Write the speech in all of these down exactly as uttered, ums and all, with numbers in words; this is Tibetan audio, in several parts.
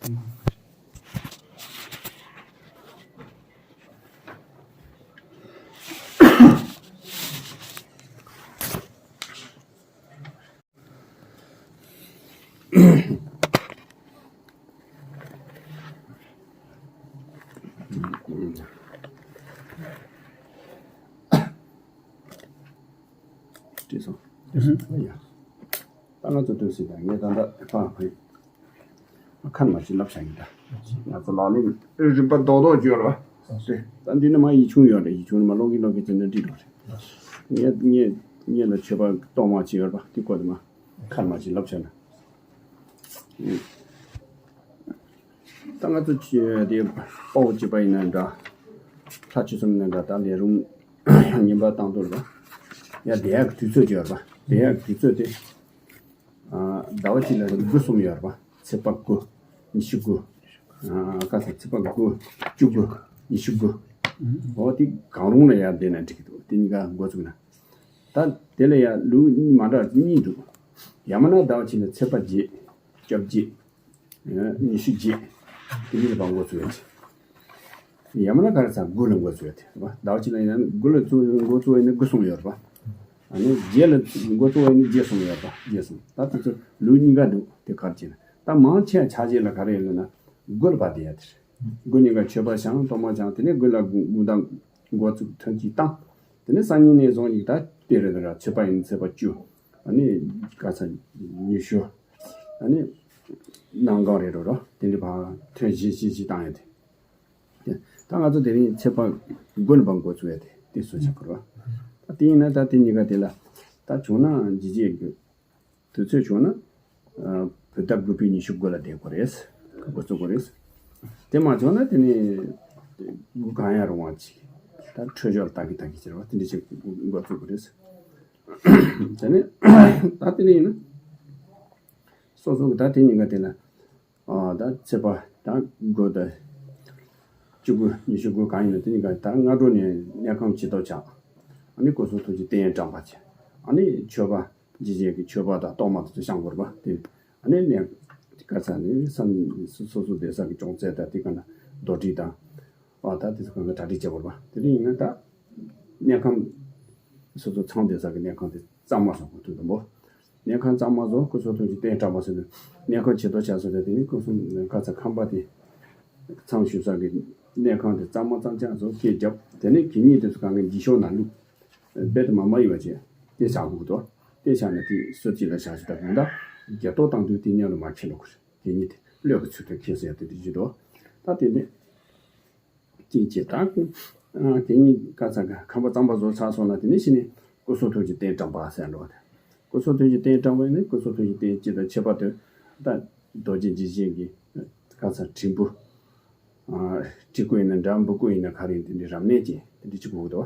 བྲིས་སོང་། ཨ་ཡ། ད་ང་ཚོ་ཐུགས་སྲིད་དང་ངས་ད་ལྟ་ཕ་ཕ་ཁ་ནས་མ་ཅིག་ལབ་བྱ་ཡིན་ད། ང་ཚོ་ལག་ལེན་རིམ་པ་རྡོག་རྡོག་བརྗོད་ར་བ། ད་འདི་ནི་མ་ཡིག་ཆུང་ཡོད་རེད། ཡིག་ཆུང་ནི་མ་ཀློག་གིན་ཀློག་གིན་ཚེ་ན་འགྲིག་འགྲོ་རེད། ངས་ངས་ངས་ལ་མཆོད་པ་གཏོར་མ་ཅིག་ཡོད་ར་བ། འདི་སྐོར་དུ་མ་ཁ་ནས་མ་ཅིག་ལབ་བྱ་ན། ད་ང་ཚོ་ཆེ་དེ་དཔའ་བོ་གཅིག་པ་ཡིན་ན་འདྲ། ལྷ་ཆོས་གསུམ་ཡིན་ན་འདྲ། ད་ལས་རུང་ཉིན་པ་བཏང་དུས་ལ་ཡ་བསྡད་ཡག་གི་དུས་ཚོད་ཅིག་ཡོད་རེད་པ། བསྡད་ཡག་གི་དུས་ཚོད་དེ། ཟླ་བ་གཅིག་ལ་དགུ་གསུམ་ཡོད་རེད་པ། ཚེས་པ་དགུ། ཉི་ཤུ་དགུ། ཁ་སང་ཚེས་པ་དགུ། བཅུ་དགུ། ཉི་ཤུ་དགུ། འོ་དེ་གང་རུང་ལ་ཡར་བསྡད་ན་འགྲིག་གི་འདུག་དེ་གཉིས་ཀ་འགོ་བཙུགས་ན། ད་དེ་ལ་ཡ་ལུགས་གཉིས་མ་འདྲ་གཉིས་འདུག་ཡང་མིན་ན་ཟླ་བ་གཅིག་ལ་ཚེས་པ་བརྒྱད། སྐྱབས་རྗེས། ཉི་ཤུ་རྗེས། དེ་གཉིས་ལ་འགོ་བཙུགས་ཡོད་ཅིང་། ཡང་མིན་ན་ག་རེ་ཟེར་དགུ་ལ་འགོ་བཙུགས་ཡོད་དེ། ཟླ་བ་གཅིག་ལ་ཡིན་ན་དགུ་ལ་བཙུགས་འགོ་བཙུགས་ཡིན་ན་དགུ་གསུམ་ཡོད་རེད་པ། ཨ་ནི་བརྒྱད་ལ་འགོ་བཙུགས་ཡིན་ན་བརྒྱད་གསུམ་ཡོད་རེད་པ། བརྒྱད་གསུམ། ད་དེ་ཚོ་ལུགས་གཉིས་ཀ་འདུག་དེ་ག་རེ་བྱས་ན། ད་མང་ཆེ་བ་ཆ་བཞག་ལ་ག་རེ་ཡོད་ལབ་ན་དགུ་ལ་བབས་བསྡད་ཡ་དེ་རེད། དགུ་ཉིན་ཀ་མཆོད་པ་བཤམས། གཏོར་མ་བཤམས། དེ་ནས་དགུ་ལ་དགུང་དགུང་གྲངས་འགོ་བཙུགས་ཐུན་གཅིག་བཏང་། དེ་ནས་སང་ཉིན་ནས་བཟུང་ཡིག་ད་དེ་རེད། ད་ར་ཚེས་པ་ཡིན་ཚེས་པ་བཅུ། ཨ་ནི་ག་ས་ཉི་ཤུ། ཨ་ནི་གནམ་གང་རེད་འགྲོ་རོ། དེ་འདྲ་བར་ཐུན་བཞི་བཞི་བཞི་བཏང་ཡོད་དེ། ད་ང་ཚོ་དེ་རིང་ཚེས་པ་དགུ་ནས་འགོ་བཙུགས་ཡོད་དེ། དེ་སུ་ཆགས་དགོས་རོ། ད་དེ་ཡིན་ན་ད་དེ་གཉིས་ཀ་དེ་ལ་ད་བྱུང་ན་ཇི་བྱེད་དགོས། དུས་ཚོད་བྱུང་ན། ཨ། བོད་ཟླ་དགུ་པའི་ཉི་ཤུ་དགུ་ལ་བསྡད་དགོས་རེད། འགོ་བཙུགས་དགོས་རེད། དེ་མ་བྱུང་ན་དེ་ནས་དགུ་གང་ཡང་རུང་བ་ཅིག་ད་འཕྲོད་སྦྱོར་ལྟ་གི་ལྟ་གི་ཟེར་བ་དེ་འདྲ་ཞིག་འགོ་བཙུགས་དགོས་རེད། དེ་ནས་ད་དེ་ནས་ཡིན་ན་སོ་སོ་གི་ད་དེ་གཉིས་ཀ་དེ་ལ། ཨ། ད་ཚེས་པ་ད་དགུ་དང་བཅུ་དགུ། ཉི་ཤུ་དགུ་གང་ཡིན་ན་དེ་གཉིས་ཀ་ད་སྔ་དྲོ་ནས་དམྱལ་ཁམས་བྱི་དོར་བྱ། ཨ་ནི་སྐུ་གསུང་ཐུགས་ཀྱི་རྟེན་བཀྲམ་པ་བྱས། ཨ་ནི་མཆོད་པ། ཇི་བྱེད་ཀྱི་མཆོད་པ་དང་གཏོར་མ་དེ་ཚོ་བཤམས་དགོས་རེད་པ། དེ་ཨ་ནི་ནས་ག་ས་ནས་བསམ་སོ་སོ་བསྡད་ས་གི་ཅུང་ཟད་དང་དེ་ག་ན་རྡོ་དྲིལ་དང་། ཨ། ད་དེ་ཚོ་གང་ག་གྲ་སྒྲིག་བྱེད་དགོས་རེད་པ། དེ་རིང་ཡིན་ན་ད་དམྱལ་ཁམས་སོ་སོ་ཚང་བསྡད་ས་གི་དམྱལ་ཁམས་དེ་གཙང་མ་བཟོ་དགོས། དུས་དང་པོ་དམྱལ་ཁམས་གཙང་མ་བཟོ། སྐུ་གསུང་ཐུགས་ཀྱི་རྟེན་བཀྲམ་པ་ཟེར་ནས་དམྱལ་ཁམས་བྱི་དོར་བྱ་ཟེར་ཏེ། དེ་ནི་སྐུ་གསུང་ག་ས་ཁང་པ་དེ་མཚམས་བཞུགས་ས་གི་དམྱལ་ཁམས་དེ་གཙང་མ་གཙང་རྐྱང་བཟོ། སྐད་བརྒྱབ། དེ་ནས་གད་སྙིགས་དེ་ཚོ་གང་ག་འགྱིག་ཤོག་ནང་བླུགས། རྦད་དེ་མ་མ་ཡིན་པ་བྱས་དེ་བཞག་དགོས་འདུག་དེ་བཞག་ནས་དེ་སོ་གཅིག་ལ་བཞག་ཞིག་ད་གང་ལྟར་བརྒྱ་ཐོག་བཏང་དུས་དེ་མཉམ་དུ་མར་ཁྱེར་འགྲོ་དགོས་རེད། གད་སྙིགས་དེ་གློད་ཀྱི་ཚུལ་དུ་ཁྱེར་ཟེར་ཏེ་དེ་བྱེད་དོ། ད་དེ་ནས་གཅིག་བྱས་ད་ཁོ། ཨ། དེ་གཉིས་ག་ས་ག་ཁང་པ་གཙང་པ་བཟོ་ཚར་སོང་ན་དེ་ནས་གཞི་ནས་སྐུ་གསུང་ཐུགས་ཀྱི་རྟེན་བཀྲམ་པ་ཟེར་འགྲོ་བ་དེ། སྐུ་གསུང་ཐུགས་ཀྱི་རྟེན་བཀྲམ་པ་ཡིན་ན་སྐུ་གསུང་ཐུགས་ཀྱི་རྟེན་སྤྱི་དང་ཁྱད་པར་དུ་ད་རྡོ་རྗེ་འཇིགས་བྱེད་ཀྱི་ག་ས་དྲིལ་བུ། ཨ། དྲིལ་བུ་ཡིན་ན་འདྲ། འབུར་བུ་ཡིན་ན་ག་རེ་ཡིན། དེ་འདྲའི་རབ་གནས་ཅན་དེ་འདྲ་གཅིག་དགོས་འདུག་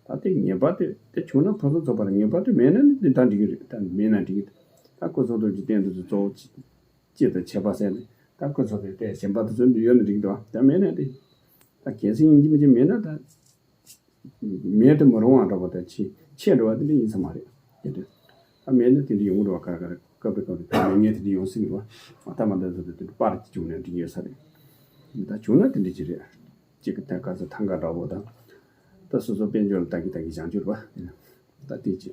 ད་དེ་ངེས་པར་དུ་དེ་བྱུང་ན་ཕུན་སུམ་ཚོགས་པ་རེད། ངེས་པར་དུ་མེད་ན་ནི་དེ་འདྲ་འགྲིག་གི་རེད། ད་མེད་ན་འགྲིག་གི་རེད། ད་སྐུ་གསུང་ཐུགས་ཀྱི་རྟེན་དེ་ཚོ་གཙོ་བོ་གཅིག་སྤྱི་དང་ཁྱད་པར་ཟེར་ནས་ད་སྐུ་གསུང་ཐུགས་རྟེན་གཞན་པ་དེ་ཚོ་ཡོད་ན་འགྲིག་འདུག་ད་མེད་ན་དེ་ད་གལ་སྲིད་ཡིན་གཅིག་མིན་གཅིག་མེད་ན་ད་མེད་དུ་མི་རུང་བ་འདྲ་པོ་དང་ཆེ་ཆེ་འགྲོ་བ་དེ་འདྲ་ཡིན་ས་མ་རེད། དེ་འདྲ་ད་མེད་ན་དེ་འདྲ་ཡོང་གི་རེད་པ། ག་རེ་ག་རེ་སྐབས་རེ་སྐབས་རེ་ད་མེད་ངེས་དེ་འདྲ་ཡོང་སྲིད་ཀྱི་རེད་པ། ད་མ་འདྲ་ཚོ་དེ་འདྲ་པར་གྱི་བྱུང་ན་འགྲིག་ཡོད་ས་རེད། ད་བྱུང་ན་དེ་འདྲ་ཅིག་རེད། གཅིག་གི་ཐད་ཀ་ཚོ་ཐང་ག་འདྲ་པོ་དང་། ད་སོ་སོ་དཔལ་འབྱོར་ལ་ལྟ་གི་ལྟ་གི་བཞག་རྒྱུ་རེད་པ། ད་དེ་ཅི།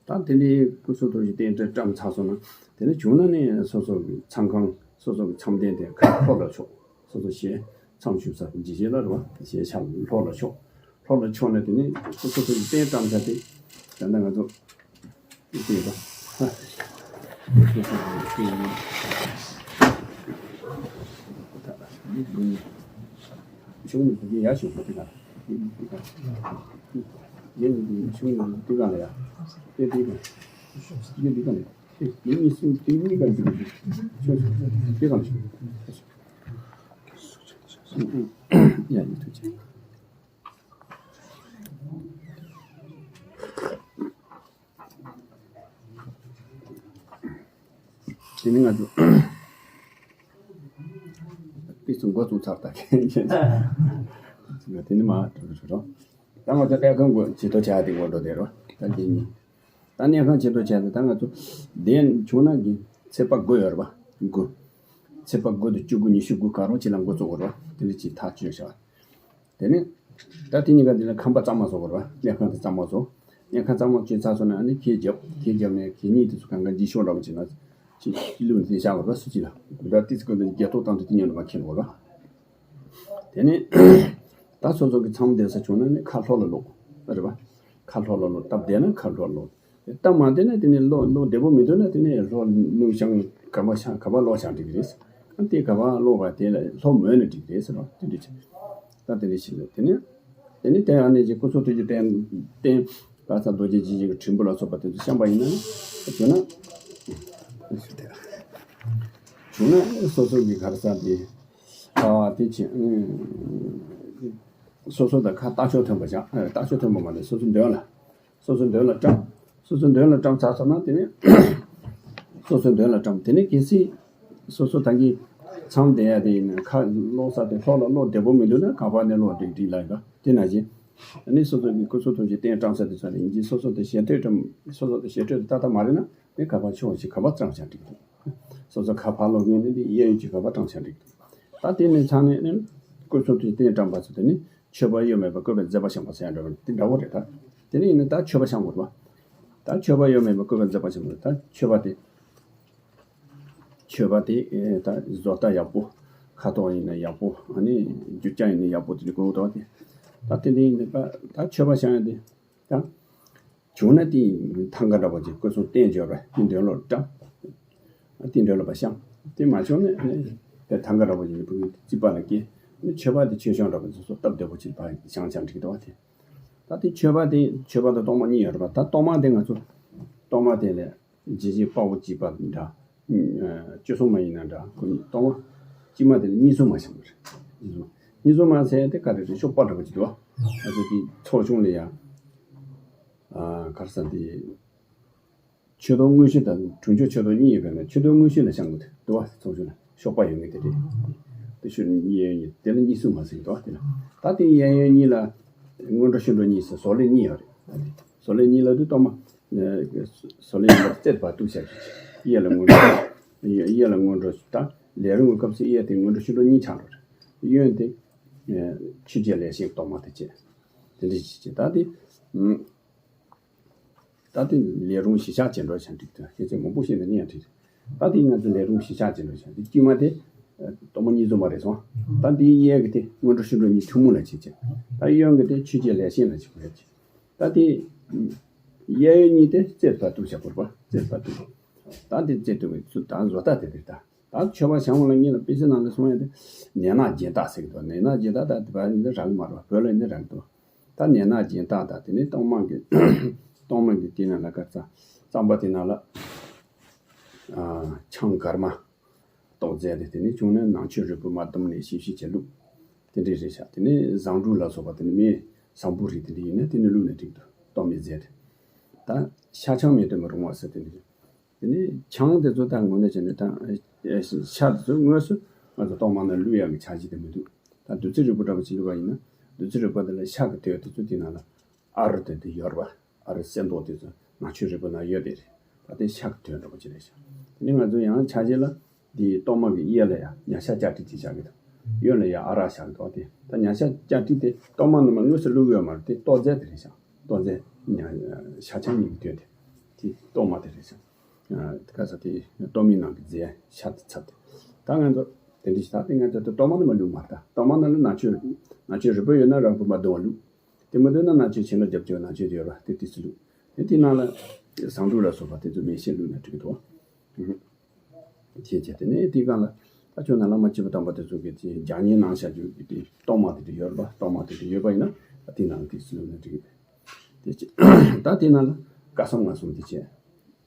ད་དེ་ནས་སྐུ་གསུང་ཐུགས་ཀྱི་རྟེན་འབྲེལ་བཀྲམ་ཚར་སོང་ན། དེ་ནས་བྱུང་ན་ནི་སོ་སོ་གི་མཚམས་ཁང་སོ་སོ་གི་མཚམས་སྟེང་དེ་ཁ་ལྷོ་ལ་ཕྱོགས། སོ་སོ་ཞལ་མཚམས་ཞུ་ས་འཇིགས་བྱེད་ལ་རེད་པ། ཞལ་ཕྱག་ལྷོ་ལ་ཕྱོགས། ལྷོ་ལ་ཕྱོགས་ནས་དེ་ནས་སྐུ་གསུང་ཐུགས་ཀྱི་རྟེན་བཀྲམ་ས་དེ། ད་ལྟ་ང་ཚོ། ཤུགས་ནི་དེ་ག་ཡ་ཤུགས་དེ་ག་ཡ་ནི་ཤུགས་ནི་དེ་ག་ལ་ཡ་དེ་དེ་ག་དེ་དེ་ག་ལ་ཡ་དེ་གཉིས་སུ་དེ་གཉིས་ཀ་འཇུག་ཤུགས་དེ་ག་ལ་ཤུགས་ཡ་ཡི་ཐུགས་རྗེ། དེ་ནི་ང་ཚོ་དེ་ཚོ་འགོ་བཙུགས་ཚར་ད། དེ་ནི་མ་འགྲོ་འགྲོ་རོ། ད་ང་ཚོ་དམྱལ་ཁམས་འགོ་བྱི་དོར་བྱ་དེ་འགོ་འགྲོ་དེ་རོ། ད་དེ་ནི་ད་དམྱལ་ཁམས་བྱི་དོར་བྱ་དེ་ད་ང་ཚོ་བདེན་བྱུང་ན་གི་ཚེས་པ་དགུ་ཡོད་རེད་པ། དགུ། ཚེས་པ་དགུ་དང་བཅུ་དགུ་ཉི་ཤུ་དགུ་ག་རང་ཅིག་ལ་འགོ་བཙུགས་དགོས་རེད་བ། དེ་འདྲ་ཅིག་ཐག་གཅོད་བྱ། དེ་ནས་ད་དེ་གཉིས་ཀ་དེ་ལ་ཁང་པ་གཙང་མ་བཟོ་དགོས་རེད་བ། གནས་ཁང་དེ་གཙང་མ་བཟོ། གནས་ཁང་གཙང་མ་བྱས་ཚར་སོང་ན་ཨ་ནི་གད་རྒྱབ། གད་རྒྱབ་ནས་གད་སྙིགས་དེ་ཚོ་གང་ག་འགྱིག་ཤོག་འདྲ་པོ་བྱས་ན་ཅིག་བླུགས་ནས་དེ་བཞག་དགོས་རེད་བ། སུ་ཅིག་ལ་དེ་འདྲ་ཏིས་ཀོ་འདི་རྒྱལ་ཐོག་ཏང་དུ་དེ་ཉོ་ནས་མ་འཁྱེར་དགོས་རེད་བ། དེ་ནས་ད་སོ་སོ་གི་མཚམས་བསྡད་ས་བྱུང་ན་ནི་ཁ་ལྷོ་ལ་ལོག་རེད་བ། ཁ་ལྷོ་ལ་ལོག་སྟབས་བདེ་ན་ཁ་ལྷོ་ལ་ལོག་སྟབས་མ་བདེ་ན་དེ་ནས་ལོག་ལོག་བདེ་པོ་མི་འདུག་ན་དེ་ནས་ལྷོ་ནུབ་བྱང་ག་པར་བྱང་ག་པར་ལོག་བྱང་འགྲིག་གི་རེད། ཨ་དེ་ག་པར་ལོག་པ་དེ་ལ་ལྷོ་མོན་ནས་འགྲིག་གི་རེད་ཟེར་བ་དེ་འདྲ་བྱས། ད་དེ་འདྲ་བྱས་ལ་དེ་ནས་དེ་ནས་དེ་ཨ་ནེ་ཅིག་སྐུ་ཚོགས་ཐུགས་ཀྱི་རྟེན་རྟེན་ག་ས་རྡོ་རྗེ་འཇིགས་བྱེད་ཀྱི་དྲིལ་བུ་ལ་སོགས་པ་དེ་ཚོ་བཤམས་པ་ཡིན་ན་བྱུང་ན་བྱུང་ན་སོ་སོ་གི་ག་རེ་ཟེར་དེ་ཨ་དེ་བྱས་སོ་སོ་དང་ཁ་ལྟ་ཕྱོགས་མཐུན་པ་བྱ། ལྟ་ཕྱོགས་མཐུན་པ་མ་ནས་སོ་སོ་འདོན་ལ། སོ་སོ་འདོན་ལ་བཀྲམ། སོ་སོ་འདོན་ལ་བཀྲམ་ཚར་སོང་ན་དེ་ནས་སོ་སོ་འདོན་ལ་བཀྲམ། དེ་ནས་གལ་སྲིད་སོ་སོ་ད་གིན་མཚམས་བསྡད་ཡ་དེ་ཡིན་ན་ཁ་ལོག་ས་དེ་ལྷོ་ལ་ལོག་བདེ་པོ་མི་འདུག་ན་ག་པར་ནས་ལོག་འགྲིག་འགྲིག་ལ་ཡོད་དེ་ན་བཞིན། ཨ་ནི་སོ་སོ་གི་སྐུ་ཚོགས་ཐུགས་ཀྱི་རྟེན་བཀྲམ་ས་དེ་ཚོ་ལ་ཡིན་གྱི་སོ་སོ་དེ་ཞལ་ཐོས་བཀྲམ། སོ་སོ་དེ་ཞལ་ཐོས་དེ་ཏག་ཏག་མ་རེད་ན་ནི་ག་པར་ཕྱོགས་ཀྱི་ག་པར་བཀྲམ་བྱ་འགྲིག་འདུག་སོ་སོ་ཁ་ཕར་ལོག་ངེས་ནས་འདི་གཡས་གཡོན་གྱི་ག་པར་བཀྲམ་བྱ་འགྲིག་འདུག་ད་དེ་ནས་ཚང་ནས་ནི་སྐུ་ཚོགས་ཐུགས་ཀྱི་རྟེན་བཀྲམ་པ་ཚོ་དེ་ནི་མཆོད་པ་གཡོ་མེད་པར་བཀོད་པའི་མཛད་པ་བཤམས་པ་ཟེར་ཡ་འདྲ་བོ་དེ་འདྲ་བོ་རེད་ད། དེ་ནས་ཡིན་ན་ད་མཆོད་པ་བཤམས་དགོས་པ། ད་མཆོད་པ་གཡོ་མེད་པར་བཀོད་པའི་མཛད་པ་བཤམས་པ་ད་མཆོད་པ་དེ། མཆོད་པ་དེ་ཨེ་ད་བཟོ་ལྟ་ཡག་པོ། ཁ་དོག་ཡིན་ན་ཡག་པོ། ཨ་ནི་རྒྱུ་ཆ་ཡིན་ན་ཡག་པོ་དེ་འདྲ་དགོས་འདུག་དེ། ད་དེ་འདྲ་ཡིན་ན་ད་ད་མཆོད་པ་བཤམས་ཡ་དེ་ད། བྱུང་ན་དེ་ཐང་ག་འདྲ་པོ་ཅིག་སྐུ་གསུང་རྟེན་འབྱོར་བ་དེ་འདོན་ལོ་བཀྲམ། དེ་འདོན་ལོ་བ་བཤམས། དེ་མ་བྱུང་ན་ནི་དེ་ཐང་ག་འདྲ་པོ་ཅིག་ནི་བུ་གུ་རྩིག་པ་ལ་སྐྱེལ། ནི་མཆོད་པ་དེ་མཆོད་བཤམས་འདྲ་པོ་ཅིག་སོ་སོ་སྟབས་བདེ་པོ་ཅིག་བ་བཤམས་བྱ་འགྲིག་འདུག་བ་དེ། ད་དེ་མཆོད་པ་དེ་མཆོད་པ་དང་གཏོར་མ་གཉིས་ཡོད་རེད་པ། ད་གཏོར་མ་དེ་ང་ཚོ་གཏོར་མ་དེ་ལས་ཇི་བཞིན་དཔའ་བོ་གཅིག་པ་འདྲ། ཨ་བཅུ་གསུམ་མ་ཡིན་ན་འདྲ། ཁོ་གཉིས་གཏོར་མ་གཅིག་མ་དེ་ལས་གཉིས་གསུམ་མ་བཤམས་པ་རེད། གཉིས་གསུམ་གཉིས་གསུམ་མ་ཟེར་དེ་ག་རེ་རེད། ཤོག་པ་འདྲ་པོ་ཅིག་འདུག་བ། ང་ཚོ་དེ་ཚོགས་ཆུང་ལ་ཡ། ཨ་ག་རེ་ཟེར་དེ། མཆོད་རྟེན་དངོས་གཞི་དང་གྲུབ་མཆོག་མཆོད་རྟེན་གཉིས་ཡོད་པས་ན་མཆོད་རྟེན་དངོས་གཞི་ལ་བཤམས་དགོས་ཏེ་འདུག་བ། ཚོགས་ཆུང་ལ་ཤོག་པ་ཡོད་ངེས་དེ་རེད། དེ་ཤོད་གཡས་གཡོན་གཉིས་དེ་ལ་གཉིས་གསུམ་མ་ཟེར་འདུག་བ། དེ་ལ་ད་དེ་གཡས་གཡོན་གཉིས་ལ་སྔོན་འགྲོ་ཕྱི་འགྲོ་གཉིས་ཟེར་བཟོ་ལས་གཉིས་ཡོད་རེད། བཟོ་ལས་གཉིས་ལ་དུ་གཏོར་མ། བཟོ་ལས་གཉིས་ལ་རྩེ་བར་དུ་བྱ་གཡས་ལ་སྔོན་འགྲོ། གཡས་ལ་སྔོན་འགྲོ་དང་ལས་རུང་གི་སྐབས་སུ་གཡས་དེ་སྔོན་འགྲོ་ཕྱི་འགྲོ་གཉིས་ཆགས་འགྲོ་རེད། གཡོན་དེ་ཆོས་རྗེ་ལས་བྱེད་གཏོར་མ་དེ་བྱས། དེ་འདྲ་ཞིག་བྱས། ད་དེ། ད་དེ་ལས་རུང་གཞིར་བཞག་བྱས་འགྲོ་བྱ་འགྲིག་ཏུ་ཤེས་ཚད་མང་པོ་ཤེས་ནས་ནི་ཡང་འགྲིག་ད་དེ་ང་ཚོ་ལས་རུང་གཞིར་བཞག་བྱས་འགྲོ་བྱ་འདི་དཀྱུས་མ་དེ་གཏོར་མ་གཉིས་འཛོམས་པ་རེད་སོང་། ད་འདིའི་གཡས་ཀྱི་དེ་སྔོན་འགྲོ་ཕྱི་འགྲོ་གཉིས་ཐུན་མོང་ལ་བྱེད་ཅིང་། ད་གཡོན་གྱི་དེ་ཆོས་རྗེ་ལས་བྱེད་ལ་བྱེད་དགོས་ཡ་ཅིག་ད་དེ་གཡས་གཡོན་གཉིས་དེ་རྩེ་བར་དུ་བྱ་དགོས་པ་རྩེ་བར་དུ། ད་དེ་རྩེ་དུ་བའི་ཚུལ་ད་བཟོ་ལྟ་དེ་རེད་ད། ད་མཆོད་པ་བཤམས་ལ་ངེད་ལ་དཔེ་ཆ་ནང་ལ་གསུང་ཡ་དེ་ནས་ནག་རྒྱན་དག་ཟེར་གི་འདུག་ནས་ནག་རྒྱན་དག་ད་དེ་བ་ནི་རག་མ་རེད་བ། བོད་ལ་ནི་རག་འདུག་ད་ནས་ནག་རྒྱན་དག་དང་དེ་ནས་གཏོར་མ་གི་གཏོར་མ་གི་དེ་ནང་ལ་ག་ཚ་རྩམ་པ་དེ་ནང་ལ་ཨ་ཆང་གར་མ་གཏོར་མཛད་དེ་དེ་ནས་བྱུང་ན་ནང་མཆོད་རིལ་བུ་མ་བསྡམས་ནས་ཞིབ་ཞིབ་བྱས་བླུགས། དེ་འདྲས་རེད་ཤག་དེ་ནས་བཟང་དྲུག་ལ་སོགས་པ་དེ་ནས་མི་བཟང་པོ་རིགས་དེ་འདྲས་ཡིན་ན་དེ་ནས་བླུགས་ནས་འགྲིག་འདུག་གཏོར་མའི་རྫས་དེ། ད་ཤ་ཆང་མེད་དུ་མི་རུང་བ་ཟེར་དེ་འདྲས། དེ་ནས་ཆང་དེ་ཚོ་ད་ངོས་ནས་བྱས་ནས་ད་ཨེ་ཤ་དེ་ཚོ་དངོས་སུ་ང་ཚོ་གཏོར་མ་ནང་བླུག་ཡག་གི་འཆར་གཞི་དེ་མི་འདུག་ད་བདུད་རྩི་རིལ་བུ་འདྲ་པོ་ཅིག་བླུགས་པ་ཡིན་ན་བདུད་རྩི་རིལ་བུ་དེ་ལ་ཤ་གི་དོད་དེ་ཚོ་དེ་ནང་ལ་ཨ་རུ་དེ་དེ་ཡོད་རེད་པ། ཨ་རུ་གསེར་མདོག་དེ་ཚོ་ནང་མཆོད་རིལ་བུ་ནང་ཡོད་དེ་རེད། ད་དེ་ཤ་གི་དོད་འདྲ་པོ་ཅིག་རེད་ཤག་དེ་ནས་ང་ཚོ་ཡང་འཆར་གཞི་ལ་དེ་གཏོར་མ་གི་གཡས་ལ་ཡ་ཉ་ཤ་བཅའ་སྒྲིག་ཅིག་བཞག་གི་འདུག་གཡོན་ལ་ཡ་ཨ་རག་བཞག་གི་འདུག་དེ་ད་ཉ་ཤ་བཅའ་སྒྲིག་དེ་གཏོར་མ་ནང་མ་དངོས་སུ་བླུགས་ཡོད་མ་རེད། དེ་གཏོར་རྫས་དེ་རེད་ཤག་གཏོར་རྫས་ཉ་ཤ་ཆང་གཉིས་ཀྱི་དོད་དེ། དེ་གཏོར་མ་དེ་རེད་ཤག་ཨ་དེ་ག་ས་དེ་གཏོར་མའི་ནང་གི་རྫས་ཤ་དེ་ཚབ་དེ། ད་ང་ཚོ་དེ་འདྲ་ཞིག་ད་དེ་ང་ཚོ་དེ་གཏོར་མ་ནང་མ་བླུགས་མ་རེད། ད་གཏོར་མ་ནང་ལ་ནང་མཆོད་ནང་མཆོད་རིལ་བུ་ཡོད་ན་རིལ་བུ་མ་བརྡུང་བ་བླུགས། དེ་མ་བརྡུང་ན་ནང་མཆོད་བྱིན་རླབས་རྒྱབ་ཀྱི་ནང་མཆོད་དེ་ཡོད་རེད་པ། དེ་དུས་སུ་བླུགས། དེ་དེ་ནང་ལ་བཟང་དྲུག་ལ་སོགས་པ་དེ་ཚོ་མེ་ཤིང་བླུགས་ན་འགྲིག་གི་འདུག་ཅེས་བྱས། དེ་ནས་དེའི་སྒང་ལ་ད་ཁྱོད་ན་བླ་མ་སྐྱེས་བུ་དམ་པ་དེ་ཚོ་གིས་དེ་ལྗགས་བསྙེན་གནང་བྱ་རྒྱུ་གི་དེ་གཏོར་མ་དེ་འདྲ་ཡོད་རེད་པ། གཏོར་མ་དེ་འདྲ་ཡོད་པ་ཡིན་ན་ད་དེ་ནང་ལ་དེ་ཚོ་བླུགས་ན་འགྲིག་གི་རེད། དེ་ཅི་ད་དེ་ནང་ལ་བཀའ་སྲུང་མངའ་གསུམ་དེ་བྱས།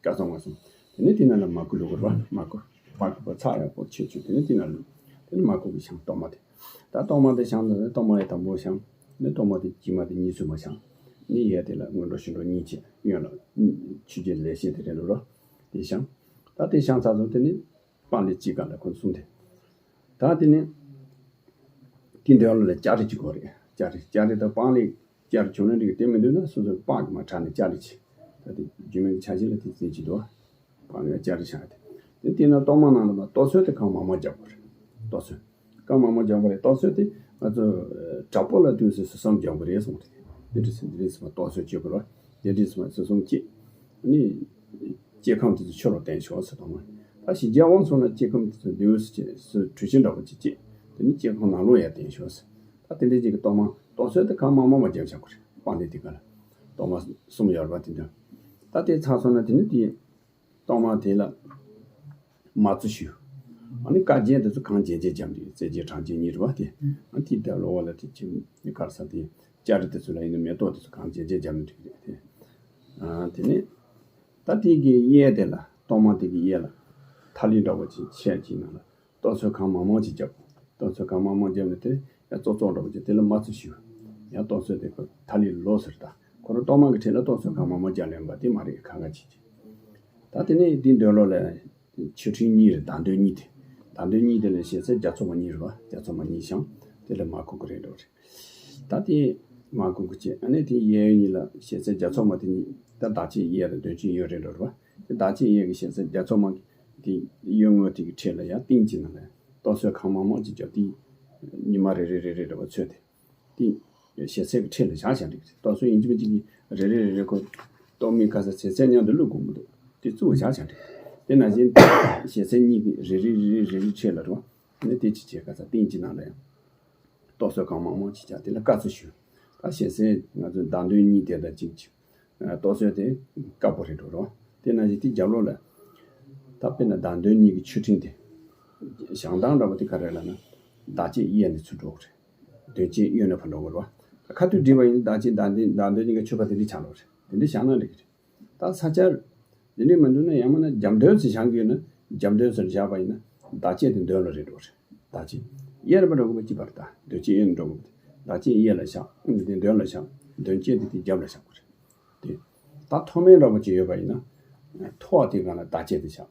བཀའ་སྲུང་མངའ་གསུམ། དེ་ནས་དེ་ནང་ལ་མར་ཁུ་བླུགས་དགོས་རེད་པ། མར་ཁུ་མར་ཁུ་པ་ཚགས་ཡག་པོ་ཆེ་ཆེ། དེ་ནས་དེ་ནང་བླུགས། དེ་ནས་མར་ཁུ་གི་བཤམས་གཏོར་མ་དེ། ད་གཏོར་མ་དེ་བཤམས་ད་གཏོར་མ་ཡི་དང་པོ་བཤམས། ནས་གཏོར་མ་དེ་དཀྱིལ་མ་དེ་གཉིས་སུ་མ་བཤམས། ནས་གཡས་དེ་ལ་སྔོན་འགྲོ་ཕྱི་འགྲོ་གཉིས་བྱས། གཡོན་ལ་ཆོས་རྗེ་ལས་བྱེད་དེ་རེད་ལོ་ར། དེ་བཤམས། ད་དེ་བཤམས་ཚར་སོང་། དེ་ནས་སྤང་ལེབ་ཅིག་ག་ལ་ཁོ་གསུམ་དེ། ད་དེ་ནས་དེའི་འདྲ་བ་ལ་ལྕགས་རི་གཅིག་དགོས་རེད། ལྕགས་རི། ལྕགས་རི་དང་སྤང་ལེབ་ལྕགས་རི་བྱུང་ན་འགྲིག་དེ་མི་འདུག་ན་སོ་སོའི་སྤང་གི་མ་དྲག་ནས་ལྕགས་རི་གཅིག་ད་དེ་རྒྱུད་སྨད་ཀྱི་ཆ་ཤས་ལ་དེ་རྩེ་གཅིག་འདུག་བ། སྤང་ལེབ་ལྕགས་རི་བྱ་དེ། དེ་ན་གཏོར་མ་ནང་ལ་མ་གཏོར་ཚོད་དེ་གང་མང་མང་རྒྱག་དགོས་རེད། གཏོར་ཚོད། གང་མང་མང་རྒྱག་དགོས་རེད། གཏོར་ཚོད་དེ་ང་ཚོ་དྲག་པོ་ལ་དུས་སུ་ཟུར་གསུམ་རྒྱག་དགོས་རེད་གསུངས་རེད། དེ་འདྲ་ཟེར་འདི་རེད་ཟེར་བ། གཏོར་ཚོད་བྱེད་དགོས་རེད་བ། དེ་འདྲ་ཟེར་བ་ཟུར་གསུམ་བྱེད། ཨ་ནི། སྐྱེ་ཁམས་དེ་ཚོ་ཆུ་ལ་བརྟེན་ཆོག་ཟེར་དང་། ད་གཞི་རྒྱ་དབང་སོང་ན་སྐྱེ་ཁམས་དེ་ཚོ་འདི་འོས་སུ་བྱེད་སུ་གྲུ་ཆེན་འདྲ་པོ་ཅིག་བྱེད། དེ་ནི་སྐྱེ་ཁམས་ནང་ལོགས་ཡར་བརྟེན་ཆོག་ཟེར། ད་དེ་འདྲ་ཅིག་གི་གཏོར་མ་གཏོར་ཚོད་དེ་གང་མང་མང་མང་རྒྱག་བྱ་དགོས་རེད། སྤང་ལེ་དེ་ག་ལ། གཏོར་མ་གསུམ་ཡོད་རེད་བ་དེ་འདྲ། ད་དེ་ཚར་སོང་ན་དེ་ནི་དེ། གཏོར་མ་དེ་ལ་མ་བཙུགས་ཞུ། ཨ་ནི་བཀའ་རྒྱན་དེ་ཚོ་གང་རྒྱས་རྒྱས་བརྒྱབ་ནས། རྩེ་རྒྱས་གྲངས་རྒྱས་གཉིས་རེད་བ་དེ། ཨ་དེ་ལྟར་ལོ་བ་ལ་དེ་ཁྱིམ་ནི་གར་ས་དེ་ལྕགས་རི་དེ་ཚོ་ལ་ཡིན་ན་མེ་ཏོག་དེ་ཚོ་གང་རྒྱས་རྒྱས་བརྒྱབ་ནས་འགྲིག་གི་རེད་དེ། ཨ་དེ་ནས་ད་དེ་གི་གཡས་དེ་ལ། གཏོར་མ་དེ་གི་གཡས་ལ་ཐ་ལི་འདྲ་བོ་ཅིག་ཆས་ཅིག་ནང་ལ་གཏོར་ཚོད་གང་མང་མང་ཅིག་བརྒྱབ། གཏོར་ཚོད་གང་མང་མང་བརྒྱབ་ནས་དེ་ཡང་ཙོག་ཙོག་འདྲ་བོ་ཅིག་དེ་ལ་མ་བཙུགས་ཞུ། ཡང་གཏོར་ཚོད་དེ་ཁོ་ཐ་ལི་ལོ་ཟེར། ད་ཁོ་རང་གཏོར་མ་གི་འཕྲིན་ལ་གཏོར་ཚོད་གང་མང་མང་བརྒྱབ་ལེན་པ་དེ་མ་རེད། ཁ་ཁ་ཅིག་ཅིག་ད་དེ་ནས་དེའི་མདུན་ལོགས་ལ་མཆོད་ཕྲེང་གཉིས་རེད། བདག་མདུན་གཉིས་དེ། བདག་མདུན་གཉིས་དེ་ལ་ཞལ་ཟས་བརྒྱ་མཚོགས་མ་གཉིས་རེད་བ། བརྒྱ་མཚོགས་མ་གཉིས་བཞེངས། དེ་ལ་མར་ཁུ་གུ་རེ་འགྲོ་རེད། ད་དེ་མར་ཁུ་གུ་བྱས། ཨ་ནི་དེ་གཡས་གཡོན་གཉིས་ལ་ཞལ་ཟས་བརྒྱ་མཚོགས་མ་དེ་གཉིས། ད་བདག་བསྐྱེད་གཡས་དང་མདུན་བསྐྱེད་གཡོན་རེ་འགྲོ་རེད་བ། དེ་བདག་བསྐྱེད་གཡས་ཀྱི་ཞལ་ཟས་བརྒྱ་མཚོགས་མ་དེ་གཡོན་ངོས་དེ་གི་འཕྲིན་ལ་ཡང་ཏིང་གཅིག་ནང་ལ་གཏོར་ཚོད་གང་མང་མང་ཅིག་བརྒྱབ། དེ་ཉི་མ་རེ་རེ་རེ་རེ་འདྲ་བ་ཚོད་དེ། དེ་ཞལ་ཟས་ཀྱི་འཕྲིན་ལ་བཞག་བཞག་འགྲིག་གི་རེད། གཏོར་ཚོད་ཡིན་གཅིག་མིན་གཅིག་གིས་རེ་རེ་རེ་རེ་ཁོ་གཏོར་མའི་ག་ས་ཟས་ཚད་མཉམ་དུ་བླུག་དགོས་མི་འདུག་དེ་བཙུགས་བཞག་བཞག་འགྲིག་དེ་ནང་བཞིན་ཞལ་ཟས་གཉིས་ཀྱི་རེ་རེ་རེ་རེ་རེ་རེ་འཕྲིན་ལ་རོ། ཨ་ནི་དེ་ཅིག་བྱས་ག་ས་ཏིང་གཅིག་ནང་ལ་ཡང་གཏོར་ཚོད་གང་མང་མང་ཅིག་བྱས། དེ་ལ་བཀའ་སྩལ་ཞུ། ད་ཞལ་ཟས་ང་ཚོའི་བདག་མདུན་གཉིས་དེ་དང་གཅིག་གཅིག་གཏོར་ཚོད་དེ་དཀར་པོ་རེ་འགྲོ་རོ། དེ་ནང་བཞིན་དེ་རྒྱབ་ལོགས་ལ། ད་དཔེར་ན་བདག་མདུན་གཉིས་ཀྱི་མཆོད་ཕྲེང་དེ་བཞེངས་སྟངས་འདྲ་པོ་དེ་ག་རེ་ལབ་ན། བདག་བསྐྱེད་གཡས་ནས་ཚུར་འགྲོ་གི་རེད། མདུན་བསྐྱེད་གཡོན་ནས་ཕར་འགྲོ་དགོས་རེད་བ། ཁ་ཐུག་བསྒྲིགས་པ་ཡིན་ན་བདག་བསྐྱེད་བདག་མདུན་བདག་མདུན་གཉིས་ཀ་མཆོད་པ་དེ་འདྲ་ཆགས་འགྲོ་གི་རེད། དེ་འདྲ་བཞག་ན་འགྲིག་གི་རེད། ད་ས་ཆ་དེ་འདྲ་མི་འདུག་ན། ཡང་མིན་ན་རྒྱབ་མདུན་ཙམ་བཞེངས་གི་ཡོད་ན། རྒྱབ་མདུན་ཙམ་བཞག་པ་ཡིན་ན་བདག་བསྐྱེད་དེ་མདུན་ལ་རེ་འགྲོ་གི་རེད། བདག་བསྐྱེད་གཡས་ལ་མ་འགྲོ་དགོས་པ་གཅིག་པ་རེད། ད་མདུན་བསྐྱེད་གཡོན་ནས་འགྲོ་དགོས་པ་དེ། བདག་བསྐྱེད་གཡས་ལ་བཞག་དེ་མདུན་ལ་བཞག་མདུན་བསྐྱེད་དེ་དེ་རྒྱབ་ལ་བཞག་དགོས་རེད། དེ་ད་མཐོ་དམན་འདྲ་པོ་ཅིག་ཡོད་པ་ཡིན་ན། མཐོ་བ་དེ་སྒང་ལ་བདག་བསྐྱེད་དེ་བཞག་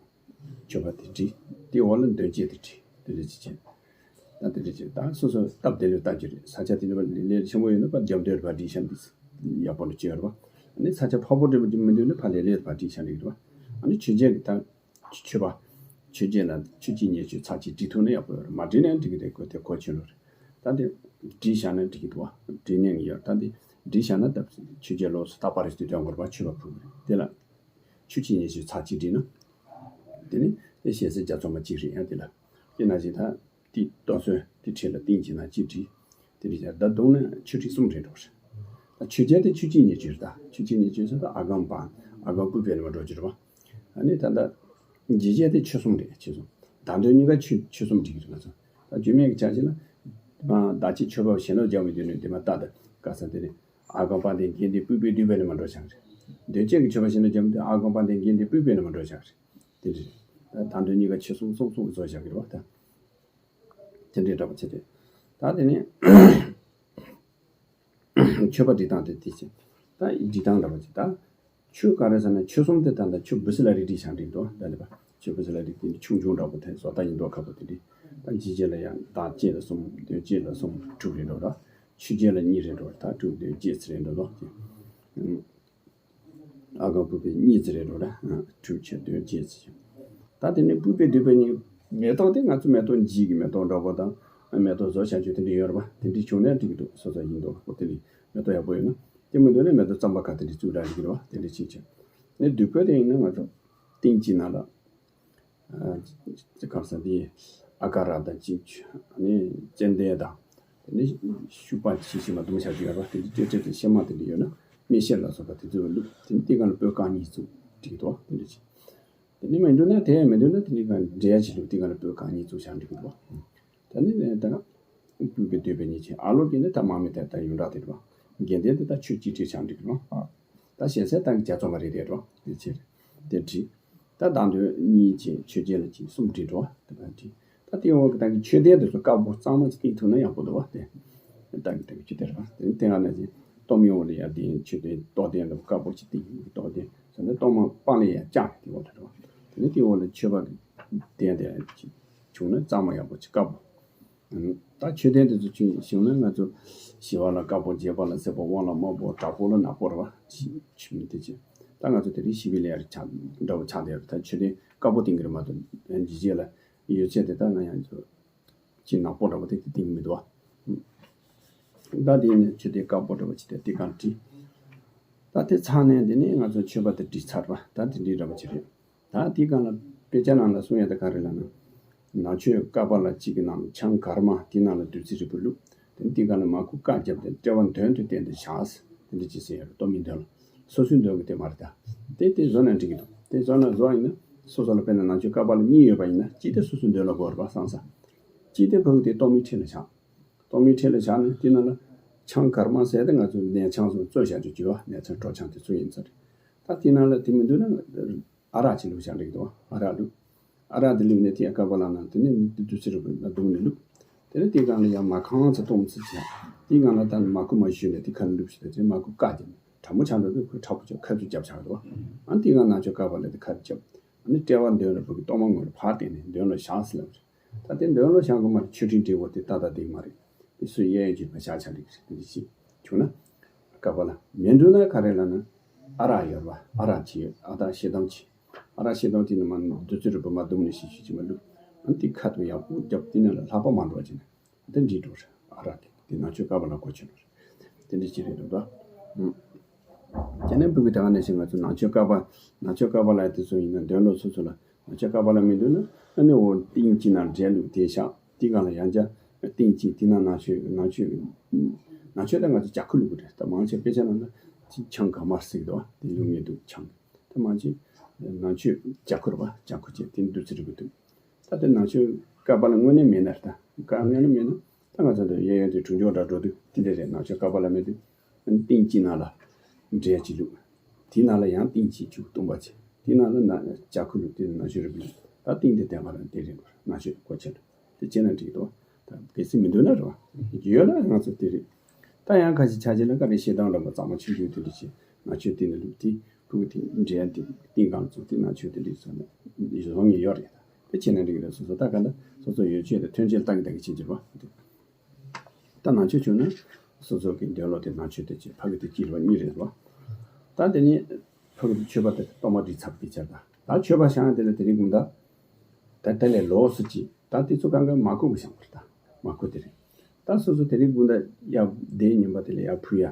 མཆོད་པ་དེ་བྲིས། དེའི་འོག་ལ་མདུན་བསྐྱེད་དེ་བྲིས། དེ་འདྲ་ཅིག་བྱས། ད་དེ་འདྲ་ཅིག་ད་སོ་སོ་སྟབས་བདེ་ལེགས་ལྟ་རྒྱུ་རེད། ས་ཆ་དེ་འདྲ་བ་ལས་ལས་ཆེན་པོ་ཡོད་ན་ཕར་རྒྱབ་མདུན་ལ་ཕར་བསྒྲིགས་བཞག་འདི་ཡག་པོ་ལ་བྱས་ཡོད་རེད་བ། ཨ་ནི་ས་ཆ་ཕལ་པོ་འདྲ་པོ་ཅིག་མི་འདུག་ན་ཕར་ལས་ལས་ཕར་བསྒྲིགས་བཞག་འགྲིག་རེད་བ། ཨ་ནི་མཆོད་བརྒྱད་ཀྱི་ད་མཆོད་པ། མཆོད་བརྒྱད་ལ་མཆོད་ཅིང་ཉེར་སྤྱོད་ཚར་གཅིག་བྲིས་ཐུབ་ན་ཡག་པོ་ཡོད་རེད། མ་བྲིས་ན་ཡང་འགྲིག་གི་རེད། ཁོ་དེ་གོ་ཆོད་ལོ་རེད། ད་དེ་བྲིས་བཞག་ན་འགྲིག་གི་འདུག་བ། བྲིས་ནས་ཡོད། ད་དེ་བྲིས་བཞག་ན་ད་མཆོད་བརྒྱད་ལོགས་སུ་ད་པར་རེ་ཞིག་སྟོན་དགོས་རེད་བ། མཆོད་པ་ཕུལ་དགོས་རེད། དེ་ལ། མཆོད་ཅིང་ཉེར་སྤྱོད་ཚར་གཅིག་བྲིས་ན། དེ་ནི་དེ་ཞལ་ཟས་བརྒྱ་མཚོགས་མ་གཅིག་རེད། ཡང་དེ་ལ། དེ་ནང་བཞིན་ད་དེ་གཏོར་ཚོད་དེ་འཕྲིན་ལ་ཏིང་གཅིག་ནང་གཅིག་བྲིས། དེ་འདྲ་བྱས། ད་བརྡུངས་ན་མཆོད་ཁྲི་གསུམ་རེ་འགྲོ་རེད། ད་མཆོད་བརྒྱད་དེ་མཆོད་ཅིང་ཉེར་སྤྱོད་རེད། ད་མཆོད་ཅིང་ཉེར་སྤྱོད་ཟེར་ད་ཨ་གམ་པ། ཨ་གམ་པུས་པའི་ནས་མར་འགྲོ་རྒྱུ་རེད་བ། ཨ་ནི་ད་ལྟ་འཇིགས་བྱེད་དེ་མཆོད་གསུམ་རེད། མཆོད་གསུམ། བདག་མདུན་གཉིས་ཀ་མཆོད་མཆོད་གསུམ་བྲིས་ཀྱི་རེད་ང་ཚོ། ད་རྒྱུད་སྨད་ཀྱི་ཆ་བཞག་ན། མ་བདག་བསྐྱེད་མཆོད་པ་བཞིན་ལ་སྦྱར་བའི་དུས་ནས་དེ་མ་ད་ད་ག་ས་དེ་ནས། ཨ་གམ་པ་དེ་རྒྱན་དེ་པུས་པའི་མདུད་པའི་ནས་མར་འགྲོ་བཞག་རེད། མདུན་བསྐྱེད་ཀྱི་མཆོད་པ་བཞིན་ལ་སྦྱར་དེ་ཨ་གམ་པ་དེ་རྒྱན་དེ་པུས་པའི་ནས་མར་འགྲོ་བཞག་རེད། དེ་འདྲ་རེད། ད་བདག་མདུན་གཉིས་ཀ་མཆོད་གསུམ་གསུམ་གསུམ་བཟོ་བཞག་གི་རེད་བ། ད་དེ་འདྲའི་འདྲ་པོ་བྱས་ཏེ། ད་དེ་ནས་མཆོད་པ་སྒྲིག་སྟངས་དེ་དེ་བྱས། ད་སྒྲིག་སྟངས་འདྲ་པོ་བྱས། ད་མཆོད་ག་རེ་ཟེར་ན་མཆོད་གསུམ་དེ་ད་ལྟ་མཆོད་བུ་སི་ལ་རི་སྒྲིག་བཞག་འགྲིག་འདུག་ད་ལྟ་བ་མཆོད་བུ་སི་ལ་རི་དེ་ཆུང་ཆུང་འདྲ་པོ་དེ་བཟོ་ལྟ་ཡིན་མདོག་ཁ་པོ་དེ་འདྲ། ད་འཇིགས་བྱེད་ལ་ཡང་བདག་བསྐྱེད་ལ་གསུམ། མདུན་བསྐྱེད་ལ་གསུམ། དྲུག་རེ་འགྲོ་ད། མཆོད་བརྒྱད་ལ་གཉིས་རེ་འགྲོ། ད་དྲུག་བདུན་བརྒྱད་ཙམ་རེ་འགྲོ་ལོ། ཨ་གམ་པུས་པའི་གཉིས་ཙམ་རེ་འགྲོ་ད། དྲུག་བཅུ་བདུན་བརྒྱད་ཙམ། ད་དེ་ནས་པུས་པའི་མདུད་པའི་གཉིས། མེ་ཏོག་དེ་ང་ཚོ་མེ་ཏོག་འཇིགས་ཀྱི་མེ་ཏོག་འདྲ་པོ་དང་། མེ་ཏོག་བཟོ་བྱ་རྒྱུ་དེ་འདྲ་ཡོད་རེད་པ། དེ་འདྲ་བྱུང་ན་འགྲིག་གི་འདུག་སོ་སོ་ཡིན་མདོག་ཁ་པོ་དེ་ལས་མེ་ཏོག་ཡག་པོ་ཡོད་ན། དེ་མི་འདུག་ན་མེ་ཏོག་རྩམ་པ་ཁ་དེ་འདྲ་བཙུགས་འདྲ་འགྲིག་གི་རེད་པ། དེ་འདྲ་བྱེད་བྱེད། ནས་མདུད་པ་དེ་ཡིན་ན་ང་ཚོ་ཏིང་གཅིག་ནང་ལ། ཨ་ཙི་ག་རེ་ཟེར་འདི། ཨ་ཀ་ར་དང་གཅིག་ཨ་ནི་ཙན་དན་དང་། དེ་ནས་ཤུག་པ་ཆེ་ཆེ་མ་དུམ་བཞག་རྒྱུ་ཡོད་པ་དེ་འདྲ་སྤྲེལ་སྤྲེལ་དེ་ཤེ་མ་དེ་འདྲ་ཡོད་ན་སྨན་ཤེལ་ལ་སོགས་པ་དེ་ཚོ་བླུགས། དེ་ནས་དེ་སྒང་ལ་སྤོས་དཀར་གཉིས་བཙུགས་འགྲིག་འདུག་དེ་འདྲ་བྱས། དེ་ནས་མི་འདུག་ན་དེ་མི་འདུག་ན་དེ་འདྲ་གང་འབྲེལ་ཡ་བྱེད་ལུགས་དེ་སྒང་ལ་སྤོས་དཀར་གཉིས་བཙུགས་བཞག་འགྲིག་འདུག་ད་ནི་ད་སྤུས་པའི་མདུད་པའི་གཉིས་བྱས། ཨ་ལོ་གི་ནི་ད་དམག་མི་དེ་ད་ཡོངས་གྲགས་དེ་རེད་བ། དགེ་ལྡན་དེ་ད་ཆོས་གཅིག་ཁྲིར་བྱང་འགྲིག་རོ། ད་ཞལ་ཟས་ད་གི་རྒྱ་མཚོ་མ་རེད་དེ་རོ། དེ་ཕྱིར་དེ་བྲིས། ད་བདག་མདུན་གཉིས་བྱས། མཆོད་བརྒྱད་ལ་གཅིག་གསུམ་བྲིས་འགྲོ་བ་དེ་ཕར་བྲིས། ད་དེའི་འོག་གི་ད་གི་མཆོད་རྟེན་དེ་ཚོ་དཀར་པོ་གཙང་མ་ཅིག་བཏིང་ཐུབ་ན་ཡག་པོ་འདུག་བ་དེ། ད་གི་ད་གི་མཆོད་རྟེན་རེད་བ། དེ་ནི་དེ་སྒང་ན་ཅིག་གཏོར་མའི་འོག་ལ་ཡར་དེ་མཆོད་རྟེན་གཏོར་རྟེན་འདྲ་པོ་དཀར་པོ་ཅིག་བཏིང་། གཏོར་རྟེན་ཟེར་ན་གཏོར་མ་སྤང་ལེབ་ཡར་བརྐྱངས་དེའི་འོག་ལ་རེད་བ། དེ་ནི་དེའི་འོག་ལ་མཆོད་པ་གི་རྟེན་དེ་ཅིག་བྱུང་ན་གཙང་མ་ཡག་པོ་ཅིག་དཀར་པོ། ད་མཆོད་རྟེན་དེ་ཚོ་ཅིག་བྱུང་ན་ང་ཚོ་ཞི་བ་ལ་དཀར་པོ། རྒྱས་པ་ལ་སེར་པོ། དབང་ལ་དམར་པོ། དྲག་པོ་ལ་ནག་པོ་རེད་བ། ཆི་ཆི་མི་དེ་ཅི། ད་ང་ཚོ་དེ་རིང་ཞི་བའི་ལེའུ་ཆགས་འདྲ་བོ་ཆགས་བསྡད་ཡོད་རེད། ད་མཆོད་རྟེན་ དཀར་པོ་བཏིང་གི་རེད་མ་གཏོགས་འཇིགས་བྱེད་ལ་ཡོ་བྱད་དེ་དག་ང་ཡང་ཅིག་ནག་པོ་འདྲ་པོ་དེ་དེ་བཏིང་གི་མི་འདུག་བ། ད་དེ་ནས་ཆུ་དེ་དཀར་པོ་འདྲ་པོ་ཅིག་དེ་དེ་གང་བྲིས། ད་དེ་ཚང་ནས་དེ་ནས་ང་ཚོ་མཆོད་པ་དེ་བྲིས་ཚར་བ་ད་དེ་འདྲའི་འདྲ་པོ་ཅིག་རེད། ད་དེའི་སྒང་ལ་དཔེ་ཆ་ནང་ལ་གསུང་ཡ་དེ་ག་རེ་ལབ་ན། ནང་མཆོད་ཀ་པ་ལ་གཅིག་གི་ནང་ཆང་གར་མ་དེའི་ནང་ལ་བདུད་རྩི་རིལ་བུ་བླུགས། དེ་ནས་དེའི་སྒང་ལ་མར་ཁུ་བཀའ་བརྒྱབ་སྟེ་དཔྲལ་བ་མདུན་དུ་བསྟན་ཏེ་བཞག། དེ་འདྲ་ཅིག་ཟེར་ཡ་རེད། གཏོར་མའི་མདུན་ལ། སོ་སོའི་མདུན་གྱི་དེ་མ་རེད་ད། དེ་དེ་བཟོ་ན་འགྲིག་གི་འདུག་དེ་བཟོ་ན་བཟོ་ཡིན་ན་སོ་སོ་ལ་དཔེར་ན་ནང་མཆོད་ཀ་པ་ལ་གཉིས་ཡོད་པ་ཡིན་ན་གཅིག་དེ་སོ་སོའི་མདུན་ལ་དགོས་རེད་པ་སང་ས། གཅིག་དེ་ཕ་གི་དེ་གཏོར་མའི་འཁྲིས་ལ་བཞག་གཏོར་མའི་འཁྲིས་ལ་བཞག་ནས་དེ་ནང་ལ་ཆང་གར་མ་ཟེར་ཏེ་ང་ཚོས་ནས་ཆང་སོང་བཙོས་བཞག་རྒྱུ་བྱས་པ་ནས་ཆང་གྲོ་ཆང་དེ་ཚོ་ཡིན་ས་རེད། ད་དེ་ནང་ལ་དེ་མི་འདུག་ན་ཨ་རག་ཅིག་བླུགས་བཞག་འགྲིག་འདུག་ཨ་རག་བླུགས། ཨ་རག་དེ་བླུགས་ནས་དེ་ཡང་ཀ་པ་ལ་ནང་དེ་ནས་བདུད་རྩི་རིལ་བུ་ལ་བརྡུངས་ནས་བླུགས། དེ་ནས་དེའི་སྒང་ལ་ཡང་མར་ཁང་ཚ་གཏོར་མ་ཚིག་བྱས། དེའི་སྒང་ལ་ད་མར་ཁུ་མར་བཞུས་ནས་དེ་ཁ་ལ་བླུགས་བྱས་ཏེ་དེ་མར་ཁུ་བཀག་བརྒྱབ་ནས་དྲང་མོ་ཆང་འགྲོ་དུས་ཁོས་ཁྲག་པོ་ཆགས་ཁ་ཚུར་བརྒྱབ་ཆགས་འདུག་ཨ་ནི་དེའི་སྒང་ནང་ཆོས་ཀ་པ་ལ་དེ་ཁ་ལ་བརྒྱབ། ཨ་ནི་དཔྲལ་བ་མདུན་ལ་བུ་གི་གཏོར་མ་ངོས་ལ་ཕར་བསྟན་ནས་མདུན་ལ་བཞག་ཟེར་ལབ་རེད། ད་དེ་མདུན་ལ་བཞག་དགོས་མ་རེད། མཆོད་ཁྲིའི་འབྲས་བུ་དེ་ཏག་ཏག་འགྲིག་མ་རེད། དེ་སུས་གཡས་གཡོན་གྱི་བ་ཤ་ཆ་འགྲིག་རེད། དེ་འདྲ་ཞིག་བྱུང་ན། ཀ་པ་ལ་མི་འདུག་ན་ག་རེ་ལབ་ན། ཨ་རག་ཡོད་རེད་པ། ཨ་རག་ཅིག་ཡོད། ཨ་རག་ཤེལ་དམ་ཅིག་ཨ་རག་ཤེལ་དམ་དེ་ནི་མ་ནོར་བདུད་རྩི་རིལ་བུ་མར་བརྡུངས་ནས་ཤིག་ཤིག་ཅིག་མར་བླུགས། ཨ་ནི་དེ་ཁ་ཐུག་ཡག་པོ་བརྒྱབ། དེ་ནང་ལ་ལྷགས་པ་མ་འགྲོ་བ་བྱས་ནས་དེ་འགྲིག་འགྲོ་རེད། ཨ་རག་དེ་དེ་ནང་མཆོད་ཀ་པ་ལ་གོ་ཆོད་འགྲོ་རེད། དེ་འདྲ་ཅིག་རེད་འདུག་ད། ཨུམ། དེ་ནས་བུ་གུ་དེ་ག་ནས་ཤིག་ང་ཚོ་ནང་མཆོད་ཀ་པ། ནང་མཆོད་ཀ་པ་ལ་དེ་ཚོ་ཡིན་ན་འདོན་ལོ་སོ་སོ་ལ། ནང་མཆོད་ཀ་པ་ལ་མི་འདུག་ན་ཨ་ནི་འོ་ཏིང་གཅིག་ནང་འབྲས་བླུགས་དེ་བཞག་དེའི་སྒང་ལ་ཡང་བསྐྱར་ཏིང་གཅིག་དེ་ནང་ནང་མཆོད་ནང་མཆོད། ནང་མཆོད་ད་ང་ཚོ་ལྗགས་ཁུ་བླུགས་དགོས་རེད། ད་མང་ཆེ་དཔེ་ཆ་ནང་ལ་ཅིག་ཆང་ག་མར་ཟེར་གི་འདུག་བ། དེ་བླུགས་ངེས་འདུག་ཆང་། ད་མང་ཆེ་ནང་མཆོད་ལྗགས་ཁུ་རེད་པ། ལྗགས་ཁུ་བྱས་དེ་བདུད་རྩི་རིལ་བུ་འདུག་ད་དེ་ནང་མཆོད་ཀ་པ་ལ་དངོས་གནས་མེད་ན་རེད། ད་ཀ་དངོས་གནས་མེད་ན་ད་ང་ཚོ་འདི་གཡས་གཡོན་དེ་གྲུ་འཇོག་འདྲ་འགྲོ་དུས་དེ་འདྲ་རེད། ནང་མཆོད་ཀ་པ་ལ་མེད་དུས། ཏིང་གཅིག་ནང་ལ་འབྲས་གཅིག་བླུགས། དེའི་ནང་ལ་ཡང་ཏིང་གཅིག་བཅུག་བཏུང་བ་བྱས། དེའི་ནང་ལ་ན་ལྗགས་ཁུ་བླུགས་དེ་ནང་མཆོད་རིལ་བུ་བླུགས། ད་ཏིང་དེ་བསྟན་པ་ལ་དེ་རེད་པ། ནང་མཆོད་གོ་ཆེ་ལ་དེ་བྱས་ན་འགྲིག་འདུག་ད་གལ་སྲིད་མི་འདུག་ན་རེད་པ། ཡོད་ན་ང་ཚོ་དེ་རེད། ད་ཡང་ཁ་ཤས་ཆ་བཞག་ན་ཀ་རེ་ཤེལ་དམ་འདྲ་པོ་གཙང་མ་ཆུང་ཆུང་དེ་འདྲ་བྱས་ནང་མཆོད་དེ་ནས་བླུགས་དེ་ཕྲུ་གུ་དེ་འབྲས་དེ་ཏིང་གང་བཙུགས་དེ་ནང་མཆོད་དེ་འདྲ་བཟོ་ན་བཟོ་ངེས་ཡོད་རེད། དེ་བྱས་ན་འགྲིག་གི་རེད། སོ་སོ་ད་ག་འདྲ་སོ་སོ་ཡོ་བྱད་དེ་ཐོན་སྐྱེད་ལྟ་གི་ལྟ་གི་བྱེད་ཀྱི་རེད་པ། ད་ནང་མཆོད་བྱུང་ན་སོ་སོ་གི་འདོན་ལོ་དེ་ནང་མཆོད་དེ་བྱེད། ཕ་གི་དེ་སྐྱེལ་བ་གཉིས་རེད་པ། ད་དེ་ནས་ཕ་གི་དེ་མཆོད་པ་དེ་གཏོར་མ་སྒྲིག་ཚར་བའི་ཕྱིར་ད་ད་མཆོད་པ་བཤམས་དེ་ལ་དེ་རིང་གུང་ད། ད་དེ་ལས་ལོགས་སུ་ཅི་ད་དེ་ཚོ་གང་ག་མར་ཁུ་གི་བཤམས་པ་རེད། ད་མར་ཁུ་དེ་རེད། ད་སོ་སོ་དེ་རིང་གུང་ད་ཡ་དེའི་ཉིན་པ་དེ་ལ་ཡ་ཕུལ་ཡ་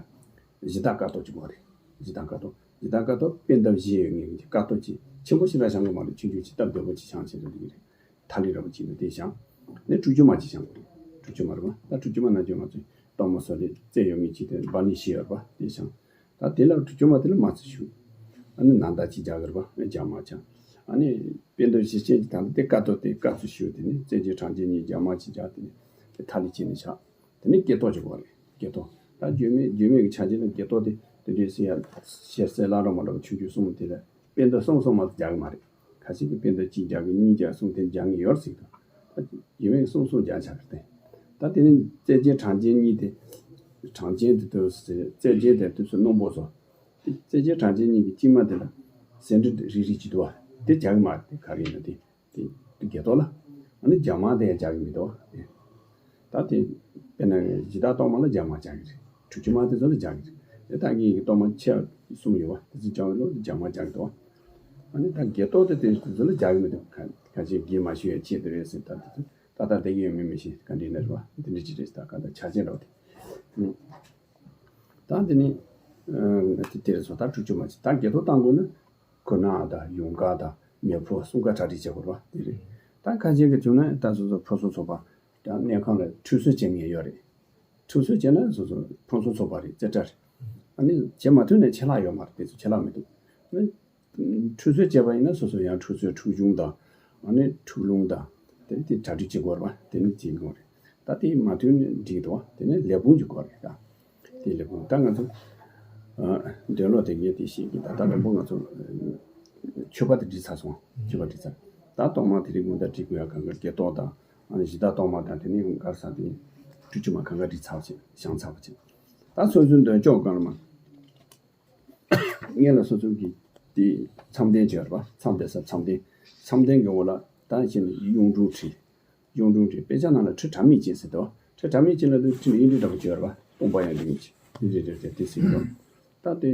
གཞི་བདག་དཀར་གཏོར་གཅིག་དགོས་རེད། གཞི་བདག་དཀར་གཏོར་གཞི་བདག་དཀར་གཏོར་པད་འདབ་བཞི་ཡོད་ངེས་ཀྱི་དཀར་གཏོར་གཅིག་ཆེན་པོ་ཞེ་དྲག་བཤམས་གི་མ་རེད། ཆུང་ཆུང་ཅིག་སྟབས་བདེ་པོ་ཅིག་བཤམས་བྱས་ན་འགྲིག་གི་རེད། ཐ་ལི་འདྲ་པོ་ཅིག་ནི་དེ་བཞག་ནས་ཁྲུས་ཆུ་མ་ཅིག་བཞག་དགོས་རེད། ཁྲུས་ཆུ་མ་རེད་པ། ད་ཁྲུས་ཆུ་མ་ནང་ཆུ་ང་ཚོས་གཏོར་མ་སོགས་ལས་རྩེ་ཡོད་མི་ཅིག་དེ་སྦ་ནི་བཞི་ཡོད་རེད་པ། དེ་བཞག་ད་དེ་ལ་ཁྲུས་ཆུ་མ་དེ་ལ་མ་ཚིག་ཞུ། ཨ་ནི་ནང་ཟླ་ཅིག་རྒྱག་གི་རེད་པ། རྒྱ་མ་ཆ། ཨ་ནི་པད་འདབ་བཞི་ཅན་གྱི་དང་དེ་ཀ་ཏོ་དེ་ཀ་ཚུ་ཞུ་དེ་ནི་རྩེ་རྒྱལ་གྲངས་ཅན་གཉིས་རྒྱ་མ་ཅིག་རྒྱག་དེ་ནི་དེ་ཐ་ལི་ཅིག་ནི་ཆགས། དེ་ནི་སྐེ་ཏོ་ཅིག་དགོས་རེད། སྐེ་ཏོ། ད་རྒྱུད་སྨད་རྒྱུད་སྨད་ཀྱི་ཆ་བྱད་ལ་སྐེ་ཏོ་དེ་དེ་འདྲའི་སེ་ཡ་ཤེར་སེ་ལ་རོ་མ་རོ་ཆུང་ཆུང་གསུམ་དེ་ལ་པད་འདབ་གསུམ་གསུམ་མ་གཏོགས་རྒྱག་གི་མ་རེད། ཁ་ཤས་ཀྱིས་པད་འདབ་གཅིག་རྒྱག་གི་གཉིས་རྒྱག་གསུམ་དེ་རྒྱག་གི་ཡོད་ཟེར་གི་འདུག་ད་རྒྱུད་སྨད་གསུམ་གསུམ་རྒྱག་བྱ་གི་རེད། ད་དེ་ནི་རྩེ་རྒྱལ་གྲངས་ཅན་གཉིས་དེ། གྲངས་ཅན་དེ་དུས་སུ་རྩེ་རྒྱལ་དེ་དུས་སུ་སྣུམ་པོ་བཟོ། དེ་རྩེ་རྒྱལ་གྲངས་ཅན་གཉིས་ཀྱི་དཀྱིལ་མ་དེ་ལ་ཟེའུ་འབྲུ་རིལ་རིལ་ཅིག་འདུག་བ། དེ་རྒྱག་གི་མ་རེད། དེ་ག་རེ་ཡིན་ན་དེ། དེ་དེ་སྐེ་ཏོ་ལ། ཨ་ནི་རྒྱ་མ་དེ་ཡང་རྒྱག་གི་མི་འདུག་བ། དེ། ད་དེ། དཔེར་ན་གཞི་བདག་གཏོར་མ་ལ་རྒྱ་མ་རྒྱག་གི་རེད། ཁྲུས་ཆུ་མ་དེ་ཚོ་ལ་རྒྱག་གི་རེད། དེ་ད་ངེད་ཀྱི་གཏོར་མ་ཆེ་གསུམ་ཡོད་བ། དེ་ཚོ་རྒྱག་གི་ལོ་རྒྱ་མ་རྒྱག་གི་འདུག་བ། ཨ་ནི་ད་སྐེ་ཏོ་དེ་དེ་ཚོ་ལ་རྒྱག་གི་མི་འདུག་ཁ་ཁ་ཅིག་གིས་མ་ཞུ་ཡ་ཆེད་དུ་རེད་ཟེར། ད་དེ་ཚོ་ད་ལྟ་བསྡད་ཀྱི་ཡོད་མེད་མི་ཤེས། ག་འདྲ་ཡིན་ན་རེད་བ། དེ་འདྲ་ཅིག་རེད། ད་ག་ད་ཆ་ཅན་རེད་བ་དེ། ཨུ། ད་དེ་ནི། ཨ་དེ་དེ་རེད་སོང་། ད་ཁྲུས་ཆུ་མ་ཅིག་ད་སྐེ་ཏོ་བཏང་དགོས་ན། གོས་ནག་དང་ཡུངས་དཀར་དང་མེ་ཕོ་གསུམ་ཀ་གྲ་སྒྲིག་བྱེད་དགོས་རེད་བ། དེ་རེད། ད་ཁ་ཅན་གྱི་བྱུང་ན་ད་སོ་སོ་ཕོ་སོ་ཚོགས་པ། ད་གནས་ཁང་ལ་ཁྲུས་གསོལ་བྱེད་མཁན་ཡོད་རེད། ཁྲུས་གསོལ་བྱས་ན་སོ་སོ་ཕོ་སོ་ཚོགས་པ་རེད། རྩེ་གྲ་རེད། ཨ་ནི་བྱེད་མ་ཐུབ་ན་ཆད་ལྷག་ཡོད་མ་རེད། དེ་ཚོ་ཆད་ལྷག་མི་འདུག་ཨ་ནི་ཁྲུས་གསོལ་བྱས་པ་ཡིན་ན་སོ་སོ་ཡང་ཁྲུས་གསོལ་ཁྲུས་ཆུང་དང་། ཨ་ནི་ཁྲུས་ལུང་དང་། དེ་དེ་གྲ་སྒྲིག་བྱེད་དགོས་རེད་བ། དེ་ནི་བྱེད་དགོས་རེད། ད་དེ་མ་ཐུབ་ན་འགྲིག་འདུག་བ། དེ་ནི་ལས་ཁུངས་ཀྱི་སྐོར་རེད་ད། དེ་ལས་ཁུངས་ད་ང་ཚོ། ཨ། འདོན་ལོ་དེ་ངས་དེ་ཤེས་ཀྱི། ད་ད་དང་པོ་ང་ཚོ་མཆོད་པ་དེ་བྲིས་ཚར་སོང་། མཆོད་པ་བྲིས་ཚར། ད་གཏོར་མ་དེ་རིང་གུང་ད་བྲིས་དགོས་ཡ་གང་ག་སྐེ་ཏོ་དང་། ཨ་ནི་གཞི་བདག་གཏོར་མ་དང་། དེ་ནས་གར་ས་དེ་ཁྲུས་ཆུ་མ་གང་ག་བྲིས་ཚར་བ་བྱས། བཤམས་ཚར་བ་བྱས། ད་སོ་སོའི་འདོན་ཆོག་གང་ལ་མ། སྔོན་ལ་སོ་སོ་གི་དེ་མཚམས་སྟོན་བྱས་རེད་པ། མཚམས་སྟོན་ས་མཚམས་སྟོན། མཚམས་སྟོན་གྱི་འོག་ལ་ད་གཞི་ནས་གཡུང་དྲུང་བྲིས། གཡུང་དྲུང་བྲིས། དཔེ་ཆ་ནང་ལ་ཁྲི་དྲ་མིག་ཅན་ཟེར་འདུག་ཁྲི་དྲ་མིག་ཅན་ལ་དུ་ཁྲི་ནས་གཡུང་དྲུང་འདྲ་པོ་བྱས་རེད་པ། སྟོང་པ་ཡང་འགྲིག་མི་ཅི་རེད་རེད་རེད་དེ་ཟེར་གི་འདུག་ད་དེ་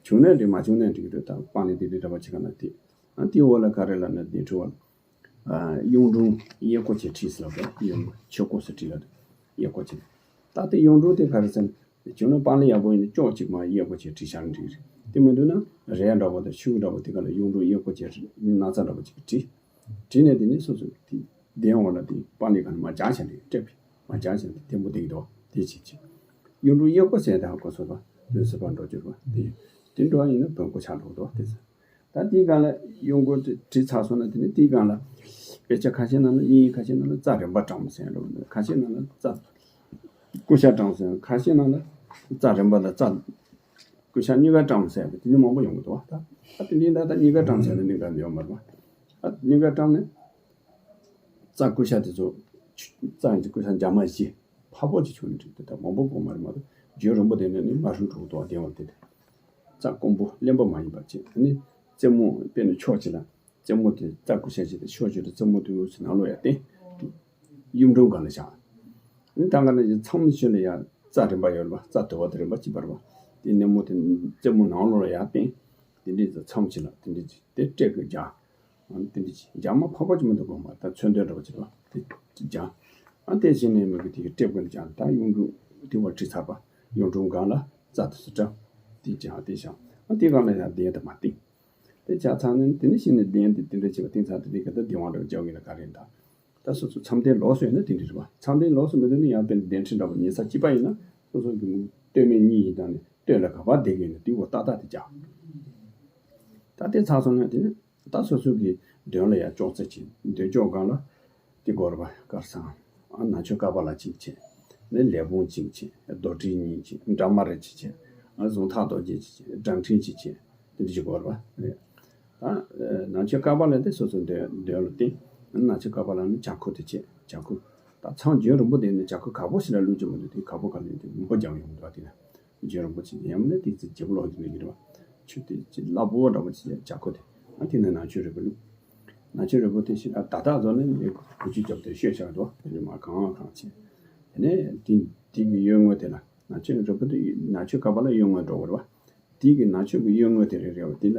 བྱུང་ན་འགྲིག་མ་བྱུང་ན་འགྲིག་གི་རེད། ད་སྤང་ནས་དེ་འདྲའི་འདྲ་པོ་བྱེད་ག་ན་དེ། ཨ་དེའི་འོག་ལ་ག་རེ་ལབ་ན་དེ་འཕྲོ་བ། ཨ་གཡུང་དྲུང་གཡས་སྐོར་བྱས་བྲིས་ཟེར་ལབ་པས། གཡུང་ཆོས་སྐོར་ཟེར་བྲིས་ལབ་དུས་གཡས་སྐོར་བྱས། ད་དེ་གཡུང་དྲུང་དེ་ག་རེ་ཟེར་ན། བྱུང་ན་པཱ་ལི་ཡག་པོ་ཡིན་ན་ཅོག་གཅིག་མར་གཡས་སྐོར་བྱས་བྲིས་བཞག་ན་འགྲིག་རེད། དེ་མི་འདུག་ན་རས་འདྲ་པོ་དང་ཤུ་གུ་འདྲ་པོ་དེ་ག་ལ་གཡུང་དྲུང་གཡས་སྐོར་བྱས་ན་ཚ་འདྲ་པོ་ཅིག་བྲིས། བྲིས་ནས་དེ་ནས་སོ་སོ་དེ་གདན་འོག་ལ་དེ་པཱ་ལི་ག་ནས་མར་སྦྱར་བྱས་ནས་སྤྲད་པས། མར་སྦྱར་བྱས་ནས་བརྟན་པོ་བསྡད་ཀྱི་འདུག་དེ་བྱེད་ཅིག་གཡུང་དྲུང་གཡས་སྐོར་ཟེར་དེ་ཧ་གོ་སོང་ད། དུས་སུ་བར་འགྲོ་གྱུར་པ་དེ། དེ་འགྲོ་བ་ཡིན་ན་བོན་སྐོར་ཆགས་འགྲོ་གི་འདུག་དེ་ཚོ། ད་དེའི་སྒང་ལ་གཡུང་སྐོར་དེ་བྲིས་ཚར་སོང་ན། དེ་ནས་དེའི་སྒང་ལ་དཔེ་ཆ་ཁ་ཤས་ནང་ལ་དབྱིན་ཡིག་ཁ་ཤས་ནང་ལ་རྩ་རིམ་པ་དྲངས་ཟེར་འགྲོ་གི་འདུག་ཁ་ཤས་ནང་ལ་རྩ་ཀུ་ཤ་དྲངས་ཟེར། ཁ་ཤས་ནང་ལ་རྩ་རིམ་པ་དང་རྩ་ཀུ་ཤ་གཉིས་ཀ་དྲངས་ཟེར་དེ་ནི་མང་པོ་ཡོང་གི་འདུག་ད་ད་དེ་འདྲའི་ད་ད་གཉིས་ཀ་དྲངས་ཟེར་ན་གནད་འགག་ཡོད་མ་རེད་པ། ད་གཉིས་ཀ་དྲངས་ནས་རྩ་ཀུ་ཤ་དེ་ཚོ་རྩ་ཡིན་གྱི་ཀུ་ཤ་འཇམ་མ་བཞི། ཕ་ཕོ་ཅིག་བྱུང་ནས་འགྲིག་དེ་ལྟར་མང་པོ་དགོས་མ་རེད་མ་གཏོགས། རྒྱུན་རིང་པོ་དེ་ནས་ནི་མ་ཧྲུལ་འགྲོ་གི་འདུག་དེ་བ་དེ་དེ། རྩ་དཀོན་པོ་རློན་པ་མ་ཡིན་པ་བྱས། ཨ་ནི་རྩེ་མོ་དཔེར་ན་ཕྱོགས་གཅིག་ལ་རྩེ་མོ་དེ་རྩ་ཀུ་ཤ་ཞིག་དང་ཕྱོགས་གཅིག་ཏུ་རྩེ་མོ་དེ་འུ་ཚོ་ནང་ལོགས་ཡར་བསྟན། གཡུང་དྲུང་སྒང་ལ་བཞག་ཨ་ནི་ད་ག་ནང་བཞིན་མཚམས་ཤིག་ལ་ཡང་རྩ་རིམ་པ་ཡོད་རེད་པ། རྩ་དུ་བ་དེ་རིམ་པ་གཅིག་པ་རེད་པ། དེ་སྣེ་མོ་དེ་རྩེ་མོ་ནང་ལོགས་ལ་ཡར་བསྟན། དེ་འདྲའི་མཚམས་ཤིག་ལ་དེ་འདྲའི་དེ་སྤྲད་དགོས་ཀྱང་། ཨ་ནི་དེ་འདྲ་ཅིག་འཇམ་མ་ཕོར་པ་ཅིག་མི་འདུག་གོ་མ། ད་མཚོན་དོན་འདྲ་པོ་ཅིག་རེད་པ། དེ་ཅིག་འཇམ། ཨ་དེ་བཞིན་ནས་མི་གི་དེ་གི་སྤྲད་དགོས་ཀྱང་། ད་གཡུང་དྲུང་དེ་བ་བྲིས་ཚར་པ། གཡུང་དྲུང་སྒང་ལ་རྩ་དེ་སུ་བྲབ། དེ་ཅིག་ཨ་དེ་བཞག་ཨ་དེ་སྒང་ལ་ཡང་གདན་དེ་མར་བཏིང་། དེ་བྱས་ཚར་ནས་དེ་ནས་གཞི་ནས་གདན་དེ་དེ་འདྲ་བྱས་པ་བཏིང་ཚར། དེ་འདྲའི་གི་ད་གདན་དབང་འདྲ་པོ་རྒྱག་གི་ཡིན་ན་ག་རེ་ཡིན་ད། ད་སོ་སོ་མཚམས་གདན་ལོགས་སུ་ཡོད་ན་དེ་འདྲ་རེད་པ། མཚམས་གདན་ལོགས་སུ་མི་འདུག་ན་ཡང་དཔེར་ན་གདན་ཁྲི་འདྲ་པོ་ཉེ་ས་གཅིག་པ་ཡིན་ན་སོ་སོ་གི་མིག་སྟོད་སྨད་གཉིས་ཡིན་ཙང་ནས་སྟོད་ལ་ག་པར་བསྡད་ཀྱི་ཡོད་ན་དེའི་འོག་ཏག་ཏག་དེ་རྒྱག་ད་དེ་ཚར་སོང་ན་དེ་ནས་ད་སོ་སོ་གི་མདུན་ལ་ཡར་ཅོག་ཙེ་བྱས། མདུན་ཅོག་སྒང་ལ་དེ་སྐོར་བ་དཀར་ཚང་། ཨ་ནང་མཆོད་ཀ་པཱ་ལ་གཅིག་བྱས། ནས་ལས་བུམ་གཅིག་བྱས། རྡོར་དྲིལ་གཉིས་བྱས། འདྲ་མ་རེ་གཅིག་བྱས། ཨ་གཟུངས་ཐག་རྡོ་རྗེ་གཅིག་བྱས། བགྲང་ཕྲེང་གཅིག་བྱས། དེ་འདྲ་ཅིག་སྐོར་བ་རེད། ད་ནང་མཆོད་ཀ་པཱ་ལ་དེ་སོ་སོ་མདུན་མདུན་ལ་བསྟན། ནང་མཆོད་ཀ་པཱ་ལ་ནི་བྱ་འགུལ་དེ་བྱས། བྱ་འགུལ། ད་མཚམས་རྒྱུན་རིང་པོ་དེ་ནི་བྱ་འགུལ་ག་པོ་ཞིག་ལ་བླུག་རྒྱུ་མི་འདུག་དེ་ག་པོ་ག་ལ་ཡིན་དེ་མང་པོ་རྒྱག་ཡོང་གི་འདུག་དེ་ན། རྒྱུན་རིང་པོ་ཅིག་ཡང་མིན་ན་དེ་ཚོ་བརྗེ་པོ་ལོག་རྒྱུ་མེད་ཀྱི་རེད་པ། ཆུ་དེ་ཅིག་སླ་པོ་འདྲ་པོ་ཅིག་བྱ་འགུལ་དེ། ཨ་དེ་ནི་ནང་མཆོད་རིལ་བུ་བླུགས། ནང་མཆོད་རིལ་བུ་དེ་ཞིག་ཨ་ད་ལྟ་བཟོ་ནས་ནི་གུ་ཆུ་རྒྱབ་དེ་བཤོས་བཞག་འདུག་དེ་ནི་མར་གང་གང་བྱས། དེ་ནས་དེ་དེ་གི་གཡོན་ངོས་དེ་ལ་ནང་མཆོད་རིལ་བུ་དེ་ནང་མཆོད་ཀ་པཱ་ལ་གཡོན་ངོས་འགྲོ་དགོས་རེད་པ། དེ་གི་ནང་མཆོད་ཀྱི་གཡོན་ངོས་དེ་རེ་རེ་བ་དེ་ལ་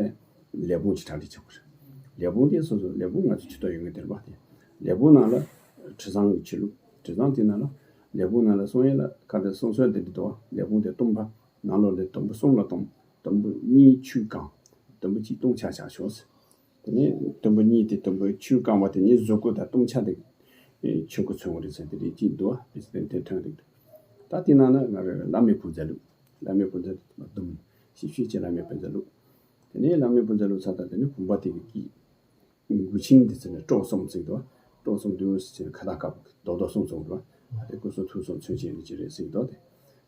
ལས་བུམ་གྱི་གྲ་སྒྲིག་བྱེད་དགོས་རེད། ལས་བུམ་དེ་སོ་སོ་ལས་བུམ་ང་ཚོ་ཇུས་གཏོགས་ཡོད་མཁན་དེ་རེད་པ། དེ་ལས་བུམ་ནང་ལ་དྲི་བཟང་གི་ཆུ་བླུགས། དྲི་བཟང་དེ་ནང་ལ་ལས་བུམ་ནང་ལ་གསུང་ཡས་ལ་ཁ་དེ་གསུང་སྲོལ་དེ་འདི་འདུག་ལས་བུམ་དེ་སྟོང་པ། ནང་ལོགས་ལ་དུམ་བུ་གསུམ་ལ་སྟོང་། དུམ་བུ་གཉིས་ཆུས་བཀང་། དུམ་བུ་གཅིག་བཏུང་བྱ་བྱ་ཤོག་ཟེར། དེ་ནས་དུམ་བུ་གཉིས་དེ་དུམ་བུ་ཆུས་བཀང་བ་དེ་ཉིད་གཟུགས་སྐུ་དང་བཏུང་བྱ་དེ་ཆོས་སྐུ་མཚོན་དགོས་རེད་ཟེར། དེ་འདྲའི་གཅིག་འདུག་བ། དེ་ཚོ་དེ་ཐོན་རེད། ད་དེ་ནང་ན་ང་རང་བླ་མའི་བུམ་རྫས་བླུགས། བླ་མའི་བུམ་རྫས་དེ་བརྡུང་། ཞིབ་ཞིབ་བྱས་བླ་མའི་བུམ་རྫས་བླུགས། དེ་ནས་བླ་མའི་བུམ་རྫས་བླུགས་ཚར་ད་དེ་ནས་བུམ་པ་དེ་གི་དཀྱིལ་མགུལ་ཆིངས་དེ་ཚོ་ནས་སྲོག་གསུམ་བརྩིགས་འདུག་སྲོག་གསུམ་དུས་སུ་ཁ་ལག་དཀར་པོ་རྡོག་རྡོག་གསུམ་བཙུགས་འདུག་ད་དེ་སྐུ་གསུང་ཐུགས་གསུམ་མཚོན་བྱེད་ནི་ཅི་རེད་ཟེར་གྱི་འདུག་དེ་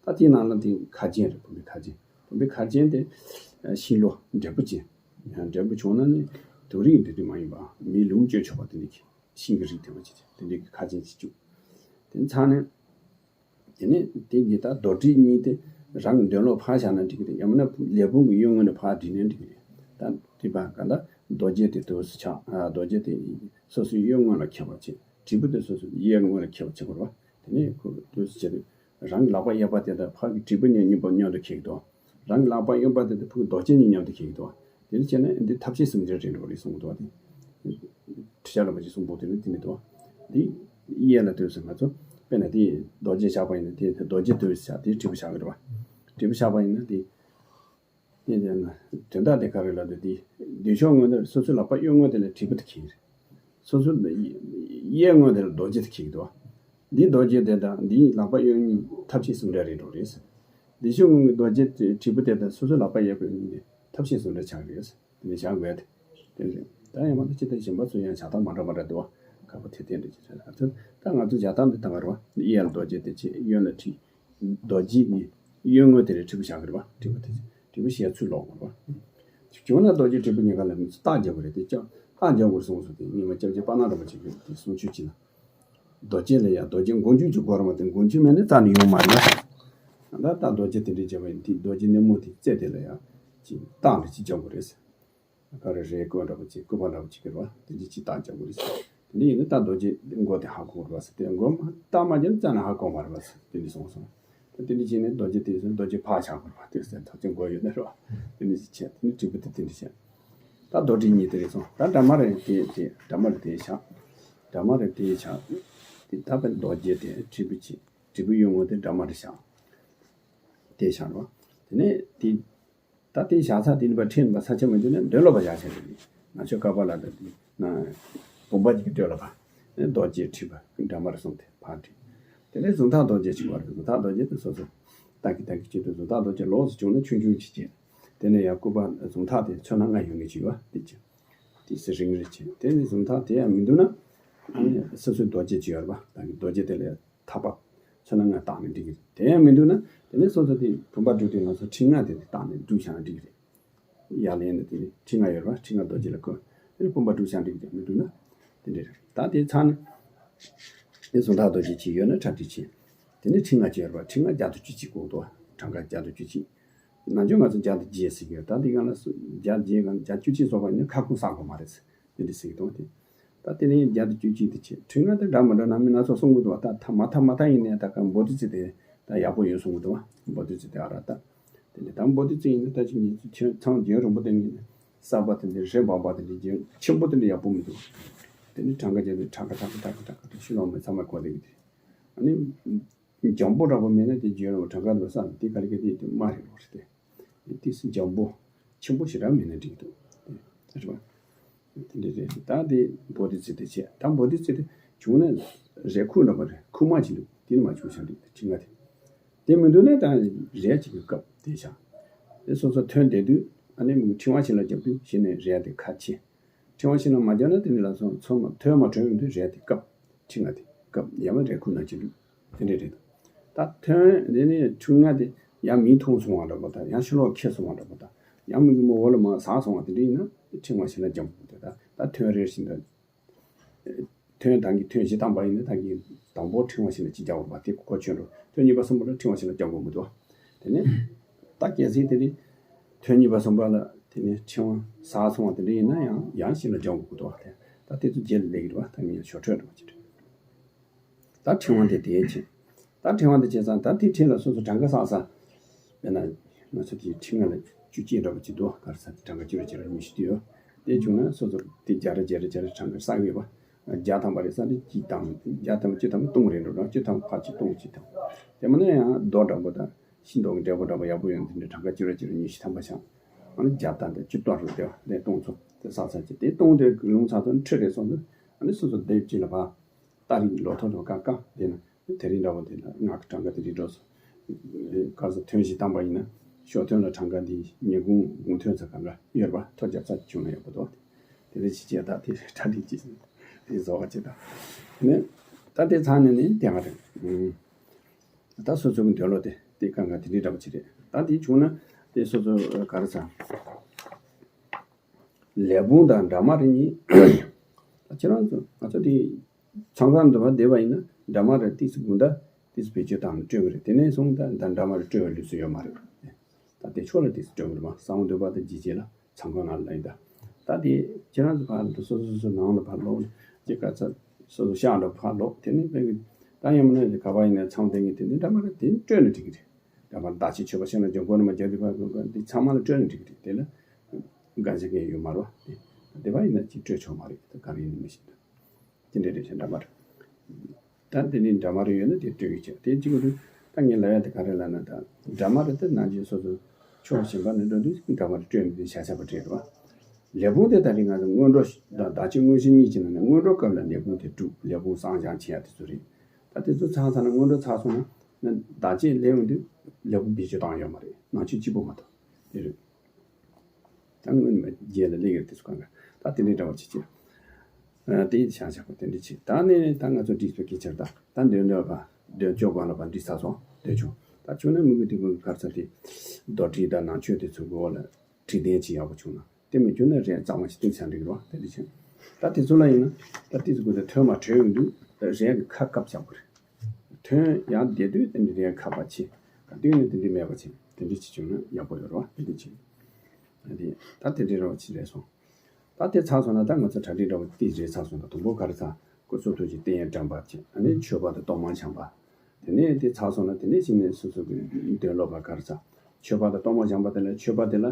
ད་དེའི་ནང་ལ་དེ་ཁ་རྒྱན་རེད། བུམ་པའི་ཁ་རྒྱན། བུམ་པའི་ཁ་རྒྱན་དེ་ཤིང་ལོ་འབྲས་བུ་ཅན། ཡང་འབྲས་བུ་བྱུང་ན་ནི་དུག་རིགས་འདི་དུས་མ་ཡིན་པ་མིའི་ལུས་སྤྱོད་ཆོག་པ་དེ་འདྲའི་ཤིང་གི་རིགས་དེ་མ་ཅིག་དེ་འདྲའི་ཁ་རྒྱན་ཅིག་བཅུག་དེ་ཚང་ནས། དེ་ནས་དེ་གི་ད་རྡོར་དྲིལ་གཉིས་དེ་རང་གི་མདུན་ལོགས་ཕར་བཞག་ན་འགྲིག་གི་རེད། ཡང་མིན་ན་ལས་བུམ་གྱི་གཡོན་ངོས་ནས་ཕར་བསྒྲིགས་ནའི་འགྲིག་གི་རེད། ད་དེ་བར་ག་ད་རྡོ་རྗེ་དེ་དུས་སུ་ཆགས། ཨ་རྡོ་རྗེ་དེ་སོ་སོའི་གཡོན་ངོས་ལ་འཁེལ་བ་བྱེད། དྲིལ་བུ་དེ་སོ་སོའི་གཡས་ངོས་ལ་འཁེལ་བ་བྱེད་དགོས་རེད་པ། དེ་ནས་ཁོ་དུས་སུ་བྱེད་དུས་རང་གི་ལག་པ་གཡས་པ་དེ་དང་ཕར་གྱི་དྲིལ་བུ་གཉིས་གཉིས་པོ་མཉམ་དུ་འཁེལ་གྱི་འདུག་རང་གི་ལག་པ་གཡོན་པ་དེ་དང་ཕར་གྱི་རྡོ་རྗེ་གཉིས་མཉམ་དུ་འཁེལ་གྱི་འདུག་དེ་འདྲ་བྱས་ན་འདི་ཐབས་ཤེས་ཟུང་འབྲེལ་རེད་འགྲོ་རེད་གསུངས་འདུག་དེ་ཁྲི་བྱང་རིན་པོ་ཆེ་གསུང་པོ་དེ་ནི་དེ་ནི་འདུག་འདི་གཡས་ལ་དུས་སུ་ང་ཚོ་དཔེར་ན་དེ་རྡོ་རྗེ་བཞག་པ་ཡིན་ན་དེ་རྡོ་རྗེ་དུས་སུ་བཞག་དེ་དྲིལ་བུ་བཞག་གི་རེད་པ། དྲིལ་བུ་བཞག་པ་ཡིན་ན་དེ། དེ་ཡིན་ན་དོན་དག་དེ་ག་རེ་ལབ་དུས་དེ་བདེ་མཆོག་ངོས་ནས་སོ་སོའི་ལག་པ་གཡོན་ངོས་དེ་ལ་དྲིལ་བུ་དེ་འཁེལ་གྱི་རེད། སོ་སོའི་གཡས་ངོས་དེ་ལ་རྡོ་རྗེ་དེ་འཁེལ་གྱི་འདུག་འདིའི་རྡོ་རྗེ་དེ་དང་འདིའི་ལག་པ་གཡོན་གཉིས་ཐབས་ཤེས་ཟུང་འབྲེལ་རེད་འགྲོ་རེད། བདེ་མཆོག་ངོས་ཀྱི་རྡོ་རྗེ་དེ་དྲིལ་བུ་དེ་དང་སོ་སོའི་ལག་པ་གཡས་པ་གཉིས་དེ་ཐབས་ཤེས་ཟུང་འབྲེལ་ཆགས་ཀྱི་རེད། དེ་ནས་བཞག་དགོས་ཏེ། དེ་རེད། ད་ཡང་མ་གཏོགས་ཅི་ལྟར་གཞན་པ་ཚོ་ཡང་བྱ་སྟངས་མ་འདྲ་མ་འདྲ་འདུག་བ། ཁ་པོ་དེ་དེ་འདྲ་ཅི་རེད་ལ། ད་ང་ཚོ་བྱ་སྟངས་འདི་ལྟ་བ་རེད་བ། གཡས་ལ་རྡོ་རྗེ་དེ་བྱས། གཡོན་ལ་དྲིལ། རྡོ་རྗེ་གི་གཡོན་ངོས་དེ་ལ་དྲིལ་བུ་བཞག་གི་རེད་བ། དྲིལ་བུ་དེ་དྲིལ་བུ་བཞག་ཚུལ་ལོག་དགོས་རེད་བ། བྱུང་ན་རྡོ་རྗེ་དྲིལ་བུ་གཉིས་ཀ་ལ་ནི་རྟགས་རྒྱག་དགོས་རེད་དེ། ཅང་རྟགས་རྒྱག་དགོས་གསུངས་སོང་། དེ་སྔོན་མ་སྐྱབས་རྗེ་པ་ན་རིན་པོ་ཆེ་གིས་དེ་གསུང་ཆོས་ཅིག་ན། རྡོ་རྗེ་ལ་ཡང་རྡོ་རྗེ་མགོ་མཇུག་ཅིག་དགོས་རེད་མ་གཏོགས་མགོ་མཇུག་མེད་ན་རྩ་ནས་ཡོང་མ་རེད་ན། ད་ལྟ་རྡོ་རྗེ་དེ་འདྲའི་བྱས་པ་ཡིན་དུས་རྡོ་རྗེ་སྣེ་མོ་དེ་རྩེ་དེ་ལ་ཡང་ཅིག་རྟགས་འདྲ་ཅིག་རྒྱག་དགོས་རེད་ཟེར། ག་རེ་རེད། སྐུ་འདྲ་པོ་ཅིག་སྐུ་པར་འདྲ་པོ་ཅིག་གི་རེད་བ། དེ་འདྲ་ཅིག་རྟགས་རྒྱག་དགོས་རེད་ཟེར། དེ་འདྲ་ཡིན་ན་ད་རྡོ་རྗེ་མགོ་དེ་ཧ་གོ་དགོས་རེད་བ་ཟེར། དེ་མགོ་མ་རྟགས་མ་རྒྱབ་ན་རྩ་ནས་ཧ་གོ་མ་རེད་བ་ཟེར། དེ་འདྲ་གསུངས་སོང་། ད་དེ་འདྲ་བྱས་ནས་རྡོ་རྗེ་དེ་ཚོ་རྡོ་རྗེ་ཕར་ཆགས་དགོས་རེད་བ། དེ་ཟེར་ཐག་ཆོད་མགོ་ཡོད་ན་རེད་བ། དེ་འདྲ་ཅིག་བྱས། དེ་ནས་དྲིལ་བུ་དེ་དེ་འདྲ་བྱས། ད་རྡོར་དྲིལ་གཉིས་དེ་རེད་སོང་། ད་འདྲ་མ་རེད་དེ་དེ་འདྲ་མ་རེད་དེ་བཞག་འདྲ་མ་རེད་དེ་བཞག་དེ་ད་བས་རྡོ་རྗེ་དེ་དྲིལ་བུ་གཅིག་དྲིལ་བུ་གཡོན་ངོ་དེ་འདྲ་མ་རེད་བཞག་དེ་བཞག་རོ། དེ་ནས་དེ་ད་དེ་བཞག་ས་དེ་ནི་པ་ཁྲིད་པ་ས་ཆ་མི་འདུག་ན་འདོན་ལོ་པ་བཞག་ཆ་རེད། ང་ཆོས་ཀ་པ་ལ་ད་དེ་ན་བུམ་པ་གཅིག་གི་འདོན་ལོ་པ་རྡོ་རྗེ་དྲིལ་བུ་འདྲ་མ་རེད་སོང་དེ་ཕར་དྲིལ། དེ་ནས་གཟུངས་ཐག་རྡོ་རྗེ་གཅིག་བར་གཟུངས་ཐག་རྡོ་རྗེ་དེ་སོ་སོ་ཏག་གི་ཏག་གི་བྱེད་དུས་གཟུངས་ཐག་རྡོ་རྗེ་ལོགས་སུ་བྱུང་ན་ཆུང་ཆུང་གཅིག་བྱེད། དེ་ནས་ཡང་སྐུད་པ་གཟུངས་ཐག་དེ་ཚོན་སྣ་ལྔ་ཡོད་ངེས་ཅིག་ཡོད་དེ་ཅི། དེ་སི་རིང་རེ་བྱེད། དེ་ནས་གཟུངས་ཐག་དེ་ཡང་མི་འདུག་ན། ཨ་ནི་སོ་སོའི་རྡོ་རྗེ་ཅི་ཡོད་པ་ད་གི་རྡོ་རྗེ་དེ་ལས་ཐག་པ་ཚོན་སྣ་ལྔ་བཏགས་ནས་འགྲིག་གི་རེད། དེ་ཡང་མི་འདུག་ན་དེ་ནས་སོ་སོ་དེ་བུམ་པ་སྒྲུག་དུས་ང་ཚོ་ཁྲི་ལྔ་དེ་བཏགས་ནས་སྒྲུག་བཞག་ན་འགྲིག་གི་རེད། ཡར་ལེན་ནས་དེ་ནས་ཁྲི་ལྔ་ཡོད་པ་ཁྲི་ལྔ་རྡོ་རྗེ་ལ་བཀོད། དེ་ནས་བུམ་པ་སྒྲུག་བཞག་འགྲིག་གི་རེད། མི་འདུག་ན་དེ་འདྲ་རེད། ད་དེ་ཚར་ནས་དེ་གཟུངས་ཐག་རྡོ་རྗེ་ཅི་ཡོད་ན་གྲ་སྒྲིག་བྱེད། དེ་ནས་ཁྲི་ལྔ་ཅི་ཡོད་པ་ཁྲི་ལྔ་བརྒྱ་དང་བཅུ་གཅིག་གོ་འདུག་གྲངས་ཀ་བརྒྱ་དང་བཅུ་གཅིག་ནང་ཆོས་ང་ཚོ་བརྒྱ་དང་བརྒྱད་ཟེར་གྱི་ཡོད། ད་འདི་གང་ལ་སུ་བརྒྱ་བརྒྱད་གང་བརྒྱ་བཅུ་གཅིག་སོགས་པ་ཡིན་ན་ཁ་སྐོང་བསག་དགོས་མ་རེད། དེ་འདྲ་ཟེར་གྱི་འདུག་དེ། ད་དེ་ནས་བརྒྱ་དང་བཅུ་གཅིག་དེ་བྱས་ཁྲི་ལྔ་དེ་འདྲ་མི་འདྲ་ན་མི་སྣ་ཚོགས་གསུང་གི་འདུག་ད་ཐ་མ་ཐ་མ་ཐ་ཡིན་ནའི་ད་ག་བོ་དྷི་ཙི་དེ་ད་ཡག་པོ་ཡོད་གསུང་གི་འདུག་བ་བོ་དྷི་ཙི་དེ་ཨ་ར་ད། དེ་ནས་ད་བོ་དྷི་ཙི་ཡིན་ན་ད་ཅིག་ཉིད་ཚུལ་ཁྱོད་ཚང་རྒྱུན་རིང་པོ་དེ་ཉིད་ནས་གསར་པ་དེ་འདྲ་རེ་འབར་བ་དེ་འདྲ་རྒྱུན་ཆེན་པོ་དེ་འདྲ་ཡག་པོ་མི་འདུག་དེ་ནས་གྲངས་ཀ་བརྒྱབ་དུས་ཁྲ་ཁ་ཁྲ་ཁ་ཁྲ་ཁ་ཁྲ་ཁྲ་ཤི་ལོང་མི་ཚང་མ་གོ་བསྡད་ཀྱི་དེ། ཨ་ནི། འཇམ་པོ་འདྲ་པོ་མེད་ན་དེ་བརྗོད་རུང་གྲངས་ཀ་འདྲ་བསམ་དེ་ག་རེ་ག་དེ་དེ་དམའ་རེད་ལོ་རེད་དེ། དེ་སུ་འཇམ་པོ་ཆེན་པོ་ཞེ་དྲག་མེད་ན་འགྲིག་འདུག་དེ་རེད་པ། དེ་འདྲ་རེད། ད་དེ་བོ་དྷི་ཙི་དེ་བྱས་ད་བོ་དྷི་ཙི་དེ་བྱུང་ན་རས་ཁུག་འདྲ་པོ་རེད། ཁུག་མ་ཅིག་འདུག་དེ་ནི་མ་བྱུང་ཤག་འགྲིག་དེ་ཁྲི་ལྔ་དེ། དེ་མི་འདུག་ན་ད་རས་ཅིག་གི་སྐབས་དེ་བྱ། དེ་སོ་སོ་ཐོན་བསྡད་དུས་ཨ་ནི་མི་ཁྲི་དབང་ཞིག་ལ་རྒྱབ་དུས་གཞི་ནས་རས་དེ་ཁ་ཕྱེ། ཕྲེང་བ་ཤིང་ལ་མ་བརྒྱབ་ན་དེ་ནི་ལ་སོགས་ཚོད་མ་ཐོན་མ་གྲོལ་ཡོང་དུས་རས་དེ་བཀབ། ཁྲི་ལྔ་དེ་བཀབ་ཡང་མ་རས་ཁུག་ན་ཅི་འདུག་དེ་འདྲས་རེད། ད་ཐོན་དེ་ནི་ཁྲི་ལྔ་དེ་ཡང་མིག་མཐོང་སོང་བ་འདྲ་པོ་དང་ཡང་ཕྱི་ལོགས་ཁེལ་སོང་བ་འདྲ་པོ་དང་ཡང་མིག་གི་མོ་འོག་ལ་མ་ཟག་སོང་བ་དེ་འདྲ་ཡིན་ན་ཕྲེང་བ་ཤིང་ལ་འཇམ་པོ་འདུག་ད་ད་ཐོན་རེར་བཞིན་དུ། ཐོན་དང་གི་ཐོན་བཞི་བཏང་པ་ཡིན་ན་ད་གི་དང་པོ་ཕྲེང་བ་ཤིང་ལ་གཅིག་རྒྱག་དགོས་པ་དེ་གོ་ཆོད་འགྲོ། ཐོན་གཉིས་པ་གསུམ་པ་ལ་ཕྲེང་བ་ཤིང་ལ་རྒྱག་དགོས་མི་འདུག་དེ་ནས་ད་གལ་སྲིད་དེ་ནི་ཐོན་གཉིས་པ་གསུམ་པ་ལ་དེ་ནི་ཕྲེང་བ་ཟག་སོང་བ་དེ་འདྲ་ཡིན་ན་ཡང་ཡང་ཤིང་ལ་རྒྱག་དགོས་འདུག་བ། དེ་ད་དེ་ཚོ་རྗེས་ལ་སླེབས་ཀྱི་རེད་བ། ད་ངས་ཞོར་འཕྲོས་འགྲོ་བ་ཅིག་རེད། ད་ཕྲེང་བ་དེ་དེའི་ཕྱིན། ད་ཕྲེང་བ་དེ་བྱས་ཙང་ད་དེའི་ཕྲེང་ལ་སོ་སོ་གྲངས་ཀ་བསགས་ས། དཔེར་ན། ང་ཚོ་དེའི་ཕྲེང་ལ་བཅུ་གཅིག་འདྲ་པོ་ཅིག་འདུག་ག་རེ་ཟ་དེ་གྲངས་ཀ་བཅུ་རེ་བཅུ་རེ་ཉི་ཤུ་དེ་ཡོད། དེ་བྱུང་ན་སོ་སོ་དེ་བརྒྱ་རེ་བརྒྱ་རེ་བརྒྱ་རེ་གྲངས་ཀ་བསགས་ཡོད་པ། བརྒྱ་ཐམ་པ་རེ་ས་དེ་གཅིག་དང་བརྒྱ་ཐམ་པ་བཅུ་ཐམ་པ་སྟོང་རེ་འགྲོ་གྲངས་བཅུ་ཐམ་པ་ཕར་གཅིག་སྟོང་གཅིག་དང་། དེ་མིན་ན་ཡང་རྡོ་འདྲ་པོ་དང་ཤིང་ཏོག་གི་འབྲས་བུ་འདྲ་པོ་ཡག་པོ་ཡོང་དེ་འདྲའི་གྲངས་ཀ་བཅུ་རེ་བཅུ་རེ་ཉི་ཤུ་ཐམ་པ་བྱང་། ཨ་ནི་བརྒྱ་དང་དེ་བཅུ་སྟོང་རེ་དེ་བ་དེ་སྟོང་ཚོ་དེ་བསགས་ཚར་གྱི་དེ་སྟོང་དེ་ལུང་ཚར་དུ་ཁྲི་རེ་སོང་དུས་ཨ་ནི་སོ་སོ་དེབ་གཅིག་ལ་ཕར། ཏ་རིག་ལོ་ཐོ་ཐོ་ཀ་ཀ་དེ་ན་དེ་རིང་འདྲ་པོ་དེ་ལ་ངག་གི་གྲངས་ཀ་དེ་རིགས་འགྲོ་སོང་། ག་ས་ཐོན་ཞིག་བཏང་པ་ཡིན་ན་ཤོག་ཐོན་ལ་གྲངས་ཀ་འདི་ཉིན་གུང་དགུང་ཐོན་ཚ་གང་ག་ཡོད་པ་ཐོ་རྒྱབ་ཚ་བྱུང་ན་ཡག་པོ་འདུག་དེ་རིང་ཅི་བྱས་ད་དེ་གྲ་སྒྲིག་ཅི་དེ་བཟོ་བ་ཅི་ད་ནི་ད་དེ་ཚང་ནས་ནི་དེ་ག་རེད། ད་སོ་སོ་གི་འདོད་བློ་དེ་དེ་གང་ག་དེ་འདྲ་འདྲ་པོ་ཅི་རེད། ད་དེ་བྱུང་ན་དེ་སོ་སོ་ག་རེ་ཟ། ལས་བུམ་དང་འདྲ་མ་རེ་གཉིས། ད་ཁྱེད་རང་ཚོ་ང་ཚོ་དེ་ཚང་ཁང་འདུལ་བ་བསྡད་པ་ཡིན་ན་འདྲ་མ་རེ་ཏིས་དགུན་ད་ཏིས་བེད་སྤྱོད་བཏང་ནས་སྤྲོད་ཀྱི་རེད། དེ་ནས་བཟུང་ད་ད་འདྲ་མ་རེ་སྤྲོད་པའི་ལུགས་སྲོལ་ཡོད་མ་རེད། ད་དེ་ཕྱོགས་ལ་ཏིས་སྤྲོད་ཀྱི་རེད་མ་གསང་བ་འདུལ་བ་དང་རྗེས་བྱེད་ལ་ཚང་ཁང་ནང་ལ་ཡིན་ད། ད་དེ་ཁྱེད་རང་ཚོ་ཕར་འདུག་སོ་སོ་སོ་ནང་ལ་ཕར་ལོག་ཅིག་ག་ཚ་སོ་སོ་ཤག་འདྲ་ཕར་ལོག་དེ་ནས་ཕ་གི་ད་ཡང་མིན་ན་ག་པ་ཡིན་ན་ཚང་དེ་གི་དེ་ནས་འདྲ་མ་རེ་དེ་སྤྲོད་ནས་འགྲིག་གི་རེད། ད་བར་བདག་ཆེ་ཆོས་པ་ཤེས་ན་འཇོན་གོ་ནི་མ་རྒྱ་དེ་བར་འདི་ཚང་མ་ལ་སྤྲོད་ནི་འགྲིག་གི་རེད། དེ་ལ་འགན་ཆེ་མཁན་ཡོད་མ་རེད་བ། དེ་བ་ཡིན་ན་ཅིག་སྤྲོད་ཆོག་མ་རེད། ད་ག་རེ་ཡིན་ནི་མི་ཤེས། དེ་འདྲ་རེད་ཤེས་འདྲ་མ་རེད། ད་དེ་ནི་འདྲ་མ་རེ་ཡོད་ན་དེ་སྤྲོད་ཡོད་ཅེས་དེ་གཅིག་རེད། ད་ངས་ལབ་ཡ་དེ་ག་རེ་ལབ་ན་ད་འདྲ་མ་རེད། དེ་ནང་བཞིན་སོ་སོ་ཕྱོགས་གཞན་པ་ནས་འགྲོ་དུས་འདྲ་མ་རེ་སྤྲོད་ནི་དེ་བྱ་བྱ་བ་རེད་བ། ལས་ཁུངས་དེ་ད་རེས་ང་ཚོ་སྔོན་འགྲོ་དང་བདག་གཅེས་དངོས་གཞི་གཉིས་ཀྱི་ནང་ནས་སྔོན་འགྲོ་སྐབས་ལ་ལས་ཁུངས་དེ་སྒྲུབ་ལས་ཁུངས་བསང་སྦྱང་བྱེད་ཡ་དེ་ཚོ་རེད། ད་དེ་ཚོ་ཚང་ཚང་ན་སྔོན་འགྲོ་ཚར་སོང་ན་ན་བདག་གཅེས་ལས་ཡོང་དུས་ལས་ཁུངས་བེད་སྤྱོད་བཏང་ཡོད་མ་རེད། ནང་ཆོས་གཅིག་པོ་མ་གཏོགས་དེ་རེད། ད་སྔོན་མ་རྗེས་ལ་སླེབས་ཡོད་དེ་ཚོ་གང་ག་ད་དེ་འདྲའི་འདྲ་བ་བྱེད་ཀྱི། དེ་ཡིན་ཤག་ཤག་པོ་དེ་འདྲ་བྱེད། ད་ནི་ད་ང་ཚོ་འདྲིས་པའི་སྐད་ཆར་ད་ད་འདོན་འདོན་པ་འདོན་ཆོག་གང་ལ་བ་འདྲིས་ཚར་སོང་འདོན་ཆོག་ད་བྱུང་ན་མི་གི་དེ་གོ་གར་ཚ་དེ་རྡོ་དྲིལ་དང་ནང་ཆོས་དེ་ཚོ་གི་འོག་ལ་དྲི་ལྡན་ཅིག་ཡག་པོ་བྱུང་ན། དེ་མི་འགྱུར་ན་རས་གཙང་མ་ཞིག་བཏིང་བྱ་འགྲིག་རོགས་དེ་འདྲ་བྱས། ད་དེ་ཚོ་ལ་ཡིན་ན་ད་དེ་ཚོ་དགོས་ཏེ་ཐོན་མ་བྲོས་ཡོང་དུས་ད་རས་ཀྱི་ཁ་བཀབ་བྱ་དགོས་རེད། ཐོན་ཡང་བསྡད་དུས་དེ་འདྲ་རས་ཁ་བ་ཆེ། ག་དུས་ནས་དེ་འདྲ་མེད་པ་བྱས་དེ་འདྲ་བྱེད་བྱུང་ན་ཡག་པོ་ཡོད་རོགས་དེ་འདྲ་བྱས། ད་དེ་ད་དེ་འདྲ་རོགས་བྱེད་རེད་སོང་། ད་དེ་ཚར་སོང་ན་ད་ང་ཚོ་གྲ་སྒྲིག་འདྲ་བོ་དེ་རེད་ཚར་སོང་ད་དུམ་བུ་ག་རེ་ཚར་སྐུ་གསུང་ཐུགས་ཀྱི་རྟེན་ཡར་དྲངས་པ་བྱས་ཨ་ནི་མཆོད་པ་དང་གཏོར་མ་བྱང་པ། དེ་ནས་དེ་ཚར་སོང་ན་དེ་ནས་གཞི་ནས་སོ་སོ་གི་འདོན་ལོ་བ་ག་རེ་ཚར། མཆོད་པ་དང་གཏོར་མ་བྱང་པ་དེ་ལ་མཆོད་པ་དེ་ལ་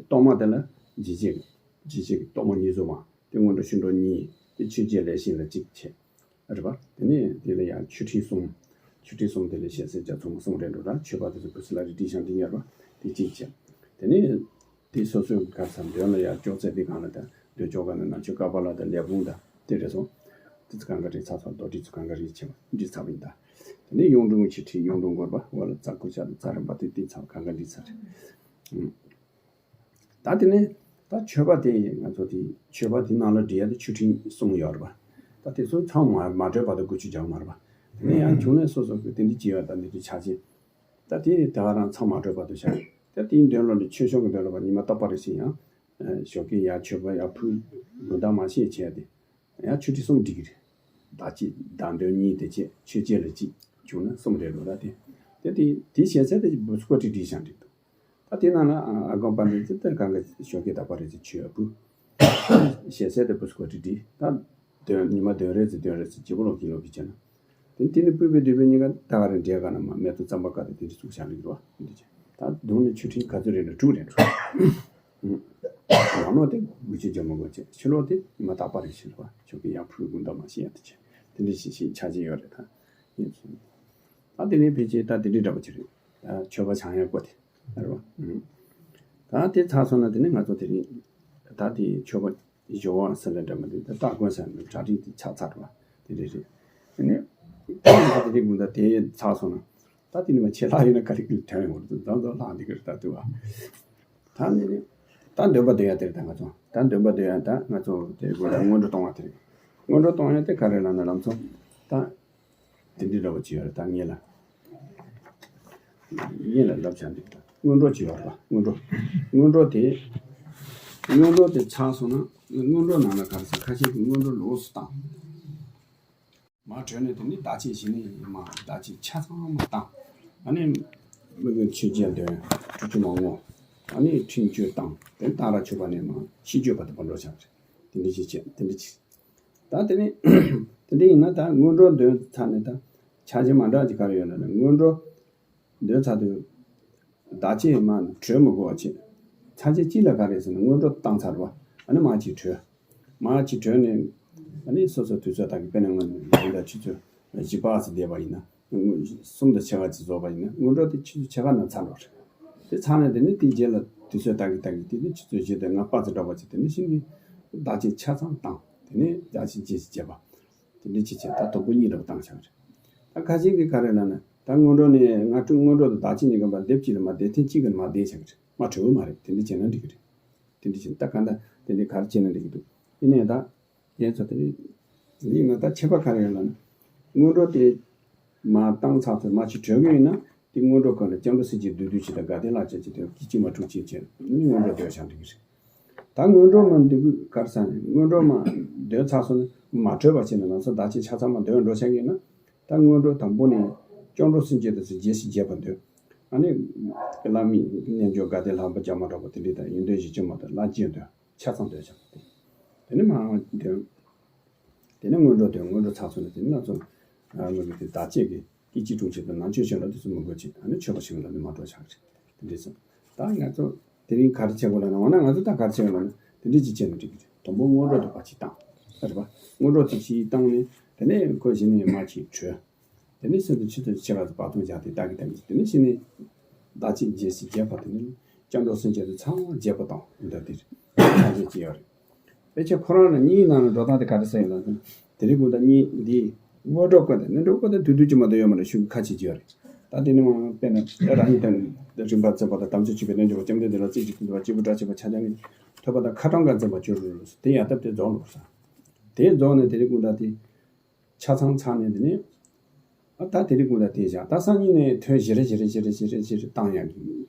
གཏོར་མ་དེ་ལ་འཇིགས་བྱེད་ ཅི་ཞིག་གི་གཏོར་མ་གཉིས་བཟོ་བ། དེ་སྔོན་འགྲོ་ཕྱི་འགྲོ་གཉིས། དེ་མཆོད་བརྗོད་ལས་གཞན་ལ་གཅིག་བྱས། རེད་པ། དེ་ནས་དེ་ལ་ཡང་མཆོད་ཁྲི་གསུམ། མཆོད་ཁྲི་གསུམ་དེ་ལ་ཞལ་ཟས་བརྒྱ་མཚོ་མ་གསུམ་རེད་འགྲོ་ར། མཆོད་པ་དེ་ཚོ་བུ་སི་ལ་རི་ཏི་ཤང་ཏི་ཉར་བ་དེ་གཅིག་བྱས། དེ་ནས་དེ་སོ་སོའི་ག་ས་མདུན་ལ་ཡང་ཅོག་ཙེ་དེ་གང་ལ་དང་མདུན་ཅོག་ག་ན་ན་ཆུ་ཀ་པ་ལ་དང་ལས་ཕུང་དང་དེ་རེད་སོང་། དེ་ཚོ་གང་ག་རེད་ཚ་ཚ་རྡོ་དྲིལ་ཚོ་གང་ག་རེད་བྱས་པ་འདི་ཚ་བ་ཡིན་ད། དེ་ནས་གཡུང་དྲུང་ཆུ་ཁྲི་གཡུང་དྲུང་འགོར་པ་འོ་ལ་རྩ་ཀུ་ཤ་དང་རྩ་རིམ་པ་དེ་དེ་ཚ་བ་གང་ག་འདི་ཚ་རེད། ད་དེ་ནས་ད་མཆོད་པ་དེ་ང་ཚོ་དེ་མཆོད་པ་དེ་ནང་ལ་འབྲི་ཡ་དེ་མཆོད་ཁྲི་གསུམ་ཡོད་རེད་པ། ད་དེ་ཚོ་ཚང་མ་མ་འབྲེལ་བར་དུ་དགུ་བཅུ་རྒྱག་མ་རེད་པ། དེ་ནས་ཡང་བྱུང་ནས་སོ་སོ་གི་དེ་འདྲ་བྱེད་ཡ་ད་འདི་འདྲ་ཆ་ཆེ། ད་དེ་དེ་ག་རང་ཚང་མ་འབྲེལ་བར་དུ་བྱ། ད་དེའི་མདུན་ལོགས་ནས་མཆོད་བཤམ་གི་མདུན་ལོགས་པ་ཉི་མ་རྟག་པ་རེ་བཞིན་ཡང་ཞོགས་ཀས་ཡར་མཆོད་པ་ཡར་ཕུལ། དགུན་ཟླ་མ་ཤེས་བྱས་ཏེ། ཡང་ཆུ་ཁྲི་གསུམ་འགྲིག་གི་རེད། ཟླ་གཅིག་ཟླ་འདོན་གཉིས་དེ་བྱས་མཆོད་བརྗོད་ལ་གཅིག་བྱུང་ན་གསུམ་རེད་འགྲོ་ད་དེ། དེ་དེ་དེ་ཞལ་ཟས་དེ་བུ་སྐོར་ཁྲི་བྲིས་ཤག་འགྲིག་འདུག་ད་དེ་ནང་ལ་ཨ་དགོན་པ་འདི་ཚོ་ད་གང་ག་ཞོགས་ཀས་ད་པ་རེད་ཚེ་ཆོས་ཕུལ། ཞལ་ཟས་དེ་བུ་སྐོར་ཁྲི་བྲིས་ད། འདོན་ཉི་མ་འདོན་རེད་ཚེ་འདོན་རེད་ཚེ་བྱེད་པོ་ལོག་གི་ལོག་གི་བྱས་ན། དེ་དེ་ནི་སྤུས་པའི་འདོད་པའི་གཉིས་ཀ་ད་ག་རེ་འདྲེས་ག་ན་མ་མེ་ཏོག་རྩམ་པ་ཀ་དེ་དེ་འདྲ་བཙུགས་བཞག་གི་འདུག་བ་འདི་བྱས། ད་གདོང་ནས་མཆོད་ཁྲི་ག་ཚོད་རེད་ན་དྲུག་རེད་འགྲོ། ནང་ལོགས་དེ་དགུ་བཅུ་རྒྱ་མ་དགོས་ཆེ། ཕྱི་ལོགས་དེ་ཉི་མ་རྟག་པ་རེ་ཕྱིན་པ་ཆོག་གི་ཡང་ཕུལ་དགོས་འདུག་མ་ཤེས་ཡ་དེ་ཆེ། དེ་འདྲ་ཞིག་ཞིག་ཆ་ཅན་ཡོད་རེད་ད། ཡིན་སོང་། ད་དེ་ནས་ཕལ་ཆེར་ད་དེ་འདྲའི་འདྲ་པོ་ཅིག་རེད། ད་མཆོད་པ་བྱང་ཡ་བསྐོ་དེ་རེད་བ། ད་དེ་ཚར་སོང་ན་དེ་ནས་ང་ཚོ་དེ་རིང་ད་དེ་མཆོད་པ་ཞོ་བ་ཟེར་ལ་འདྲ་མ་དེ་ད་སྟ་གོན་ཟེར་ན་གྲ་སྒྲིག་དེ་ཆགས་ཚར་བ་དེ་འདྲ་རེད། དེ་ནས་ད་དེ་རིང་དགོང་དག་དེ་ཚར་སོང་ན། ད་དེ་ནི་མ་ཆེ་ལྷག་ཡོད་ན་ག་རེ་གི་དོན་ཡོང་རེད། མདོ་མདོ་ལྷག་འདི་གར་ད་དུ་བ། ད་ནི་ནི་ད་འདོན་པ་འདོན་ཡ་དེ་རེད། ད་ང་ཚོ་ད་འདོན་པ་འདོན་ཡ་ད་ང་ཚོ་དེ་དགོས་ད་སྔོན་འགྲོ་གཏོང་བ་དེ་རེད། སྔོན་འགྲོ་གཏོང་ཡ་དེ་ག་རེ་ལབ་ན་ལམ་སང་ད་དེ་འདྲི་འདྲ་བོ་ཅི་ཡོད་རེད། ད་ངེད་ལ་ངེད་ལ་ལབ་བྱ་འདི་ད་སྔོན་འགྲོ་ཅི་ཡོད་རེད། སྔོན་འགྲོ་སྔོན་འགྲོ་དེ་སྔོན་འགྲོ་དེ་ཚར་སོང་ན་སྔོན་འགྲོ་ནང་ལ་ག་རེ་ཟེར་ཁ་ཤས་ཀྱིས་སྔོན་འགྲོ་ལོགས་སུ་བཏང་། མར་བྲོས་ནས་དེ་ནི་བདག་གཅེས་གཞི་ནས་ཡིན་མ་བདག་གཅེས་ཆ་ཚང་མ་བཏང་། ཨ་ནི་མི་དགོན་ཆོས་རྒྱལ་འདོན་ཁྲུས་ཆུ་མ་ངོ་། ཨ་ནི་ཁྲིམས་གཅོད་བཏང་དེ་ནི་གཏང་རག་མཆོད་པ་ནས་མ་ཤིས་བརྗོད་པ་དེ་བར་འགྲོ་བྱ་རེད། དེ་འདྲ་ཞིག་བྱས་དེ་འདྲ་ཅིག་ད་དེ་ནི་དེ་འདྲ་ཡིན་ན་ད་སྔོན་འགྲོ་འདོན་ཚར་ནས་ད་ཆ་རྐྱེན་མ་འདྲ་ཅིག་ག་རེ་ཡོད་ལབ་ན་སྔོན་འགྲོ་འདོན་ཚར་དུས། བདག་གཅེས་མ་བྲོས་མི་དགོས་པ་བྱེད། ཆ་རྐྱེན་གཅིག་ལ་ག་རེ་ཟེར་ན་སྔོན་འགྲོ་བཏང་ཚར་བ། ཨ་ནི་མར་ཅིག་བྲོས། མར་ཅིག་བྲོས་ནས། ཨ་ནི་སོ་སོ་དུས་ཚོད་ལྟར་གྱི་དཔེར་ན་སྔོན་ཉིན་དང་ཆུ་ཚོད་བཞི་པ་ཙམ་བསྡད་པ་ཡིན་ན། གསུམ་དང་ཕྱེད་ཀ་ཙམ་རྫོགས་པ་ཡིན་ན་སྔོན་འགྲོ་དེ་ཆུ་ཚོད་ཕྱེད་ཀ་ནང་ཚར་འགྲོ་རེད། དེ་ཚར་ནས་དེ་ནི་དེའི་རྗེས་ལ་དུས་ཚོད་ལྟར་གྱི་ལྟར་གྱི་དེ་ནི་ཆུ་ཚོད་བཞི་དང་ལྔ་པ་ཙམ་འདྲ་བ་ཅིག་དེ་ནི་ཤིན་ཏུ་བདག་གཅེས་ཆ་ཚང་བཏང་། དེ་ནི་བདག་གཅེས་རྗེས་སུ་བྱེད་པ། དེ་འདྲ་བྱེད་བྱེད་ད་དོག་པོ་གཉིས་འདྲ་བོ་བཏང་བཞག་རེད། ད་ཁ་ཤས་ཀྱིས་ག་རེ་ལབ་ན་ད་སྔོན་འགྲོ་ནས་ང་ཀྲུང་སྔོན་འགྲོ་དང་བདག་གཅེས་གཉིས་ཀ་མར་སྡེབ་གཅིག་ལ་མར་སྡེབ་གཅིག་གི་མར་སྡེབ་བཞག་རེད། མར་བྲོས་མ་རེད། དེ་འདྲ་བྱས་ན་འགྲིག་གི་རེད། དེ་འདྲ་བྱས་ན་ད་ག་འདྲ་དེ་འདྲ་ག་རེ་བྱས་ན་འགྲིག་གི་འདུག་ཡིན་ནའི་ད་ཡིན་ཙང་དེ་འདྲ་ཡིན་ན་ད་ཁྱད་པར་ག་རེ་ཡོད་ལབ་ན། སྔོན་འགྲོ་དེ་མར་བཏང་ཚར་ཚེ་མར་ཅིག་བྲོས་གི་ཡིན་ན་དེ་སྔོན་འགྲོ་ཁོ་ལ་སྐྱབས་འགྲོ་གསོལ་ཇ་བདུད་འདུལ་ཅིག་དང་དགའ་ལྡན་ལྷ་བཅས་ཀྱི་དོན་སྐད་ཅིག་མ་དྲུག་ཅིག་བྱས་ནས་སྔོན་འགྲོ་སྡོད་བཞག་འགྲིག་གི་རེད། ད་སྔོན་འགྲོ་མ་འདོན་གི་གར་ས་ནས་སྔོན་འགྲོ་མ་འདོན་ཚར་སོང་ན་མ་བྲོས་པ་བྱས་ནས་ལམ་སང་བདག་གཅེས་ཆ་ཚང་མ་འདོན་འགྲོ་བྱ་གི་ཡིན་ན། ད་སྔོན་འགྲོ་དང་པོ་ནས་སྐྱབས་འགྲོ་གསོལ་ཇ་དེ་ཚོ་རྗེས་སུ་བརྗེད་པ་འདོན། ཨ་ནི་བླ་མའི་རྣལ་འབྱོར་དགའ་ལྡན་ལྷ་མོ་བརྒྱ་མ་འགྲོ་བ་དེ་འདྲ་དང་ཡོན་ཏན་གཞི་བཅུ་མ་དང་བླ་བརྒྱད་འདོན་ཆ་ཚང་འདོན་བྱ་བ་དེ། དེ་ནས་མ་འདོན། དེ་ནས་སྔོན་འགྲོ་འདོན། སྔོན་འགྲོ་ཚར་སོང་ན་དེ་ནས་ང་ཚོ་ཨ་ང་ཚོ་དེ་བདག་གཅེས་ཀྱི་སྐད་ཅིག་དྲུག་ཅིག་དང་ནང་ཆོས་བྱིན་རླབས་དེ་ཚོ་མི་དགོས་ཅིག་ཨ་ནི་མཆོད་པ་བྱིན་རླབས་ནི་མ་འགྲོ་བྱ་བ་རེད། དེ་འདྲ་སོང་། ད་ང་ཚོ་དེ་རིང་ག་རེ་བྱེད་དགོས་ལབ་ན། འོ་ན་ང་ཚོ་ད་ག་རེ་བྱེད་དགོས་ལབ་ན་དེ་འདྲ་ཅིག་བྱས་ན་འགྲིག་གི་རེད། དང་པོ་སྔོན་འགྲོ་དེ་ཕར་ཅིག་བཏང་། རེད་པ། སྔོན་འགྲོ་དེ་ཅིག་བཏང་ནས་དེ་ནས་ཁོ་གཞི་ནས་མར་ཅིག་བྲོས། དེ་ནས་སེམས་དང་ཆུ་དང་ཕྱི་ལ་བར་སྟོང་བཞག་སྟེ་བདག་གི་བདག་གིས་དེ་ནས་གཞི་ནས་བདག་གཅེས་རྗེས་སུ་བརྗེད་པ་དེ་ནས་སྐྱབས་འགྲོ་གསོལ་ཇ་དེ་ཚང་མ་བརྗེད་པ་དང་འདི་འདྲ་དེ་རེད། ཆ་ཅན་ཅིག་ཡོད་རེད། ཕལ་ཆེར་ཁོ་རང་ལ་གཉིས་ནང་ལ་འགྲོ་སྟངས་དེ་ག་རེ་ཟེར་ཡོད་ལབ་ན། དེ་རིང་དགོང་དག་གཉིས་འདི་སྔོན་འགྲོ་བསྐོར་ནས་སྔོན་འགྲོ་བསྐོར་ནས་དུས་དུས་ཀྱི་མ་གཏོགས་ཡོད་མ་རེད། ཤུགས་ཁ་ཆེ་ཅིག་ཡོད་རེད། ད་དེ་ནི་མ་དཔེར་ན་ད་རང་ཉིད་དང་རིམ་པ་འཛིན་པ་དང་དམ་ཆོས་སྤྱོད་པའི་རྣལ་འབྱོར་པ་སྐྱབས་འགྲོ་འདི་ལ་རྩེ་གཅིག་ཏུ་འདུ་བ་སྐྱེས་བུ་བཀྲ་ཤིས་པ་ཆ་ཆ་ནི་ཐོས་པ་དང་ཁ་ཏོན་ག་འཛིན་པ་བཅུ་རུ་རུ་སོ་དེ་ཡང་སྟབས་དེ་རྫོགས་འགྲོ་ས། དེ་རྫོགས་ནས་དེ་རིང་དགོང་དག་དེ་ཆ་ཚང་ཚར་ནས་དེ་ནས་ཨ་ད་དེ་རིང་དགོང་དག་དེ་བཞག་ད་སང་ཉིན་ནས་ཐོན་བཞི་རེ་བཞི་རེ་བཞི་རེ་བཞི་རེ་བཞི་རེ་བཏང་ཡག་གི་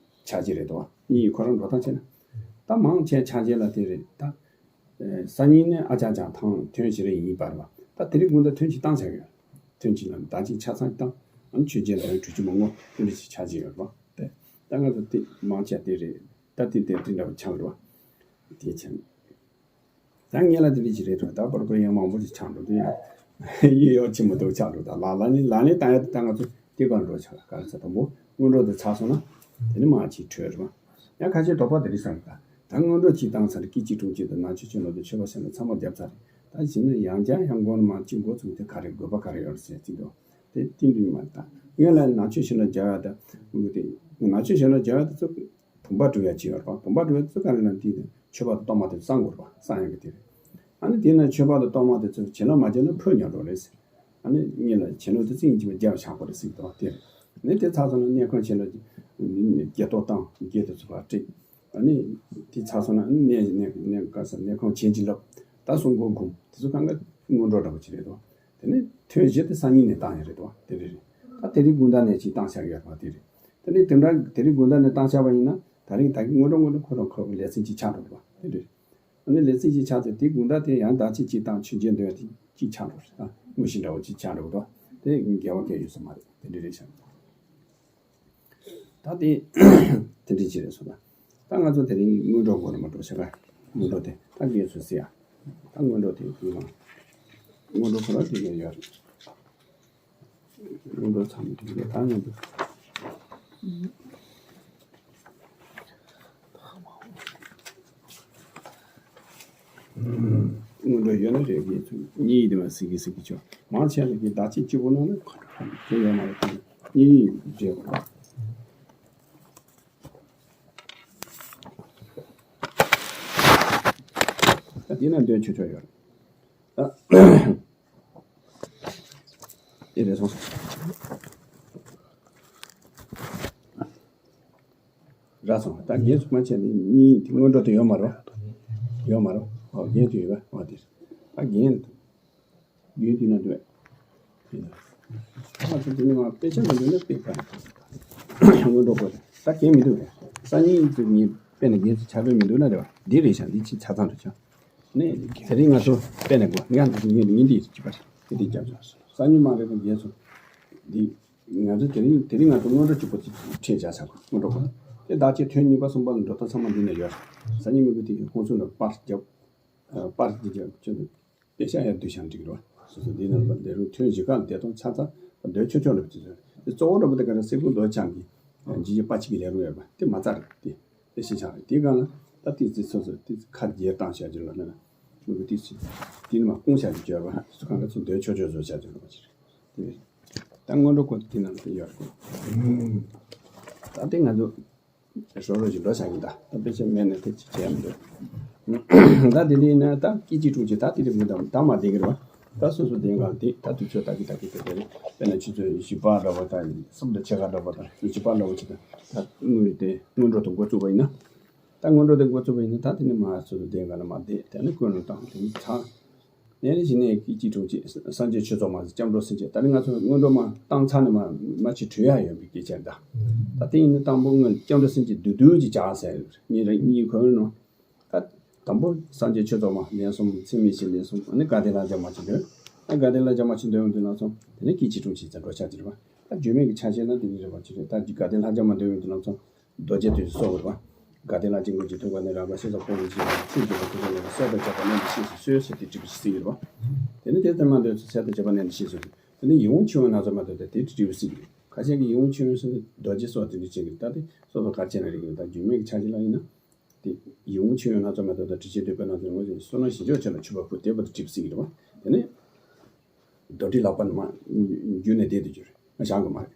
ཆ་རྐྱེན་རེད་དོ། གཉིས་ཁོ་རང་འགྲོ་སྟངས་བྱས་ན་ད་མང་ཆེ་ཆ་རྐྱེན་ལ་དེ་རེད་ད། སང་ཉིན་ནས་ཨ་ཅག་ཅག་ཐང་ཐོན་བཞི་རེ་ཡིན་པར་བ། ད་དེ་རིང་དགོང་དག་ཐོན་གཅིག་བཏང་བཞག་ཡོད། ཐོན་གཅིག་ལ་ད་གཅིག་ཆ་ཚང་བཏང་། ཨ་ནི་ཆོས་རྒྱལ་ལ་ཡང་གྲུ་ཆུ་མ་ངོ་ཐོན་རེ་ཆ་རྐྱེན་ཡོད་རེད་པ། དེ་ད་ང་ཚོ་དེ་མང་ཆེ་དེ་རེད། ད་དེ་དེ་དེ་འདྲ་བ་ཆགས་རེད་པ། དེ་ཆགས། ད་ངེད་ལ་དེ་འདྲ་ཅིག་རེད་འདུག་ད་པར་པར་ཡང་མང་པོ་ཅིག་ཆགས་འགྲོ་དུས་ཡང་ཡིད་གཡོ་ཆེན་པོ་འདུག་ཆགས་འགྲོ། ད་ལ་ལ་ནི་ལ་ནི་ད་ཡ་ད་ང་ཚོ་དེ་ག་འགྲོ་ཆགས་ག་རེ་ཟེར་དང་པོ་སྔོན་འགྲོ་དེ་ཚར་སོང་ན་དེ་ནི་མ་ཅིག་བྲོས་རེད་པ། ཡང་ཁ་ཤས་དོགས་པ་དེ་རེད་བསམ་ག་ད་སྔོན་འགྲོ་གཅིག་བཏང་ཚར་རེད། སྐད་ཅིག་དྲུག་གཅིག་དང་ནང་ཆོས་ཆེན་མོ་དང་ཆོས་པ་ཆེན་མོ་ཚང་མ་བརྒྱབ་ཚར་རེད། ད་གཞི་ནས་ཡང་བསྐྱར་ཡང་སྒོ་ནས་མར་གཅིག་འགོ་བཙུགས་དེ་ག་རེ་དགོས་པ་ག་རེ་ཡོད་རེད་ཟེར་གཅིག་འདུག་དེ་བསྟན་དུས་མ་ད་སྔོན་ལ་ནང་ཆོས་ཆེན་མོ་རྒྱག་ཡ་ད་དེ་ནང་ཆོས་ཆེན་མོ་རྒྱག་ཡ་དེ་ཚོ་བུམ་པ་སྒྲུབ་ཡ་ཅིག་ཡོད་རེད་པ། བུམ་པ་སྒྲུབ་ཡ་དེ་ཚོ་ག་རེ་ན་དེ་དེ་མཆོད་པ་དང་གཏོར་མ་དེ་བསང་དགོས་རེད་པ། བསང་ཡ་གི་དེ་རེད། ཨ་ནི་དེ་ན་མཆོད་པ་དང་གཏོར་མ་དེ་ཚོ་བྱིན་རླབས་མ་བྱིན་ན་ཕོ་ཉོ་འགྲོ་རེད་ཟེར། ཨ་ནི་གཉིས་ལ་བྱིན་རླབས་དེ་ཚིག་གཉིས་ཀྱི་བརྒྱ་བ་ཆགས་པ་རེད་ཟེར་གི་འདུག་དེ་རེད། ནི་དེ་ཚར་སོང་ན་གནས་ཁང་ཆེན་ལ་བརྒྱད་ཐོག་བཏང་བརྒྱད་དེ་ཚོ་ཕར་སྤྲད། ཨ་ནི་དེ་ཚར་སོང་ན་གནས་གནས་གནས་ག་ས་གནས་ཁང་ཆེན་གྱི་ལབ་ད་གསུང་སྒོ་འགུམ་དེ་ཚོ་གང་ག་སྔོན་འགྲོ་འདྲ་པོ་ཅིག་རེད་འདུག་དེ་ནས་ཐོན་གཞི་དེ་སང་ཉིན་ནས་བཏང་ཡ་རེད་འདུག་དེ་རེད་རེད། ད་དེ་རིང་དགོང་དག་ནས་ཅིག་བཏང་བཞག་ཡོད་པ་དེ་རེད། དེ་ནས་དེ་འདྲ་དེ་རིང་དགོང་དག་ནས་བཏང་བཞག་པ་ཡིན་ན་ད་རིང་ད་གི་སྔོན་འགྲོ་སྔོན་འགྲོ་ཁོ་རང་ཁོ་ལས་ཚན་གཅིག་ཆགས་འགྲོ་གི་རེད་པ་དེ་རེད། ཨ་ནི་ལས་ཚན་གཅིག་ཆགས་ཚེ་དེ་དགོང་དག་དེ་ཡང་ཟླ་གཅིག་གཅིག་དང་ཆོས་རྒྱལ་འདོན་དེ་གཅིག་ཆགས་འགྲོ་རེད། ད་དངོས་གཞི་འདྲ་བོ་གཅིག་ཆགས་འགྲོ་གི་འདུག་དེ་འགལ་བ་གལ་ཡོད་ས་མ་རེད། དེ་འདྲ་རེད་ཤག་ད་དེ་དེ་འདྲ་ཅིག་རེད་སོང་ན། ད་ང་ཚོ་དེ་རིང་སྔོན་འགྲོ་སྒོ་ནས་མ་འགྲོ་ཤག་སྔོན་འགྲོ་དེ་ད་རྒན་ཚོས་ཟེར་ཡ། ད་སྔོན་འགྲོ་དེ་ཡིན་ན་སྔོན་འགྲོ་ཁོ་རང་དེ་ནས་ཡོད་རེད། སྔོན་འགྲོ་ཚང་མ་དེ་ལས་ད་སྔོན་འགྲོ། སྔོན་འགྲོ་ཡོད་ན་རེད། དགེ་ཚུལ་གཉིས་དེ་མ་ཟིག་གི་ཟིག་གི་ཆོག་མང་ཆེ་བ་གི་ཟླ་གཅིག་གཅིག་པོ་ནང་ནས་ཁོ་ཚོ་དེ་ཡོད་མ་རེད། དེ་གཉིས་རེད་པ། ད་དེ་ན་འདོན་ཆོག་ཆོག་ཡོད་རེད། ད་དེ་རེད་སོང་། རག་སོང་། ད་རྒན་ཚོ་མ་བྱས་ནས་གཉིས་དེ་སྔོན་འགྲོ་དེ་ཡོད་མ་རེད། ཡོད་མ་རེད། ཨོ་རྒན་དེ་ཡོད་པ། ཨོ་དེ་ད་རྒན་རྒན་དེ་ན་འདུག་ཨ་ཚོ་དེ་ནི་མ་དཔེ་ཆ་མི་འདུག་ན་དཔེ་ཁ་སྔོན་འགྲོ་གོ་ད་རྒན་མི་འདུག་སང་ཉིན་དེ་ངས་དཔེ་ན་རྒན་ཚོ་ཆ་དཔེ་མི་འདུག་ན་རེད་པ། འདི་རེད་ཤག་འདི་ཅི་ཆ་ཚང་འགྲོ་ཆགས་ནས་དེ་རིང་ང་ཚོ་དཔེ་ན་གོ་ང་འདི་ཉིན་འདི་ཅི་པ་རེད། དེ་འདི་རྒྱབ་ཆོག་སང་ཉིན་མ་རེད་པ། རྒན་ཚོ་འདི། ང་ཚོ་དེ་རིང་དེ་རིང་ང་ཚོ་སྔོན་འགྲོ་གཅིག་པོ་ཅིག་ཁྲིད་བྱ་བྱ་དགོས། སྔོན་འགྲོ་དགོས། དེ་བདག་གཅེས་ཐོན་གཉིས་པ་གསུམ་པ་ལ་འགྲོ་སྟངས་ཚང་མ་འདི་ནས་ཡོད། སང་ཉིན་མི་དགོས་དེ་ཁོང་ཚོ་ལ་པར་རྒྱབ། པར་འདི་རྒྱབ་ཁྱོད་ཚོ་དཔེ་ཤ་ཡར་བསྡུས་བྱ་འགྲིག་རོགས། སོ་སོ་འདི་ནང་ལ་ལས་རུང་ཐོན་བཞི་ཀ་ལ་བསྡད་སྟངས་ཆ་ཚང་སྡོད་ཆོག་ཆོག་ལ་བྱེད་ཚོད་དེ་གཙོ་བོ་འགྲོ་པ་དེ་ག་རེ་སེ་ཀུ་རྡོ་ཆང་གི་ཇི་ཇི་པ་ཅིག་གི་ལས་རུང་ཡོད་པ་དེ་མ་རྩ་རེད། དེ་དཔེ་ཤ་ཆག་རེད། དེ་ག་ལ་ད་དེ་ཙི་སོ་སོ་དེ་ཁ་རྒྱལ་བཏང་བྱ་རྒྱུ་ལ་ན་ན་མི་དགོས་དེ་ཙི་དེ་ནི་མ་སྐུང་བྱ་རྒྱུ་བྱོས་པ་སུ་གང་ག་ཚོ་སྡོད་ཆོག་ཆོག་བཟོ་བྱ་རྒྱུ་ལ་བ་ཅིག་རེད། དེ་རེད། ད་སྔོན་འགྲོ་སྐོར་དེ་ནང་དུ་ཡོད་རེད། ད་དེ་ང་ཚོ་རོ་རོ་ཞིག་འགྲོ་བྱ་གི་ད་ད་དཔེ་ཆ་མེད་ནས་དེ་ཅི་བྱས་མི་འདུག་ད་དེ་འདྲ་ཡིན་ན་ད་སྐད་ཅིག་དྲུག་ཅིག་ད་དེ་རིང་མི་འདུག་ད་མ་བསྡད་ཀྱི་རེད་བ། ད་སོ་སོ་བསྡད་ག་དེ་ད་དུས་ཚོད་ད་གི་ད་གི་དེ་དེ་རེད། དཔེར་ན་ཆུ་ཚོད་བཞི་པ་འདྲ་བ་དང་གསུམ་དང་ཕྱེད་ཀ་འདྲ་བ་དང་བཞི་པ་འདྲ་བ་ཅིག་དང་ད་དངུལ་དེ་སྔོན་འགྲོ་དུ་འགོ་བཙུགས་པ་ཡིན་ན། ད་སྔོན་འགྲོ་དེ་འགོ་བཙུགས་པ་ཡིན་ན་ད་དེ་ནི་མ་སོ་སོ་བསྡད་ག་ལ་མ་བསྡད་དེ་ནི་ཀུན་ལ་བཏང་དེ་ནི་ཚང་། ནས་ནི་གཞི་ནས་སྐད་ཅིག་དྲུག་ཅིག་སངས་རྒྱས་ཆོས་ཚོགས་མ་ཟེར་སྐྱབས་འགྲོ་སེམས་བསྐྱེད་ད་ནི་ང་ཚོ་སྔོན་འགྲོ་མ་བཏང་ཚར་ནས་མ་མ་ཅིག་གྲོལ་ཡ་ཡོད་པའི་སྐད་ཆ་རེད། ད་ད་དེ་ཡིན་ན་དང་པོ་སྔོན་སྐྱབས་འགྲོ་སེམས་བསྐྱེད་བསྡུས་བསྡུས་ཀྱི་བྱ་ཟེར་གཉིས་རེ་གཉིས་གོ་ཡོད་ནོ། ད་དང་པོ་སངས་རྒྱས་ཆོས་ཚོགས་མ་ལན་གསུམ་ཚད་མེད་བཞི་ལན་གསུམ་ཨ་ནི་དགའ་ལྡན་ལྷ་བརྒྱ་མ་ཅིག་འདོན། ད་དགའ་ལྡན་ལྷ་བརྒྱ་མ་ཅིག་འདོན་ཡོང་དུས་ལ་སོང་དེ་ནས་སྐད་ཅིག་དྲུག་ཅིག་ཙམ་འགྲོ་ཆགས་ཀྱི་རེད་བ། ད་བརྗོད་མེད་ཀྱི་ཆ་ཤས་ན་དེ་གཉིས་རེད་བ་ཅི་རེད། ད་དགའ་ལྡན་ལྷ་བརྒྱ་མ་འདོན་ཡོང་དུས་ལ་སོང་རྡོ་རྗེ་དེ་སོགས་རེད་བ། དགའ་ལྡན་ལྷ་དཀྱིལ་འཁོར་གྱི་ཐུགས་ཀ་ནས་རག་པ་ཤེས་སོགས་ཀུན་གྱི་ཆོས་ཀྱི་བ་ཐུགས་ཀ་ནས་སྲོག་དང་བཅས་པ་གནས་འདི་ཤེས་སུ་གསོལ་ཟེར་ཏེ་དྲིལ་བུ་ཞིག་གསོལ་གྱི་རེད་བ། དེ་ནས་དེ་ལྟར་མ་འདོད་ཚུལ་ཟས་དང་བཅས་པ་གནས་འདི་ཤེས་སུ་གསོལ། དེ་ནས་ཡིད་འོང་ཆོས་དབྱིངས་སྣ་ཚོགས་མ་འདོད་དེ་དེ་དྲིལ་བུ་ཞིག་ཁ་ཤས་ཀྱིས་ཡིད་འོང་ཆོས་དབྱིངས་སུ་རྡོ་རྗེ་སོགས་དེ་འདྲ་བྱེད་ཀྱི་ད་དེ་སོ་སོ་ག་བྱས་ན་རིགས་ཀྱི་ད་རྒྱུད་སྨད་ཀྱི་ཆ་ཤས་ལ་ཡིན་ན། དེ་ཡིད་འོང་ཆོས་དབྱིངས་སྣ་ཚོགས་མ་འདོད་དེ་དྲིལ་བུ་ཞིག་དེ་བསོད་ནམས་ཞིང་སྦྱོར་ཆེ་ལ་མཆོད་པ་ཕུལ་དེ་བ་དེ་དྲིལ་བུ་ཞིག་རེད་བ། དེ་ནས་རྡོ་དྲིལ་ལག་པ་ནས་མ་རྒྱུད་ནས་བསྡད་དུ་གྱུར་ང་བཞག་གི་མ་རེད།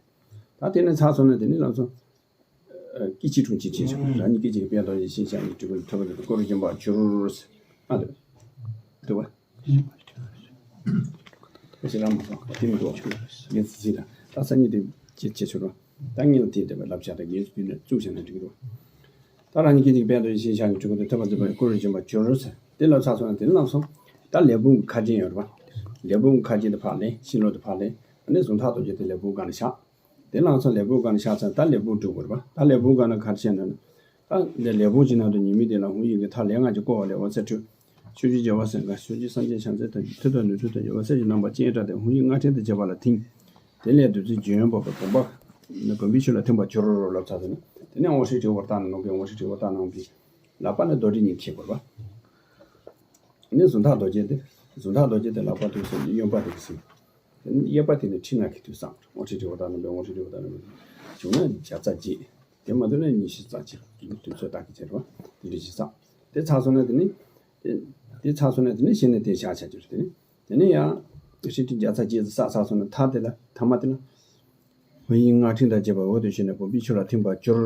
ད་དེ་ནས་ཚར་སོང་ན་དེ་ནས་ལམ་སང་། སྐད་ཅིག་དྲུག་ཅིག་བྱེད་ཆོག་རང་ཉིད་སྐད་ཅིག་གིས་དཔལ་རྡོ་རྗེ་ཞེས་བྱ་བའི་སྤྲུལ་སྐུ་ཐུབ་པ་དེ་སྐུ་རུ་འབྱོན་པར་གྱུར། ཨ་འདུག་འདུག་བ། ཁྱེད་ཅི་ལ་མ་སོང་དེ་མི་འདུག་ངས་ཙི་ཙི་ལ་ད་སང་ཉིན་དེ་ཅི་བྱེད་ཆོག་རོགས། ད་ངས་ལ་དེ་བསྡད་པ་ལབ་བྱ་ད་ངས་ཚུལ་ནས་བཙུགས་བྱས་ན་འགྲིག་གི་འདུག་ད་རང་ཉིད་སྐད་ཅིག་དཔལ་རྡོ་རྗེ་ཞེས་བྱ་བའི་སྤྲུལ་སྐུ་ཐུབ་པ་ཐུབ་པའི་སྐུ་རུ་འབྱོན་པར་གྱུར། དེ་ལ་ཚར་སོང་ན་དེ་ནས་ལམ་སོང་། ད་ལས་བུམ་གྱི་ཁ་ཆེམས་ཡོད་རེད་བ། ལས་བུམ་གྱི་ཁ་ཆེམས་དེ་ཕར་ལེན་ཤིང་ལོ་དེ་ཕར་ལེན། ཨ་ནི་གཟུངས་ཐག་རྡོ་རྗེ་དེ་ལས་བུམ་སྒང་ལ་བཞག་དེ་ལ་ཚོ་ལས་བུམ་སྒང་ལ་བཞག་ཚར་ད་ལས་བུམ་སྒྲུབ་དགོས་རེད་པ། ད་ལས་བུམ་སྒང་ལ་ག་རེ་བྱས་ན། ད་ལས་བུམ་སྒང་ན་ཁ་ཆེམས་ནི་ཉི་མ་དེ་ལ་ཧཱུྃ་ཡིག་གི་མཐའ་ལས་ལྔ་གྱིས་བསྐོར་བ་ལས་འོད་ཟེར་འཕྲོས། ཕྱོགས་བཅུའི་རྒྱལ་བ་སྲས་དང་ཕྱོགས་བཅུའི་སངས་རྒྱས་བྱང་རྩེ་དང་མཐུ་དང་ནུས་མཐུ་དང་འོད་ཟེར་གྱི་རྣམ་པ་སྤྱན་དྲངས་ཏེ་ཧཱུྃ་ཡིག་ལྔ་ཕྲེང་དང་བཅས་པ་ལ་ཐིམ། དེ་ལས་བདུད་རྩི་ལྗོན་པ་བུམ་པ་ནི་བུམ་པའི་ཆུ་ལ་ཐིམ་པར་གྱུར་ལབ་ཚར་དེ་ནི་དེ་ནས་དབང་ཧྲཱིཿ་ཧྲཱིཿ་པོ་བཏང་ནས་ནང་པའི་དབང་ཧྲཱིཿ་ཧྲཱིཿ་པོ་བཏང་གནང་བའི་ལག་པ་ནས་རྡོ་རྗེ་གཉིས་འཁྱེར་དགོས་པ། ནི་གཟུངས་ཐག་རྡོ་རྗེ་དེ། གཟུངས་ཐག་རྡོ་རྗེ་དེ་ལག་པ་དུས་སུ་གཡོན་པ་དེ་གི་སྲིད། དེ་ནི་གཡས་པ་དེ་ནི་ཕྲིན་ལས་ཀྱི་དུས་བསམ། དབང་ཧྲཱིཿ་ཧྲཱིཿ་པོ་དང་ནི་དབང་ཧྲཱིཿ་ཧྲཱིཿ་པོ་དང་ནི་བྱུང་ན་བརྒྱ་རྩ་གཅིག་དེ་མ་ཐུབ་ན་ཉི་ཤུ་རྩ་གཅིག་དུས་ཚོད་ལྟ་གི་བྱེད་རོགས་དེ་འདྲ་ཞིག་བསམ། དེ་ཚར་སོང་ན་དེ་ནི། དེ་དེ་ཚར་སོང་ན་དེ་ནི་གཞི་ནས་དེ་བཞག་བྱ་རྒྱུ་རེད། དེ་ནི་དེ་ནི་ཡང་ཧྲིལ་ཏིག་བརྒྱ་རྩ་བརྒྱད་ཙམ་བསགས་ཚར་སོང་ན་མཐའ་དེ་ལ་ཐ་མ་དེ་ལ། ཝུ་ཡིན་སྔགས་ཕྲེང་དང་བཅས་པ་འོད་དུ་ཞུ་ནས་བུམ་པའི་ཆུ་ལ་ཐིམ་པར་གྱུར་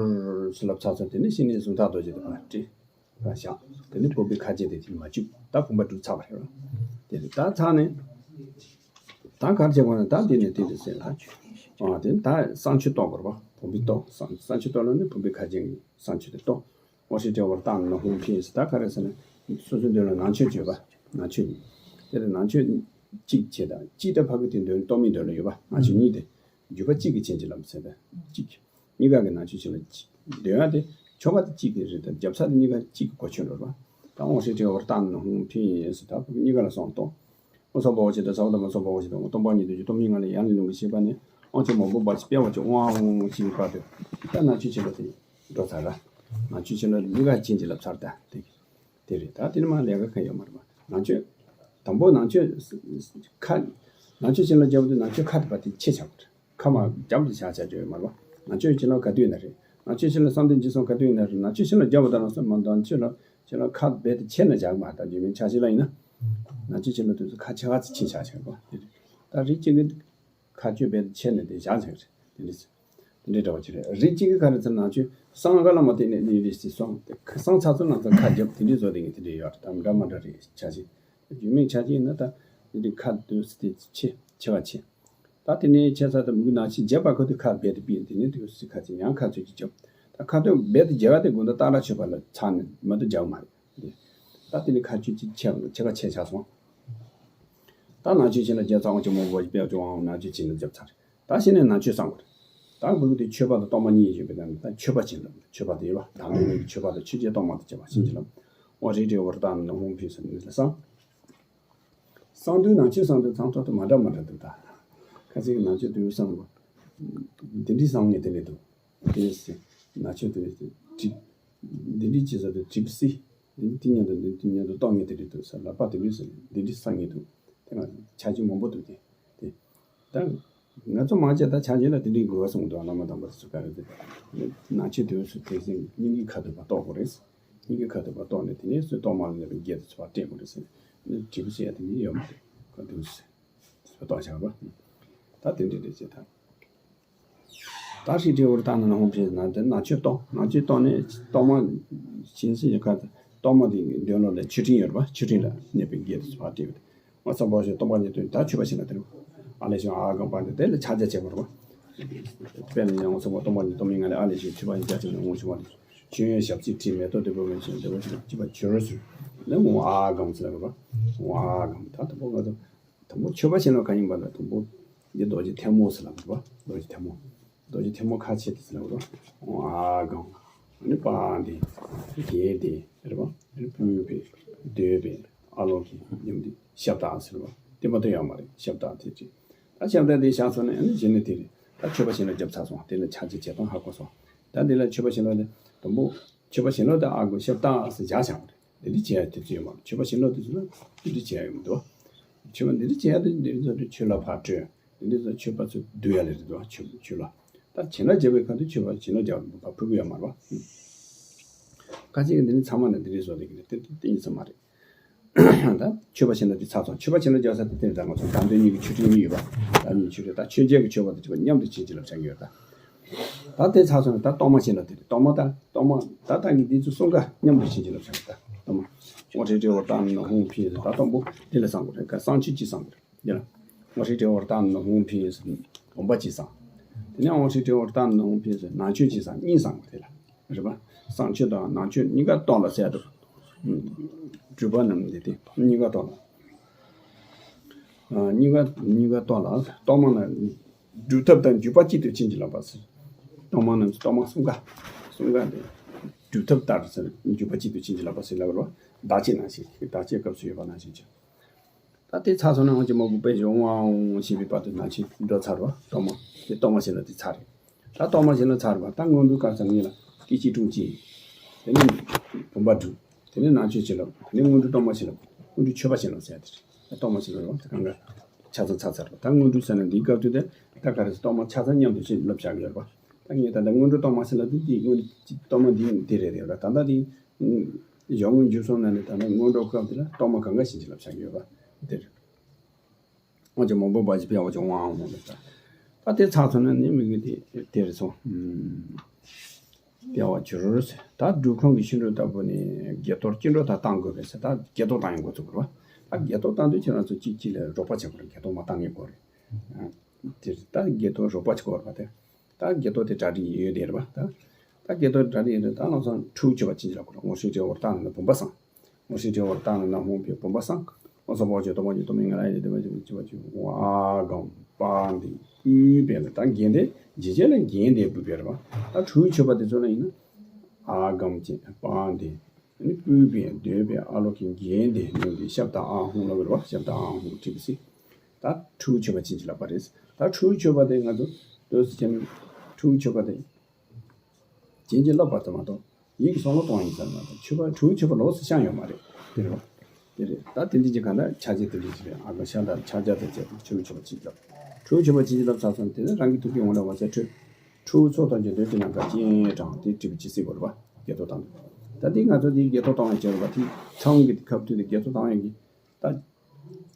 ཟེར་ལབ་ཚར་སོང་། དེ་ནི་གཞི་ནས་གཟུངས་ཐག་རྡོ་རྗེ་དེ་ཕར་བྲིས། ཕར་བཞག་དེ་ནི་བུམ་པའི་ཁ་རྗེ་དེ་དེ་མ་བཅུག་ད་བུམ་པ་དྲུག་ཚར་བ་རེད་བ། དེ་རེད། ད་ཚར་ནས། ད་ག་རེ་བྱེད་དགོས་ན་ད་འདི་ནས་དེ་འདྲ་ཟེར་ལ། ཨ་དེ་ད་གསང་མཆོད་གཏོང་དགོས་རེད་བ། བུམ་པའི་གཏོང་། གསང་གསང་མཆོད་གཏོང་ལ་ནི་བུམ་པའི་ཁ་རྗེ་གི་གསང་མཆོད་དེ་གཏོང་། ཨོཾ་ཧྲཱིཿ་ཏེ་ཝརཏ་མ་ནཱ་ཧཱུྃ་ཕཊ་ཟེར། ད་ག་རེ་ཟེར་ན། སོ་སོའི་མདུན་ལ་ནང་མཆོད་བརྗོད་པ། ནང་མཆོད་གཉིས། དེ་ལ་ནང་མཆོད་གཅིག་བྱས་དང་གཅིག་ད་ཕ་གི་དེ་མདུན་གཏོར་མའི་མདུན་ལ་ཡོད་པ། ནང་མཆོད་གཉིས་དེ། བརྗོད་པ་གཅིག་གིས་བྱིན་གྱིས་བརླབས་ཟེར་ཏེ། གཅིག་གཉིས་ཀ་གི་ནང་མཆོད་བྱིན་རླབས་གཅིག་འདོན་ཡ་དེ། མཆོད་པ་དེ་གཅིག་གི་རེད་དང་རྒྱབ་ས་དེ་གཉིས་ཀ་གཅིག་གི་གོ་ཆོད་འགྲོ་བ། ད་ཨོཾ་ཧྲཱིཿ་ཏེ་ཝརཏ་མ་ནཱ་ཧཱུྃ་ཕཊ་ཟེར། ད་ཕ་གི་གཉིས་ཀ་ལ་གསུམ་གཏོང་། ཨོཾ་སྭ་བྷཱ་ཝ་ཙིཏྟ་ས་བ་ད་མ་སྭ་བྷཱ་ཝ་ཙིཏྟ་ཨོཾ་སྟོང་པ་ཉིད་དུ་གྱུར། སྟོང་པའི་ངང་ལས་ཡར་ནས་ལྷུང་གི་ཤེས་པ་ནི། དབང་ཕྱུག་མང་པོ་འབར་ཞིང་སྤེལ་བར་བྱེད། ཨོཾ་ཨཱཿཧཱུྃ་ཧཱུྃ་ཞེས་པའི་བར་དུ། ད་ནང་མཆོད་བྱིན་རླབས་དེ་འགྲོ་ཚར་ར། ནང་མཆོད་བྱིན་རླབས་གཉིས་ཀ་བྱིན་གྱིས་བརླབས་ཚར། ད་དེ་དེ་རེད། ད་དེ་ནི་མ་ལས་ཀ་གང་ཡོད་མ་རེད་པ། ནང་མཆོད། དང་པོ་ནང་མཆོད་ཁ། ནང་མཆོད་བྱིན་རླབས་རྒྱབ་དུས་ནང་མཆོད་ཁ་དེ་བ་དེ་ཕྱེ་བྱ་དགོས་རེད། ཁ་མ་རྒྱབ་ཏུ་བཞག་བྱ་རྒྱུ་ཡོད་མ་རེད་པ། ནང་མཆོད་བྱིན་རླབས་ག་དུས་ཡིན་ན་རེད། ནང་མཆོད་བྱིན་རླབས་བསམ་གཏན་འཇིག་གསུམ་ག་དུས་ཡིན་ན་རེད། ནང་མཆོད་བྱིན་རླབས་རྒྱབ་པ་དང་ལ་སོགས་མ་ནང་མཆོད་ལ་བྱིན་རླབས་ཁ་རྦད་དེ་ཕྱེ་ནས་བཞག་མ། ད་རྒྱུ་མེད་ཆ་ཤས་ལ་ཡིན་ན། ནང་མཆོད་བྱིན་རླབས་དུས་སུ་ཁ་ཕྱེ་ག་ཚོད་ཕྱིན་བཞག་བྱ་དགོས་པ་དེ་རེད། ད་རིགས་གཅིག་གི་ཁ་གཅོད་རྦད་དེ་ཕྱེ་ནས་དེ་བཞག་བྱ་རེད། དེ་འདྲ་དེ་འདྲའི་འདྲ་བ་ཅིག་རེད། རིགས་གཅིག་གི་ག་རེ་ཚོད་ནང་མཆོད་གསང་སྔགས་ལ་མ་བརྟེན་ནས་ནི་རེད་ཟེར་སོང་། དེ་ཁ་གསང་ཚར་ཚོད་ནང་ཚོད་ཁ་རྒྱབ་དེ་འདྲའི་བཟོ་དེ་ངས་དེ་འདྲའི་ཡོད་རེད། ད་འདྲ་མ་འདྲ་རེད་ཆ་ཤས། རྒྱུ་མེད་ཆ་ཤས་ཡིན་ན་ད་དེ་འདྲའི་ཁ་དུས་སུ་དེ་ཕྱེ་ཕྱེ་བ་ཕྱེ། ད་དེ་ནས་ཆེ་ས་དང་མིག་ནང་ཕྱིན་རྒྱབ་པ་ཁོ་དེ་ཁ་རྦད་དེ་སྤིན། དེ་ནས་དུས་སུ་ཁ་ཚིག་ཡང་ཁ་ཚིག་ཅིག་རྒྱབ། ད་ཁ་ཐོག་རྦད་དེ་རྒྱབ་པ་དེ་དགོང་དག་སྟག་ར་ཆོད་པ་ལ་ཚར་ནས་མ་གཏོགས་རྒྱབ་མ་རེད། ད་དེ་ནས་ཁ་ཆུ་ཅིག་ཆེ་ཆེ་ཁ་ཆེ་ཆགས་སོང་། ད་ནང་ཆོས་བྱིན་རླབས་རྒྱབ་ཚར། དབང་ཕྱུག་མང་པོ་འབར་ཞིང་སྤེལ་བར་བྱེད། ཨོཾ་ཨཱཿཧཱུྃ་ཧཱུྃ་ཕཊ་ཟེར་ནས་ནང་ཆོས་བསམ་དགོས་རེད། ད་གཞི་ནས་ནང་ཆོས་བསམ་དགོས་རེད། ད་འབུ་གུ་དེ་མཆོད་པ་དང་གཏོར་མ་གཉིས་ཡོད་པའི་ནང་ནས་ད་མཆོད་པ་བྱིན་རླབས། མཆོད་པ་དེ་ཡོད་པ། དང་པོ་ནས་མཆོད་པ་དང་མཆོད་བརྒྱད་གཏོར་མ་དང་བཅས་པ་བྱིན་གྱིས་བརླབས། ཨོཾ་ཧྲཱིཿ་ཏེ་ཝརཏ་མ་ནཱ་ཧཱུྃ་ཕཊ་ཟེར་ནས་བསམ། གསང་འདུས་ནང་ཆོས་གསང་འདུས་ཚང་ཐོག་ཏུ་མ་འདྲ་མ་འདྲ་འདུག་ད་ཁ་ཅིག་གི་ནང་ཆོས་འདུས་བསམ་གོ། འདི་འདྲའི་གསང་ངེས་དེ་འདྲ་འདུག་དེ་ནས་ནང་ཆོས་དེ་འདྲ་དྲིལ། འདི་འདྲའི་ཅི་ཟེར་དུ་དྲིལ་སྲིད། འདི་འདྲའི་དེ་ཉན་དུ་འདི་འདྲའི་ཉན་དུ་གཏོང་ངེས་དེ་འདྲ་འདུག་ཟེར་ལག་པ་དེ་འདྲའི་ཟེར་འདི་འདྲའི་གསང་ངེས་འདུག་དེ་ང་ཆ་རྒྱུས་མང་པོ་འདུག་དེ་དེ། ད་ང་ཚོ་མང་ཆེ་ད་ཆ་རྒྱུས་ལ་དེ་འདྲའི་དགོས་པ་གསུངས་འདུག་བླ་མ་དམ་པ་ཚོ་ག་རེ་དེ། ནང་ཆོས་དེ་ཚོ་དེ་བཞིན་སྙིང་གི་ཁ་ཐུག་པ་རྟོགས་དགོས་རེད། སྙིང་གི་ཁ་ཐུག་པ་རྟོགས་ནས་དེ་ནས་སུ་གཏོར་མ་ལ་གནས་པའི་དགེ་དེ་ཚོ་བ་སྤྲད་དགོས་རེད་ཟེར། ནས་དྲིལ་བུ་ཟེར་ཡ་དེ་ནི་ཡོད་མ་རེད། ཁོ་དེ་ཚོ་ཟེར། ད་དེ་འདྲ་རེད་ཅེས་དང་། ད་ཧྲཱིཿ་ཏེ་ཝརཏ་མ་ནཱ་ཧཱུྃ་ཕཊ་ཟེར་ན་དེ་ནང་ཆོས་གཏོང་། ནང་ཆོས་གཏོང་ནས་གཏོར་མ་བྱིན་ཟིན་གྱི་ཁ་གཏོར་མ་དེ་མདུན་ལོགས་ལ་མཆོད་སྤྲིན་ཡོད་རེད་པ། མཆོད་སྤྲིན་ལ་གནས་པའི་དགེ་དེ་ཚོ་ཕར་སྤྲད་པ་དེ། ཨོཾ་སྭ་བྷཱ་ཝ་ཤ་སྟོང་པ་ཉིད་དུ་ད་མཆོད་པ་བྱིན་ལ་དེ་རུ་ཨ་ལས་བྱུང་ཨ་གང་པ་དེ་དེ་ལ་ཕྱག་རྒྱ་བྱེད་པ་རེད་པ། དཔེར་ན་ཡང་ཨོཾ་སྭ་བྷཱ་ཝ་སྟོང་པ་ཉིད་སྟོང་པའི་ངང་ལས་ཨ་ལས་བྱུང་མཆོད་པ་ཡི་རྒྱ་ཆེན་པོ་ལ་ངོ་ཤེས་པ་ནི། མཆོད་ཡོན་ཞབས་ཕྱི་དྲི་མེ་ཏོག་བདུག་སྤོས་མེ་ཆེན་དེ་བ་ཆེན་ཅི་པ་བྱུ་རུ་ཟུར་ལ་ཨོཾ་ཨ་གང་ཟེར་ལ་རེད་པ། ཨོཾ་ཨ་གང་ད་དང་པོ་ང་ཚོ། དང་པོ་མཆོད་པ་བྱིན་རླབས་གང་ཡིན་པ་ལ་དང་པོ་འདི་རྡོ་རྗེ་ཐལ་མོ་ཟེར་ལབ་འདུག་པ། རྡོ་རྗེ་ཐལ་མོ། རྡོ་རྗེ་ཐལ་མོ་ཁ་ཕྱེ་དེ་ཟེར་ལབ་འདུག་ཨོཾ་ཨ་གང་། ཨ་ནི་པཱ་འདི། གྱེན་འདི་རེད་པ། ཨ་ནི་སྤོས་འདི། འདོད་པའི་ཨ་ལོ་གི་ཉམས་འདི་ཤབ་དག་ཟེར་བ། དེ་མ་གཏོགས་ཡོད་མ་རེད། ཤབ་དག་དེ་ཅི། ད་ཤབ་དག་དེ་བཞག་སོང་ནས་ཨ་ནི་གཞི་ནས་དེ་རེད། ད་མཆོད་པ་བྱིན་རླབས་བརྒྱབ་ཚར་སོང་། དེ་ལ་ཕྱག་རྒྱ་བྱེད་སྟངས་ཧ་གོ་སོང་། ད་འདི་ལ་མཆོད་པ་བྱིན་རླབས་དེ་དང་པོ། མཆོད་པ་བྱིན་རླབས་དེ་ཨ་གོ་ཤབ་དག་ཟེར་བཞག་བཞག་པ་རེད། འདི་འདྲ་བྱེད་ཡ་དེ་ཚོ་ཡོད་མ་རེད། མཆོད་པ་བྱིན་རླབས་དེ་ཚོ་ལ་འདི་འདྲ་བྱེད་ཡ་ཡོད་མི་འདུག་མཆོད་པ་འདི་འདྲ་བྱེད་ཡ་དེ་འདི་འདྲ་ཚོ་དེ་ཆོས་ལ་ཕར་སྤྲོད། འདི་འདྲ་ཚོ་མཆོད་པ་ཚོ་བསྡུ་ཡ་ལ་རེད་འདུག་ཆོས་ཆོས་ལ། ད་བྱིན་རླབས་བརྒྱབ་པའི་ཁ་ཐུག་མཆོད་པ་བྱིན་རླབས་བརྒྱབ་པ་ཕུལ་གི་ཡོད་མ་རེད་པ། ཁ་ཅིག་གིས་འདི་འདྲ་ཚང་མ་ནས་འདི་འདྲ་བཟོ་ལས་ཀྱི་རེད། དེ་དེ་ཡིན་ས་མ་རེད། ད་མཆོད་པ་བྱིན་རླབས་དེ་ཚར་སོང་། མཆོད་པ་བྱིན་རླབས་བརྒྱབ་ས་དེ་དེར་ད་ང་ཚོ་དམ་དོན་གཉིས་ཀྱི་མཆོད་སྤྲིན་གཉིས་ཡོད་པ། ད་གཉིས་མཆོད་རེད། ད་མཆོད་བྱེད་ཀྱི་མཆོད་པ་དེ་གཅིག་པ་མཉམ་དུ་བྱིན་གྱིས་བརླབས་བྱ་གི་ཡོད་ད། ད་དེ་ཚར་སོང་ན་ད་གཏོར་མ་བྱིན་རླབས་དེ་རེད། གཏོར་མ་ད་གཏོར་མ་ད་ད་གི་འདི་ཚོ་གསུམ་ཀ་མཉམ་དུ་བྱིན་གྱིས་བརླབས་བྱ་གི་ད་གཏོར་མ། ཨོཾ་ཧྲཱིཿ་ཏེ་ཝརཏ་མ་ནཱ་ཧཱུྃ་ཕཊ་ཟེར། ད་གཏོར་མ་དེ་ལ་བསམ་དགོས་རེད། གསང་མཆོད་ཅིག་བསམ་དགོས་རེད། དེ་ལ་ཨོཾ་ཧྲཱིཿ་ཏེ་ཝརཏ་མ་ནཱ་ཧཱུྃ་ཕཊ་ཟེར་བུམ་པ་ཅིག་བསམ། དེ་ནས་ཨོཾ་ཧྲཱིཿ་ཏེ་ཝརཏ་མ་ནཱ་ཧཱུྃ་ཕཊ་ཟེར་ནང་མཆོད་ཅིག་བསམ། གཉིས་བསམ་དགོས་རེད་ལ། རེད་པ། གསང་མཆོད་དང་ནང་མཆོད་གཉིས་ཀ་གཏོར་ལ་ཟེར་འདུག་སྒྲུབ་པ་རྣམས་འདི་དེ་གཉིས་ཀ་གཏོར་ལ། ཨ་གཉིས་ཀ་གཉིས་ཀ་གཏོར་ལ། གཏོར་མ་རྣམས་སྒྲུབ་ཐབས་ལྟར་འཇུག་པ་གཅིག་ཏུ་བྱིན་གྱིས་བརླབས་པ་ཟེར། གཏོར་མ་རྣམས་གཏོར་མ་གསུམ་ཀ་གསུམ་ཀ་དེ་སྒྲུབ་ཐབས་ལྟར་ཟེར། འཇུག་པ་གཅིག་ཏུ་བྱིན་གྱིས་བརླབས་པ་ཟེར་ལབ་རེད་པ། བདག་བསྐྱེད་ནང་བཞིན། བདག་བསྐྱེད་སྐབས་སུ་ཡོད་པ་ནང་བཞིན་བྱས། ད་དེ་ཚར་སོང་ན་ཨོཾ་ཆེན་མོ་དགུ་པའི་གཞུང་ཨོཾ་ཨཱཿཧཱུྃ་ཧཱུྃ་ཞེས་པའི་བར་དུ་ནང་བཞིན་འགྲོ་ཚར་བ། གཏོར་མ་དེ་གཏོར་མ་བྱིན་རླབས་དེ་ཚར་རེད། ད་གཏོར་མ་བྱིན་རླབས་ཚར་བ། ད་སྔོན་འགྲོའི་སྐབས་སུ་ངེད་ལ་སྐད་ཅིག་དྲུག་ཅིག་དེ་ནས་བུམ་པ་དྲུག་དེ་ནས་ནང་མཆོད་བྱིན་རླབས། དེ་ནས་སྔོན་འགྲོ་གཏོར་མ་བྱིན་རླབས། སྔོན་འགྲོ་མཆོད་པ་བྱིན་རླབས་ཟེར་ཡ་དེ་རེད། ད་གཏོར་མ་བྱིན་རླབས་རེད་བ། དེ་གང་ག་ཆ་ཚང་ཚར་ཚར་བ། ད་སྔོན་འགྲོ་ཟེར་ན་འདིའི་སྐབས་དུས་དེ་ད་ག་རེ་ཟེར། གཏོར་མ་ཆ་ཚང་མཉམ་དུ་བྱིན་རླབས་བྱ་གི་ཡོད་རེད་བ། ད་ངས་ད་ལྟ་སྔོན་འགྲོ་གཏོར་མ་བྱིན་རླབས་དེ་འདི་སྔོན་འགྲོ་གཏོར་མ་འདི་འདི་རེད་རེད་བ། ད་ལྟ་དེ། དེ་གཞུང་དངོས་འཇུག་གསུམ་ནང་ནས་ད་ནི་སྔོན་འགྲོ་སྐབས་དེ་ལ་གཏོར་མ་གང་ག་བྱིན་གྱིས་བརླབས་བྱ་དགོས་པ་དེ་རེད། འོ་ཅེ་མང་པོ་བ་ཅི་ཕི་འོ་ཅེ་ཝང་འོང་ལ་ད། ད་དེ་ཚགས་ཚུད་ན་ནི་མི་གི་དེ་དེ་རེད་སོང་། ཨུམ། དེ་བ་བྱུར་ཟེར། ད་སྒྲུབ་ཁང་གི་ཕྱི་འགྲོ་ལྟ་བུ་ནི་དགྱེ་གཏོར་སྤྱི་འགྲོ་ད་བཏང་དགོས་པས་ཟེར། ད་དགྱེ་གཏོར་བཏང་ཡང་འགོ་ཚུགས་དགོས་རེད་བ། ད་དགྱེ་གཏོར་བཏང་དུས་ཁྱེད་རང་ཚོ་གཅིག་གཅིག་ལ་རོགས་པ་བྱེད་དགོས་རེད། དགྱེ་གཏོར་མ་བཏང་ངེས་དགོས་རེད། ཨ། དེ་ད་དགྱེ་གཏོར་རོགས་པ་བྱེད་དགོས་རེད་བ་དེ། ད་དགྱེ་གཏོར་དེ་གྲ་སྒྲིག་ཡོད་དེ་རེད་བ་ད། ད་དགྱེ་གཏོར་གྲ་སྒྲིག་ཡོད་དེ་ད་ལམ་སང་ཁྲུས་མཆོད་པ་ཅི་འཇིགས་ལ་དགོས་རེད། དངོས་གཞི་དགྲ་བོར་བཏང་ནས་བུམ་པ་བསང་། དངོས་གཞི་དགྲ་བོར་བཏང་ནས་ནམ་ཧོང་པའི་བུམ་པ་བསང་། ཨོ་ས་པོ་ཆེ་ཏོ་མ་ཆེ་ཏོ་མི་ང་ར་ཡེ་དེ་བ་ཆེ་བ་ཆེ་བ་ཆེ་ཨ་གམ་པ་འདི་པུས་པའི་ལ་ད་གན་དེ་ཇི་བྱས་ལ་གན་དེ་པུས་པའི་རེད་བ། ད་ཁྲུས་མཆོད་པ་དེ་ཚོ་ལ་ཡིན་ན་ཨ་གམ་ཆེ་པ་འདི་ནི་པུས་པའི་འདོད་པའི་ཨ་ལོ་གི་གན་དེ་ནི་འདི་ཤབ་ད་ཨ་ཧོང་ལ་གི་རེད་བ། ཤབ་ད་ཨ་ཧོང་ཁྲི་པི་སི། ད་ཁྲུས་མཆོད་པ་ཅི་འཇིགས་ལ་པ་རེད། ད་ཁྲུས་མཆོད་པ་དེ་ང་ཚོ་དོས་སུ་བྱས་ནས་ཁྲུས་མཆོད་པ་དེ། བྱིན་གྱིས་བརླབས་པ་ཙམ་མ་གཏོགས་ཡིད་ཀྱི་བསམ་བློ་གཏོང་ཡིན་ཙམ་མ་གཏོགས་མཆོད་པ་ཁྲུས་མཆོད་པ་ལོགས་སུ་བཤམས་ཡོད་མ་རེད། དེ་རེད་བ། དེ་རེད། ད་དེ་འདྲ་ཅིག་ག་འདྲ་ཕྱག་རྗེས་དེ་འདྲ་ཅིག་རེད། ཨ་ག་ཤ་དང་ཕྱག་རྒྱ་དང་བཅས་པ་ཁྲུས་མཆོད་པ་ཅིག་ལབ། ཁྲུས་མཆོད་པ་ཅིག་ལབ་ཚར་སོང་། དེ་ནས་རང་གི་ཐུགས་ཀའི་ངོ་ལ་བ་ཚ་ཁྲུས། ཁྲུས་ཚོགས་དང་རྒྱན་དོན་གྱི་ནམ་མཁའ་སྤྱན་དྲངས་ཏེ་དྲིལ་བུ་ཅིག་གཟིགས་དགོས་རེད་བ། དགྱེ་གཏོར་བཏང་དུས། ད་དེ་ང་ཚོ་དེ་དགྱེ་གཏོར་བཏང་བའི་ཕྱིར་བ་དེ་མཚམས་ཀྱི་སྐབས་དུས་དེ་དགྱེ་གཏོར་བཏང་ཡག་གི་ད།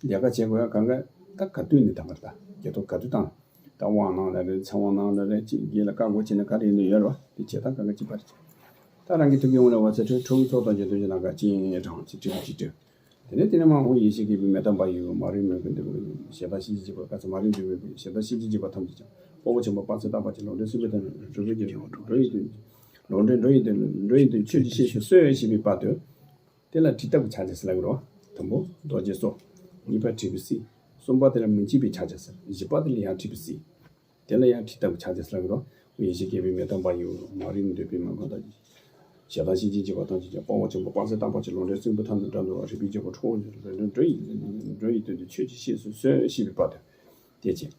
ལས་ཀ་བྱེད་དགོས་ཡ་གང་ག་ད་ག་དུས་ནས་དང་པར་ད་དགྱེ་གཏོར་ག་དུས་བཏང་། ད་དབང་གནང་ལ་རེད། ཚེ་དབང་གནང་ལ་རེད། ཅིག་དགེ་ལ་བཀའ་བསྒོ་བྱས་ན་ག་རེ་ཡིན་ནི་ཡོད་རེད་བ། དེ་བྱེད་སྟངས་གང་ག་གཅིག་པ་རེད། ད་རང་གི་ཐུགས་ཀའི་ངོ་ལ་བ་ཚ་ཁྲུས། ཁྲུས་ཚོགས་དང་རྒྱན་དོན་གྱི་ནམ་མཁའ་སྤྱན་དྲངས་ཅིག་དྲིལ་བུ་ཅིག་སྤྲོས། དེ་ནས་དེ་ནས་མ་འོངས་ཡེ་ཤེས་དགྱེས་པའི་མེ་ཏོག་འབར་བའི་འོག་མ་རིག་མུན་གྱིས་འདེབས་པའི་ཞེ་སྡང་གཤིན་རྗེའི་འཇིགས་པ་ག་ཚོད་མ་རིག་འདུལ་བའི་ཞེ་སྡང་གཤིན་རྗེའི་འཇིགས་པ་ཐམས་ཅད་ཀྱང་། དཔའ་བོ་ཆེན་པོ་དཔལ་བརྩེགས་རྟག་པ་ཅན་ལུང་བསྟན་སྲིད་པའི་མཐའ་ན་འགྲོ་བའི་རྒྱལ་པོ་འགྲོ་ཡི་དོན། ལུང་བསྟན་འགྲོ་ཡི་དོན། འགྲོ་ཡི་དོན་ཆོས་ཀྱི་བཤེས་སུ་གསོལ་ཞེས་པའི་བར་དུ། དེ་ལ་ཁྲི་ལྟ་བུ་ཕྱག་རྒྱ་ཟེར་ལབ་ཀྱི་རེད། དང་པོ་རྡོ་རྗེ་གསུམ། གཉིས་པ་ཁྲི་པའི་སྲིད། གསུམ་པ་དེ་ལ་མི་འཇིགས་པའི་ཕྱག་རྒྱ་ཟེར། བཞི་པ་དེ་ལ་ཡང་ཁྲི་པའི་སྲིད། དེ་ལ་ཡང་ཁྲི་ལྟ་བུ་ཕྱག་རྒྱ་ཟེར་ལབ་ཀྱི་རེད། ཡེ་ཤེས་དགྱེས་པའི་མེ་ཏོག་འབར་བའི་འོག་མ་རིག་འདོད་པའི་མུན་གྱིས་འདེབས་པའི་ཞེ་སྡང་གཤིན་རྗེའི་འཇིགས་པ་ཐམས་ཅད་ཀྱང་། དཔའ་བོ་ཆེན་པོ་དཔལ་བརྩེགས་རྟག་པ་ཅན་ལུང་བསྟན་སྲིད་པའི་མཐའ་ན་འགྲོ་བའི་རིག་པའི་རྒྱལ་པོ་ཁྲོ་བོ་འགྲོ་ཡི་འགྲོ་ཡི་དོན་དུ་ཆོས་ཀྱི་བཤེས་སུ་གསོལ་ཞེས་པའི་བར་དུ། དེ་བྱས།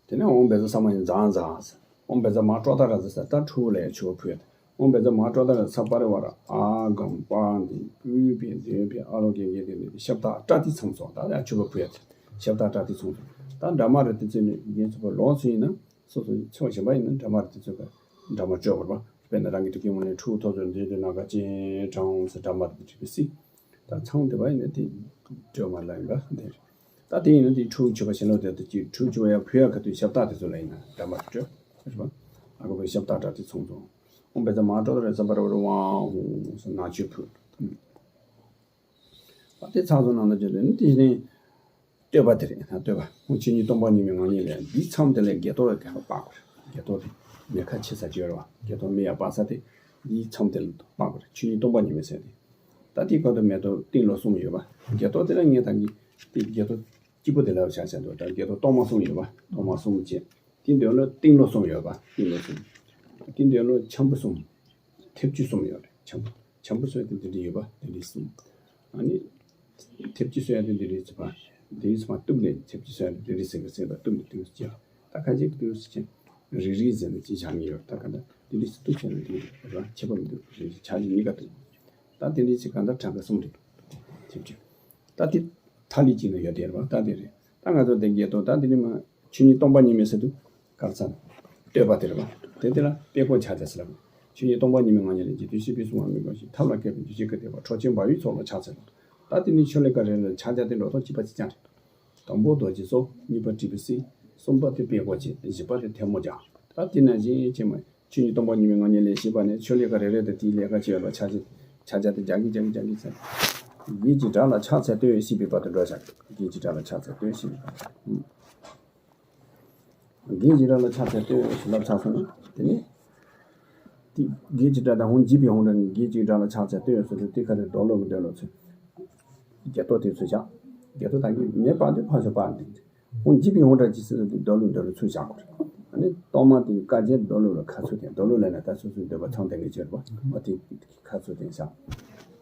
དེ་ནས་ཨོཾ་བཛྲ་ས་མ་ཡ་ཛཿཛཿ་ཟེར། ཨོཾ་བཛྲ་མ་ཀྲོ་ད་ར་ཟེར་ས་ད་ཁྲོ་བོ་ལ་ཡང་མཆོད་པ་ཕུལ་ཡ། ཨོཾ་བཛྲ་མ་ཀྲོ་ད་ར་ས་པ་རི་ཝཱ་ར་ཨ་གམ་པ་འདི་པུས་པའི་འདོད་པའི་ཨ་ལོ་གན་གན་དེ་ནི་ཤབ་ད་པྲ་ཏི་ཚང་སོགས་ད་ཡང་མཆོད་པ་ཕུལ་ཡ། ཤབ་ད་པྲ་ཏི་ཚང་སོགས་ད་འདྲ་མ་རེད། དེ་ཚོ་ནི་རྒྱན་ཚོགས་པ་ལོགས་སུ་ཡིན་ན་སོ་སོ་ཕྱོགས་གཞན་པ་ཡིན་ན་འདྲ་མ་རེད། དེ་ཚོ་ག་འདྲ་མ་སྤྱོད་དགོས་པ། དཔེར་ན་རང་གི་ཐུགས་ཀའི་ངོ་ནས་ཁྲུས་ཐོག་ཚོ་འདི་དུ་ནམ་མཁའ་སྤྱན་དྲངས་ཟེར་འདྲ་མ་རེད། དེ་ཁྲི་པའི་སྲིད། ད་ཚང་དེ་བ་ཡིན་ན་དེ་སྤྲོས་མ་ལ་ཡིན་པ་འདི་རེད། ད་དེ་ཡིན་ན་དེ་ཁྲུས་མཆོད་པ་བྱིན་རླབས་དེ་དུ་ཅིག་ཁྲུས་མཆོད་པ་ཡང་ཕུལ་ཡག་ག་དུས་ཤབ་སྟག་དེ་ཚོ་ལ་ཡིན་ན་འདྲ་མ་སྤྲོས་རེད་པ། ཨ་ག་པའི་ཤབ་སྟག་སྒྲ་དེ་ཚོང་ཚོང་། ཨོཾ་བཛྲ་མ་ཀྲོ་ད་ར་ས་པ་ར་ཝ་ར་ཝང་ཧཱུྃ་ཟེར་ནང་མཆོད་ཕུལ། ད་དེ་ཚང་ཚོ་ནང་ན་བརྗོད་དེ་ནི་དེ་བཞིན་བསྟོད་པ་དེ་རེད། ད་བསྟོད་པ་ཧོ་ཆོས་ཉིད་སྟོང་པ་ཉིད་མའི་ངང་ཉིད་ལས་འདིའི་མཚམས་དེ་ལས་དགྱེ་གཏོར་ག་ལ་སྤར་དགོས་རེད། དགྱེ་གཏོར་དེ་མེ་ཁ་ཕྱེ་ས་བརྗོད་རེད་བ། དགྱེ་གཏོར་མེ་ཡར་སྤར་ས་དེ་འདིའི་མཚམས་དེ་ལ་སྤར་དགོས་རེད། ཆོས་ཉིད་སྟོང་པ་ཉིད་མའི་ཟེར་དེ། ད་དེའི་སྐབས་དུ་མེ་ཏོག་ཏིང་ལོ་གསུམ་ཡོད་པ། དགྱེ་གཏོར་དེ་ལ་ངས་ད་གིན་དེ་དགྱེ་གཏོར་གཅིག་པོ་དེ་ལ་བྱ་བྱ་འདུག་ད་དགྱེ་གཏོར་གཏོར་མ་གསུམ་ཡོད་པ། གཏོར་མ་གསུམ་བྱས། དེ་འདོད་ལོ་ཏིང་ལོ་གསུམ་ཡོད་པ། ཏིང་ལོ་གསུམ། དེ་འདོད་ལོ་འཆམ་པོ་གསུམ། ཐེབས་ཆུ་གསུམ་ཡོད་རེད། འཆམ་པོ་འཆམ་པོ་གསུམ་དེ་འདི་འདྲ་ཡོད་པ་དེ་འདྲ་གསུམ། ཨ་ནི། ཐེབས་ཆུ་གསུམ་ཡ་དེ་འདི་འདྲ་ཚོ་པ། འདི་ཚོ་པ་གཏུབ་ནས་ཐེབས་ཆུ་གསུམ་ཡ་དེ་འདི་འདྲ་ཟེར་གི་ཟེར་ད་གཏུབ་ནས་ཏིང་ཟེར། ད་ཁ་ཅིག་ཏིང་ཟེར་ཅན། རིལ་རིལ་ཟེར་ནས་ཅི་བྱ་ངེས་ཡོད། ད་ག་ད་འདི་འདྲ་ཟེར་གཏུབ་བྱས་ན་འདི་འདྲ་ར་ཁྱད་པར་མི་འདུག་རིལ་རིལ་ཆ་གཉིས་ཀ་གཏུབ། ད་དེ་འདྲ་ཚེ་གང་ལྟར་གྲངས་ཀ་གསུམ་རེད། ཐེབས་ཆུ། ད་དེ་ཐ་ལི་གཅིག་ན་ཡོད་དེ་རེད་བ། ད་དེ་རེད། ད་ང་ཚོ་དེ་དགྱེ་གཏོར་ད་དེ་ནི་མ་ཆོས་ཉིད་སྟོང་པ་ཉིད་མའི་ཟེར་དུས་གར་ཚ་བསྟོད་པ་དེ་རེད་བ། དེ་དེ་ལ་དཔལ་སྐུ་ཕྱག་རྒྱ་ཟེར་ལབ། ཆོས་ཉིད་སྟོང་པ་ཉིད་མའི་ངང་ཉིད་ལས་འཇིག་རྟེན་སྲིད་པའི་སྲུང་བ་མི་དགོས་ཤིང་ཐབས་ལ་མཁས་པའི་འདུ་ཤེས་ཀྱིས་བདེ་བ་ཁྲོ་ཆེན་འབར་བའི་ཚོགས་ལ་ཕྱག་འཚལ་ལོ། ད་དེ་ནི་ཆོས་ལས་ཀ་རེ་ལ་ཕྱག་རྒྱ་དེ་འགྲོ་སྟངས་གཅིག་པ་གཅིག་རྐྱང་རེད། དང་པོ་རྡོ་རྗེ་གསུམ། གཉིས་པ་ཁྲི་པའི་སྲིད། གསུམ་པ་དེ་དཔལ་སྐུ་ཅན། བཞི་པ་དེ་ཐལ་མོ་སྦྱར། ད་དེ་ནང་བཞིན་བྱས་མ། ཆོས་ཉིད་སྟོང་པ་ཉིད་མའི་ངང་ཉིད་ལས་ཞེས་པ་ནི་ཆོས་ལས་ཀ་རེ་རེ་དང་དེའི་ལས་ཀ་བྱེད་པ་ཕྱག་རྒྱ་ཕྱག་རྒྱ་དེ་རྒྱག་གི་རྒྱག་གི་རྒྱག་གི་ཚེ། བགེགས་ཀྱི་དགྲ་ལ་ཕྱག་འཚལ་བསྟོད་ཞེས་པའི་བར་དུ་འགྲོ་བྱ། བགེགས་ཀྱི་དགྲ་ལ་ཕྱག་འཚལ་བསྟོད་ཞེས་པའི་བར་དུ། བགེགས་ཀྱི་དགྲ་ལ་ཕྱག་འཚལ་བསྟོད་ཞེས་ལབ་ཚར་སོང་ན་དེ་ནི། དེ་བགེགས་ཀྱི་དགྲ་དང་ཧོང་འཇིགས་པའི་ཧོང་དང་བགེགས་ཀྱི་དགྲ་ལ་ཕྱག་འཚལ་བསྟོད་ཟེར་དུས་དེ་ཁ་ནས་རྡོ་ལོ་གི་འདོད་ལོ་ཚུལ། དགྱེ་གཏོར་དེ་ཚུལ་བཞག་དགྱེ་གཏོར་དང་གི་མེ་སྤར་དུས་ཕར་ཕྱོགས་སྤར་འདུག་ཧོང་འཇིགས་པའི་ཧོང་དང་ཅི་ཟེར་དུས་རྡོ་ལོ་འདོད་ལོ་ཚུལ་བཞག་དགོས་རེད། ཨ་ནི་གཏོར་མ་དེ་བཀའ་རྒྱའི་རྡོ་ལོ་ལ་ཁ་ཚུལ་དེ་རྡོ་ལོ་ལ་ནས་ད་སོ་སོའི་འདོད་པ་ཚང་དེ་ངེས་ཆེར་བ་མ་དེ་ཁ་ཚུལ་དེ་བཞག་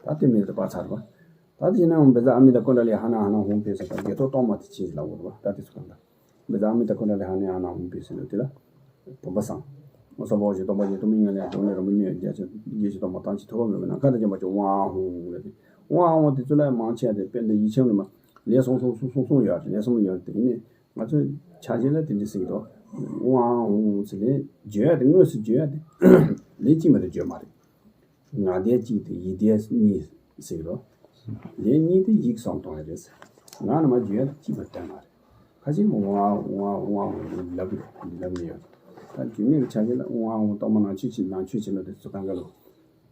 ད་དེ་མེ་དེ་སྤར་ཚར་བ། ད་དེ་ནས་བཛྲ་ཨ་མི་ཏ་ཀུན་ཌ་ལི་ཧ་ན་ཧ་ན་ཧོང་ཕེ་ཟེར་ད་དགྱེ་གཏོར་གཏོར་མ་དེ་ཕྱིན་ལ་འོར་བ་ད་དེ་ཚོ་གང་ལ། བཛྲ་ཨ་མི་ཏ་ཀུན་ཌ་ལི་ཧ་ན་ཧ་ན་ཧོང་ཕེ་ཟེར་ལ་དེ་ལ། བུམ་པ་བསང་། ཨོ་ས་པོ་ཞེས་སྟོང་པ་ཉིད་སྟོང་པའི་ངང་ལས་སྟོང་ལས་རིང་པོ་མྱོས་རྒྱ་ཆེ་རྒྱས་ཀྱི་སྟོང་པ་དང་ཆེས་ཐོག་མ་མེད་པ་ནམ་མཁའ་དང་མཉམ་པ་ཅིག་ཝང་ཧོང་ལས་ཏེ། ཝང་ཧོང་དེ་ཚོ་ལས་མང་ཆེ་བ་དེ་དཔེ་འདི་ཡིག་ཆེན་ལ་མ་ལས་སོང་སོང་སོང་སོང་སོང་ཡོད་རེད། ལས་སོང་ཡོད་རེད། དེ་ནས་ང་ཚོས་ཆ་ཤས་ལ་དེ་འདྲ་ཟེར་གྱི་འདུག་ཝང་ཧོང་ཟེར་ལས་བརྗོད་ཡ་དེ་དངོས་སུ་བརྗོད་ཡ་དེ་ལས་གཅིག་མ་གཏོགས་བརྗོད་མ་རེད། ངག་བཟླས་གཅིག་དེ་ཡིད་བཟླས་གཉིས་ཟེར་རོ། ལན་གཉིས་དེ་ཡིག་གསུམ་གཏོང་ཡ་རེད། ངག་ནས་མར་བརྗོད་ཡ་དེ་གཅིག་པ་བསྟན་པ་རེད། ཁ་ཅིག་ཨོང་ཨ་ཨོང་ཨ་ཨོང་ཨ་ལབ་ཡོད་ལབ་ཡོད། ད་རྒྱུད་སྨད་ཀྱི་ཆ་ཤས་ལ་ཨོང་ཨ་ཨོང་གཏོར་མ་ནང་མཆོད་ཕྱིར་ནང་མཆོད་ཕྱིར་ལ་དེ་ཚོ་གང་ག་ལ་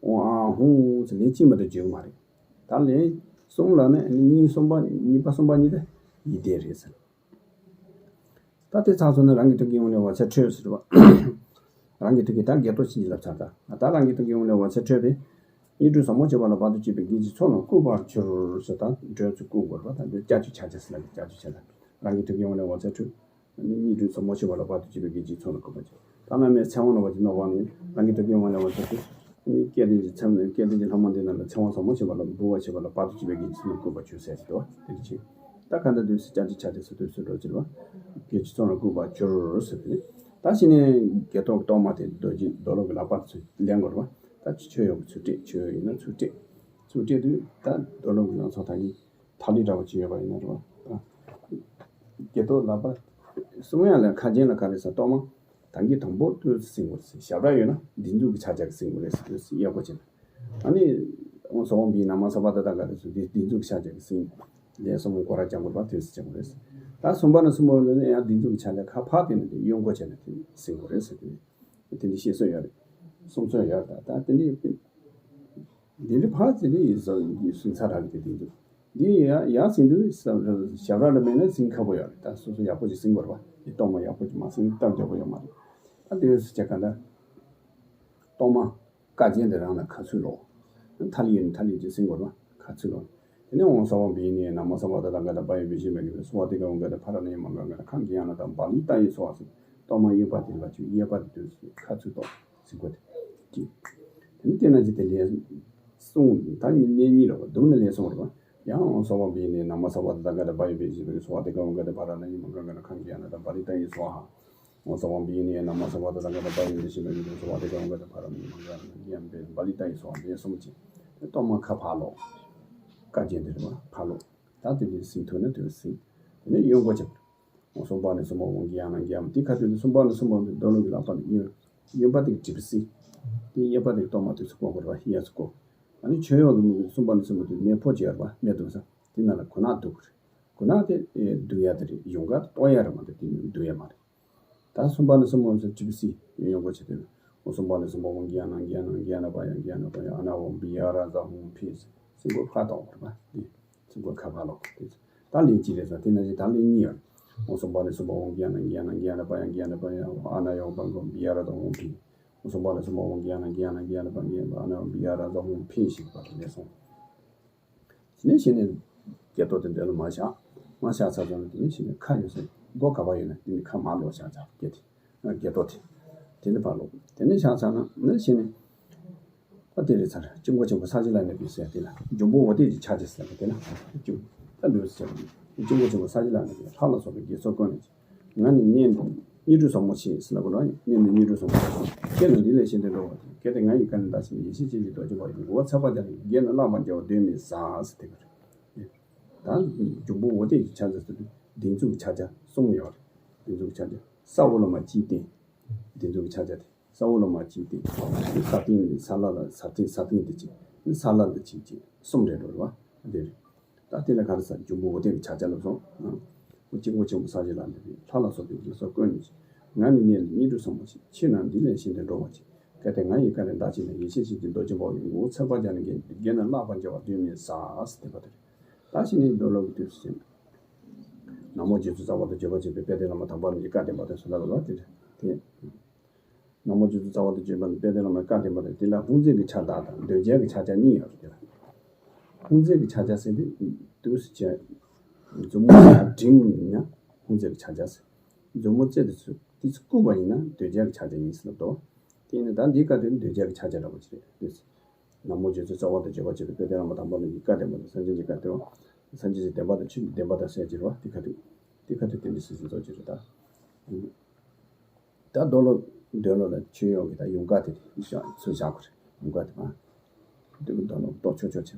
ཨོང་ཨ་ཧོང་ཟེར་ལན་གཅིག་མ་གཏོགས་བརྗོད་ཀྱི་མ་རེད། ད་ལན་གསུམ་ལབ་ནས་གཉིས་གསུམ་པ་གཉིས་པ་གསུམ་པ་གཉིས་དེ་ཡིད་བཟླས་རེད་ཟེར། ད་དེ་ཚང་སོང་ན་རང་གི་ཐུགས་ཀྱི་ངོས་ནས་འོད་ཟེར་འཕྲོས་ཟེར་བ། རང་གི་ཐུགས་ཀྱི་ད་བརྒྱད་སྟོང་བྱིན་གྱིས་བརླབས་ཚར། ད་ད་རང་གི་ཐུགས་ཀྱི་ངོས་ནས་འོད་ཟེར་འཕྲོས་པས། སྙིགས་དུས་ཟབ་མོ་སྤྱོད་པ་ལ་དཔག་ཏུ་མཆིས་པའི་དགེ་བའི་ཚོགས་རྣམས་བསྐུལ་བར་གྱུར་ཟེར། ད་འགྲོས་ཚུར་བསྐུལ་དགོས་པ། ད་འདི་ལྕགས་ཀྱུ་ཕྱག་རྒྱ་ཟེར་ལ་ལྕགས་ཀྱུ་ཕྱག་རྒྱ། རང་གི་ཐུགས་ཀྱི་ངོས་ནས་འོད་ཟེར་འཕྲོས། སྙིགས་དུས་ཟབ་མོ་སྤྱོད་པ་ལ་དཔག་ཏུ་མཆིས་པའི་དགེ་བའི་ཚོགས་རྣམས་བསྐུལ་བར་གྱུར། ད་བླ་མའི་ཚེ་དབང་ནོར་བུ་གྱི་སྣང་བ་ནི་རང་གི་ཐུགས་ཀྱི་ངོས་ནས་འོད་ཟེར་འཕྲོས། སྐལ་ལྡན་གྱི་ཚེ་སྐལ་ལྡན་གྱི་ལྷ་མོ་འདི་རྣམས་ལ་ཚེ་དབང་ཟབ་མོ་སྤྱོད་པ་ལ་འབུལ་བར་བྱེད་པ་ལ་དཔག་ཏུ་མཆིས་པའི་དགེ་བའི་ཚོགས་རྣམས་བསྐུལ་བར་གྱུར་ཟེར་གྱི་འདུག་པ། དེ་ཅི། ད་ག་འདྲ་དུས་སུ་ལྕགས་ཀྱུ་ཕྱག་རྒྱ་ཟེར་དུས་སུ་འགྲོ་ཕྱིར་བ། དགེ་བའི་ཚོགས་རྣམས་བསྐུལ་བར་གྱུར་ཟེར་དུས། ད་ཕྱི་ནས་བརྒྱད་སྟོང་གཏོར་མ་དེ་རྡོ་རྗེ་རྡོར་སློབ་ཀྱི་ལག་པར་ཚུར་ལེན་དགོས་རེད་བ། ད་ཆོས་ཡོད་པ་ཚུར་སྤྲད། ཆོས་ཡོད་ཡིན་ན་ཚུར་སྤྲད། ཚུར་སྤྲད་དུས་ད་རྡོར་སློབ་ཀྱི་ལག་ཚོགས་ད་གིན་ཐ་ལི་འདྲ་བ་ཅིག་ཡོད་པ་ཡིན་ན་རེད་བ། ད་བརྒྱད་སྟོང་ལག་པ་གསུམ་ཡང་ལ་ཁ་རྒྱན་ལ་ག་རེ་ཟེར་གཏོར་མ། ད་གིན་དང་པོ་དུས་སུ་ཟིན་དགོས་རེད་ཟེར། ཞབས་ར་ཡོད་ན་འདི་མཛུབ་ཀྱི་ཕྱག་རྒྱ་གིས་ཟིན་དགོས་རེད་ཟེར། དུས་སུ་གཡས་སྐོར་བྱས་ན། ཨ་ནི་ཨོཾ་སརྦ་བིཧཱརྞ་ནཱ་མ་སརྦ་ཏ་ཐཱ་ག་རེ་ཟེར། འདི་འདི་མཛུབ་ཀྱི་ཕྱག་རྒྱ་གིས་ཟིན། ལན་གསུམ་སྐོར་ར་རྒྱག་དགོས་པ། དུས་སུ་བྱེད་དགོས་རེད་ཟེར། ད་གསུམ་པ་ནས་གསུམ་པ་ལ་ནི་ཡང་འདི་མཛུབ་ཀྱི་ཕྱག་རྒྱ་ཁ་ཕར་བསྟན་ནས་དེ་གཡོན་སྐོར་བྱས་ནས་དེ་ཟིན་དགོས་རེད་ཟེར། དེ་དེ་འདྲའི་བཤད་སྲོལ་ཡོད་རེད། གསུང་སྲོལ་ཡོད་རེད། ད་ད་དེ་འདྲའི་འདི་འདྲའི་ཕར་ཚུར་འདི་ཡིན་ཟེར་ཟིན་ཚར་རག་གི་དེ་འདུག་འདི་ཡ་ཡ་ཟིན་དུས་ཞབས་ར་ལ་མེད་ན་ཟིན་ཁག་པོ་ཡོད་རེད། ད་སོ་སོ་ཡག་པོ་ཅིག་ཟིན་དགོས་རེད་བ། འདི་གཏོར་མ་ཡག་པོ་ཅིག་མ་ཟིན་སྟབས་བདེ་པོ་ཡོད་མ་རེད། ད་དེ་ཡོད་ཟེར་བྱས་ག་འདྲ། གཏོར་མ་བཀའ་རྒྱན་དེ་རང་ལ་ཁ་ཚུད་ལོ། ཐ་ལི་ཡོད་ན་ཐ་ལི་ཅིག་ཟིན་དགོས་རེད་བ། ཁ་ཚུད་ལོ། དེ་ནས་ཨོཾ་སརྦ་བིཧཱརྞ་ནཱ་མ་སརྦ་ཏ་ཐཱ་ག་ཏ་བྷ་ཡེ་བི་ཤི་མ་ཀི་ཏེ་སྭ་ཝཱ་ཏི་ཀ་ཝང་ཀ་ཏེ་ཕཱ་ར་ཎ་ཡ་མ་ག་ག་ན་ཁཱ་གི་ཡ་ན་ཏ་བ་ལི་ཏ་ཡེ་སྭཱ་ཧཱ་ཟེར། གཏོར་མ་གཡོན་པ་དེ་ལ་བཅུག་གཡས་པ་དེ་དུས་སུ་ཁ་ཚུད་དོ། ཟིན་དགོས་ཏེ། ཅི། དེ་ནི་དེ་ན་ཅི་དེ་ལན་གསུང་། ད་ནི་ལན་གཉིས་རེད་བ། མདུན་ནས་ལན་གསུང་རེད་བ། ཡང་ཨོཾ་སརྦ་བིཧཱརྞ་ནཱ་མ་སརྦ་ཏ་ཐཱ་ག་ཏ་བྷ་ཡེ་བི་ཤི་མ་ཀི་ཏེ་སྭ་ཝཱ་ཏི་ཀ་ཝང་ཀ་ཏེ་ཕཱ་ར་ཎ་ཡ་མ་ག་ག་ན་ཁཱ་གི་ཡ་ན་ཏ་བ་ལི་ཏ་ཡེ་སྭཱ་ཧཱ། ཨོཾ་སརྦ་བིཧཱརྞ་ནཱ་མ་སརྦ་ཏ་ཐཱ་ག་ཏ་བྷ་ཡེ་ཝི་ནེ་ཤི་མ་ནི་ཏེ་སྭ་ཝཱ་ཏི་ཀ་ཝང་ཀ་ཏེ་ཕཱ་ར་ཎ་ཡ་མ་ག་ག་ན་ཁཱ་གི་ཡ་ན་ཏ་བ་ལི་ཏ་ཡེ་སྭཱ་ཧཱ། ལན་གསུམ་གྱིས་གཏོར་མ་ཁ་ཕར་ལོག་བཀའ་རྒྱན་དེ་རེད་བ། ཕར་ལོག་ད་དེ་དུས་ཟིན་ཐུབ་ན་དེ་བས་ཟིན། དེ་ནས་གཡོན་སྐོར་བྱེད། ཨོཾ་སུམ་བྷ་ཎི་སུམ་བྷ་ཝང་གི་ཡ་ན་གི་ཡ་མ། དེ་ཁ་ཐུག་དེ་སུམ་བྷ་ཎི་སུམ་བྷ་ཝང་དེ་རྡོར་སློབ་ཀྱི་ལག་པ་ནས་གཡོན། གཡོན་པ་དེ་གི་གྲིབ་བསིལ། དེ་གཡས་པ་དེ་གི་གཏོར་མ་དུས་སུ་བསྐོར་དགོས་རེད་བ། གཡས་སུ་བསྐོར། ཨ་ནི་མཆོད་ཡོན་གྱི་མི་གི་སུམ་བྷ་ཎི་སུམ་བྷ་ཝང་དེ་མེ་ཕོར་ཅིག་ཡོད་རེད་བ། མེ་བསྡུ་ས། དེ་ནང་ལ་གོས་ནག་བསྡུ་དགོས་རེད། གོས་ནག་དེ་ཨེ་བསྡུ་ཡ་དེ་རེད། ཡོང་ག་གཏོར་ཡ་རེད་མ་གཏོགས་དེ་ནི་བསྡུ་ཡ་མ་རེད། ད་སུམ་བྷ་ཎི་སུམ་བྷ་ཝང་ཟེར་གྲིབ་བསིལ་ཡོང་སྒོ་ཕྱེ་དེ། ཨོཾ་སུམ་བྷ་ཎི་སུམ་བྷ་ཝང་གི་ཡ་ན་གི་ཡ་ན་གི་ཡ་ན་པ་ཡ་གི་ཡ་ན་པ་ཡ། ཨ་ན་ཝང་བི་ཡ་ར་ཛ་ཧོང་ཕི། སེམས་ཁུར་ཕར་གཏོང་བར་བ། དེ་སེམས་ཁུར་ཁ་ཕར་ལོག་དེ། ད་ལན་གཅིག་རེད་ཟེར། དེ་ནང་བཞིན་ད་ལན་གཉིས་ཡོད། ཨོཾ་སུམ་བྷ་ཎི་སུམ་བྷ་ཝང་གི་ཡ་ན་གི་ཡ་ན་གི་ཡ་ན་པ་ཡ་གི་ཡ་ན་པ་ཡ། ཨ་ན་ཝང་བི་ཡ་ར་ཛ་ཧོང་ཕི། ཨོཾ་སུམ་བྷ་ཎི་སུམ་བྷ་ཝང་གི་ཡ་ན་གི་ཡ་ན་གི་ཡ་ན་པ་ཡ། ཨ་ན་ཝང་བི་ཡ་ར་ཛ་ཧོང་ཕི་ཞེས་པ་ལན་གསུམ། དེ་ནས་གཞི་ནས་བརྒྱད་སྟོང་དེ་འདྲ་ལ་མར་བཞག་མར་བཞག་ཚར་ཙང་དེ་ནས་གཞི་ནས་ཁ་ཡོད་ས་སྒོ་ག་པར་ཡོད་ན་དེ་ནས་ཁ་མར་ལོག་བཞག་བཞག་བརྒྱད་དེ། བརྒྱད་སྟོང་དེ། དེ་ནས་ཕར་ལོག་དེ་ནས་བཞག་ཚར་ན་ནི་གཞི་ནས། ད་དེ་རེད་ཚར། དཀྱིལ་འཁོར་ཆེན་པོ་ས་གཞི་ལ་གནས་པའི་ཟེར་དེ་ལ་འབྱུང་པོ་འོད་ལྡན་གྱི་ཕྱག་རྒྱ་ཟེར་ལ་དེ་ལ་བཅུག་ད་འདོད་ཟེར་བ་ནི། དཀྱིལ་འཁོར་ཆེན་པོ་ས་གཞི་ལ་གནས་པའི་ལྷ་ལ་སོགས་པའི་དགེ་ཚོགས་ཀུན་ནས། ང་ནི་གནས་འདི་སྙིགས་དུས་ཟབ་མོ་ཆེ་ཟེར་ལབ་དགོས་ན། གནས་འདི་སྙིགས་དུས་ཟབ་མོ་ཆེ། ཁྱེད་རྣམས་འདི་ལས་གཞན་དུ་འགྲོ་བ་དང་། གལ་ཏེ་ང་ཡི་བཀའ་ནི་བདག་གཅིག་ན། ཡེ་ཤེས་ཅན་གྱི་རྡོ་རྗེ་འབར་བའི་མགོ་བོ། ཚངས་པར་སྦྱངས་ནས་བགེགས་རྣམས་བརླག་པར་བྱ་བ་གདོན་མི་ཟ་ཟེར་དེ་ག་རེད། ད་འབྱུང་པོ་འོད་ལྡན་གྱི་ཕྱག་རྒྱ་ཟེར་དུས་བདུན་ཚིགས་ཀྱི་ཕྱག་རྒྱ་གསུམ་ཡོད་རེད། བདུན་ཚིགས་ཀྱི་ཕྱག་རྒྱ་ས་འོག་ལ་མར་གཅིག་བསྟན། བདུན་ཚིགས་ཀྱི་ཕྱག་རྒྱ་དེ། ས་འོག་ལ་མར་གཅིག་སྟེ། ས་སྟེང་ནས་ས་བླ་ལ་ས་སྟེང་ས་སྟེང་དེ་གཅིག་ནི་ས་བླ་འདི་གཅིག་གཅིག་གསུམ་རེད་འགྲོ་རེད་བ། འདི་རེད། ད་དེ་ལ་ག་རེ་ཟེར། འབྱུང་པོ་འོད་ལྡན་གྱི་ཕྱག་རྒྱ་ལ་སོགས། དཀྱིལ་འཁོར་ཆེན་པོ་ས་གཞི་ལ་གནས་པའི་ལྷ་ལ་སོགས་པའི་དགེ་ཚོགས་ཀུན་ནས། ང་ནི་གནས་འདི་སྙིགས་དུས་ཟབ་མོ་ཆེ། ཁྱེད་རྣམས་འདི་ལས་གཞན་དུ་འགྲོ་བ་ཅིན། གལ་ཏེ་ང་ཡི་བཀའ་ནི་བདག་གཅིག་ན། ཡེ་ཤེས་ཅན་གྱི་རྡོ་རྗེ་འབར་བའི་མགོ་བོ། ཚངས་པར་སྦྱངས་ནས་བགེགས་རྣམས་བརླག་པར་བྱ་བ་གདོན་མི་ཟ་ཟེར་དེ་པ་དེ་རེད། ད་གཞི་ནས་མདོ་ལུགས་ཀྱི་དུས་སུ་ན་མོ་རྗེ་བཙུན་རྩ་བ་དང་བརྗོད་པར་བྱེད་པའི་དཔལ་ལྡན་བླ་མ་དམ་པ་རྣམས་ཀྱི་བཀའ་བདེན་པ་དང་ཟེར་ལ་ལ་དེ་རེད་དེ། ན་མོ་རྗེ་བཙུན་རྩ་བ་དང་བརྗོད་པ་ནི་དཔལ་ལྡན་བླ་མའི་བཀའ་བདེན་པ་རེད། དེ་ལ་ཧཱུྃ་རྫས་ཀྱི་ཕྱག་རྟགས་དང་འདོད་རྒྱལ་གྱི་ཕྱག་རྒྱ་གཉིས་ཡོད་རེད། ཧཱུྃ་རྫས་ཀྱི་ཕྱག་རྒྱ་ཟེར་དུས་དུས་སུ་བྱས། མཛུབ་མོ་ལ་བསྒྲིམས་ཡིན་ན་ཧཱུྃ་རྫས་ཀྱི་ཕྱག་རྒྱ་ཟེར། མཛུབ་མོ་རྩེ་དེ་ཚུ་དེ་ཚུ་བཀུག་པ་ཡིན་ན་འདོད་རྒྱལ་གྱི་ཕྱག་རྒྱ་ཡིན་ཟེར་ལབ་འདུག་དེ་ནི་ད་འདིའི་སྐབས་དེ་ནི་འདོད་རྒྱལ་གྱི་ཕྱག་རྒྱ་འདྲ་པོ་ཅིག་རེད་དུས་སུ། ན་མོ་རྗེ་བཙུན་རྩ་བ་དང་བརྗོད་པར་བྱེད་པའི་དཔལ་ལྡན་བླ་མ་དམ་པ་རྣམས་ཀྱི་བཀའ་བདེན་པ་དང་སངས་རྒྱས་ཀྱི་བཀའ་བདེན་པ། སངས་རྒྱས་ཀྱི་བདེན་པ་དང་ཆོས་ཀྱི་བདེན་པ་དང་ཟེར་གྱི་རེད་བ། དེ་ཁ་ཐུག་དེ་ཁ་ཐུག་དེ་འདྲ་ཟེར་ཟེར་ཚོགས་ཀྱི་རེད་ད། ད་རྡོར་སློབ་རྡོར་སློབ་ལ་མཆོད་ཡོན་གྱི་ད་ཡུངས་ཀར་དེ་ཚུར་བཞག་དགོས་རེད། ཡུངས་ཀར་དེ་མ། འདི་གི་རྡོར་སློབ་རྡོ་ཆོག་ཆོག་ཆེ།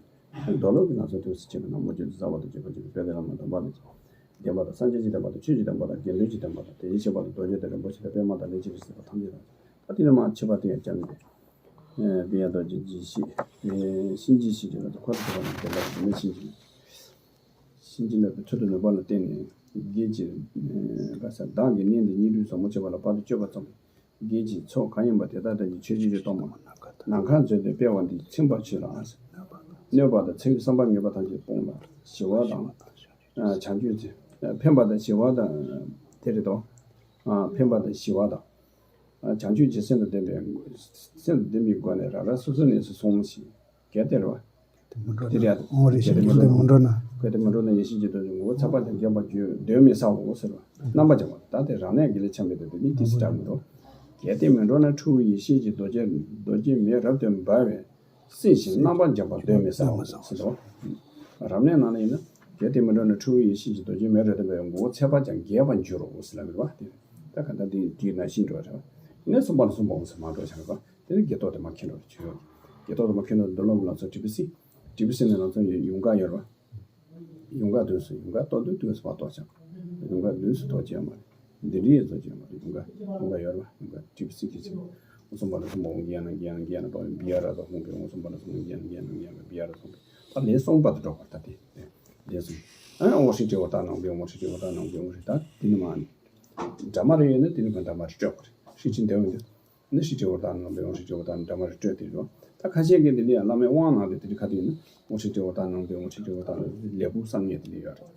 རྡོར་སློབ་ཀྱི་ལག་ཚོགས་དུས་སུ་བྱེད་པའི་ན་མོ་རྗེ་བཙུན་རྩ་བ་དང་བརྗོད་པར་བྱེད་པའི་དཔལ་ལྡན་བླ་མ་དམ་པ་རྣམས་ཀྱི་བདེན་པ་དང་སངས་རྒྱས་ཀྱི་བདེན་པ་དང་ཆོས་ཀྱི་བདེན་པ་དང་དགེ་འདུན་གྱི་བདེན་པ་དང་དེ་བཞིན་གཤེགས་པ་དང་རྡོ་རྗེ་དང་རིན་པོ་ཆེ་དང་པདྨ་དང་ལྷན་ཅིག་སྐྱེས་སྲིད་པ་ཐམས་ཅད་དང་། ད་དེ་ནས་མར་ཕྱི་པ་དེ་ཡང་བྱ་མི་དེ། དབྱར་རྡོ་རྗེ་འཇིགས་བྱེད། གཤིན་རྗེ་གཤིན་རྗེ་ལ་ཁོ་ཚོ་ལ་དེ་ལ་མི་གཤིན་རྗེ། གཤིན་རྗེ་ལ་ཚུལ་དུ་ནུས་པ་ལ་བརྟེན་ནས་བགེགས་ཀྱི་ག་ས་བདག་གི་གནས་འདི་སྙིང་རུས་ཟབ་མོ་བྱེད་པ་ལ་བར་དུ་གཅོད་པ་ཙམ། བགེགས་ཀྱི་ཚོགས་གང་ཡིན་པ་དེ་དག་དང་གི་ཆོས་ཅན་གྱི་སྟོབས་མ་ནམ་མཁའ་མཛོད་དུ་སྤེལ་བ་འདི་ཚིམ་པར་བྱོས་ལ། གནོད་པ་དང་ཚེ་ཡི་བསམ་པ་ངན་པ་ཐམས་ཅད་སྤོང་ལ། ཞི་བ་དང་། བྱང་ཆུབ་ཕན་པ་དང་ཞི་བ་དང་། དེ་རེད་དོ། ཕན་པ་དང་ཞི་བ་དང་། བྱང་ཆུབ་ཀྱི་སེམས་དང་ལྡན་པའི་སེམས་དང་ལྡན་པའི་སྒོ་ནས་རང་རང་སོ་སོའི་གནས་སུ་སོང་ཞིང་གལ་ཏེ་རེད་བ། དེ་མི་འགྲོ་དེ་རེད། ཨོ་རེད། གལ་ཏེ་མི་འགྲོ་ན། གལ་ཏེ་མི་འགྲོ་ན་ཡེ་ཤེས་ཀྱི་རྡོ་རྗེ་ངོ་བོ་ཚངས་པ་དང་ལྡན་པར་བརྗོད་གདོན་མི་ཟ་བར་ཟེར་བ། རྣམ་པ་སྦྱང་བ་ད་དེ་རང་གནས་དགེ་ལེགས་འཆང་བའི་དེ་དེ་ནི་དེ་སྲིད་དྲག་མི་འགྲོ། གལ་ཏེ་མི་འགྲོ་ན་ཁྲོ་བོ་ཡེ་ཤེས་ཀྱི་རྡོ་རྗེ་རྡོ་རྗེ་མེ་རབ་ཏུ་འབར་བས། སྲིད་ཞིང་རྣམ་པར་འབྱམས་པ་གདོན་མི་ཟ་བ་ཟེར་དོ། རབ་གནས་ནང་ལ་ཡིན་ན། གལ་ཏེ་མི་འགྲོ་ན་ཁྲོ་བོ་ཡེ་ཤེས་ཀྱི་རྡོ་རྗེ་མེ་རབ་ཏུ་འབར་བའི་ངོ་བོ་ཚངས་པ་ཀྱང་རྒྱས་པར་འགྱུར་རོ་ཟེར་ལབ་པ་དེ། ད་ག་ད་དེ་དེའི་ནང་བཞིན་འགྲོ་བ་རེད་བ། དེ་ནི་གསུམ་པ་ལ་གསུམ་པ་འོང་ཟེར་མ་འགྲོ་བྱ་རེད་བ། དེ་ནི་བགེགས་གཏོར་དེ་མ་མཁྱེན་འགྲོ་བྱོས་ཡོད། བགེགས་གཏོར་དེ་མ་མཁྱེན་འགྲོ་འདུལ་ལོག་ལ་སོགས་དྲི་བི་སི། དྲི་བི་སི་ནས་ལ་སོགས་ཡོངས་གྲགས་ཡོད་རེད་བ། ཡོངས་གྲགས་དུས་སུ་ཡོངས་གྲགས་གཏོར་དུས་དུས་སུ་བ་གཏོར་བྱ། ཡོངས་གྲགས་དུས་སུ་གཏོར་བྱེད་མ་རེད། འདི་འདྲའི་བཟོ་བྱེད་མ་རེད། ཡོངས་གྲགས་ཡོངས་གྲགས་ཡོད་རེད་བ། ཡོངས་གྲགས་དྲི་བི་སི་གི་ཚིག་ཨོ་སོམ་པ་ལ་སོམ་པ་འོང་གི་ཡང་ན་གི་ཡང་ན་གི་ཡང་ན་པ་བི་ཡ་ར་ད་ཧོང་གི་ཨོ་སོམ་པ་ལ་སོམ་པ་གི་ཡང་ན་གི་ཡང་ན་གི་ཡང་ན་བི་ཡ་ར་སོམ་པ་ད་ལན་གསུམ་པ་དུ་འགྲོ་བར་ད་དེ་ལན་གསུམ། ཨ་ཨོ་ཧྲི་ཏྲེ་ཨོ་ད་ནང་པའི་ཨོ་ཧྲི་ཏྲེ་ཨོ་ད་ནང་པའི་ཨོ་ཧྲི་ད་དེ་ནི་མ་ནི་འདྲ་མ་རེ་ཡོད་ན་དེ་ནི་ག་འདྲ་མ་རེ་སྤྲོད་པ་རེད། ཧྲི་ཅིན་དེ་འོང་དུ། ནི་ཧྲི་ཏྲེ་ཨོ་ད་ནང་པའི་ཨོ་ཧྲི་ཏྲེ་ཨོ་ད་ནི་འདྲ་མ་རེ་སྤྲོད་དེ་རེད། ད་ཁ་ཤས་ཀྱིས་དེ་ལ་ཡང་བླ་མའི་དབང་གནང་སྟེ་དེ་རིང་ཁ་དུས་ནི་ཨོ་ཧྲི་ཏྲེ་ཨོ་ད་ནང་པའི་ཨོ་ཧྲི་ཏྲེ་ཨོ་ད་ལེགས་པོ་བསམ་ངེས་དེ་ལས་ཡོད་རེད།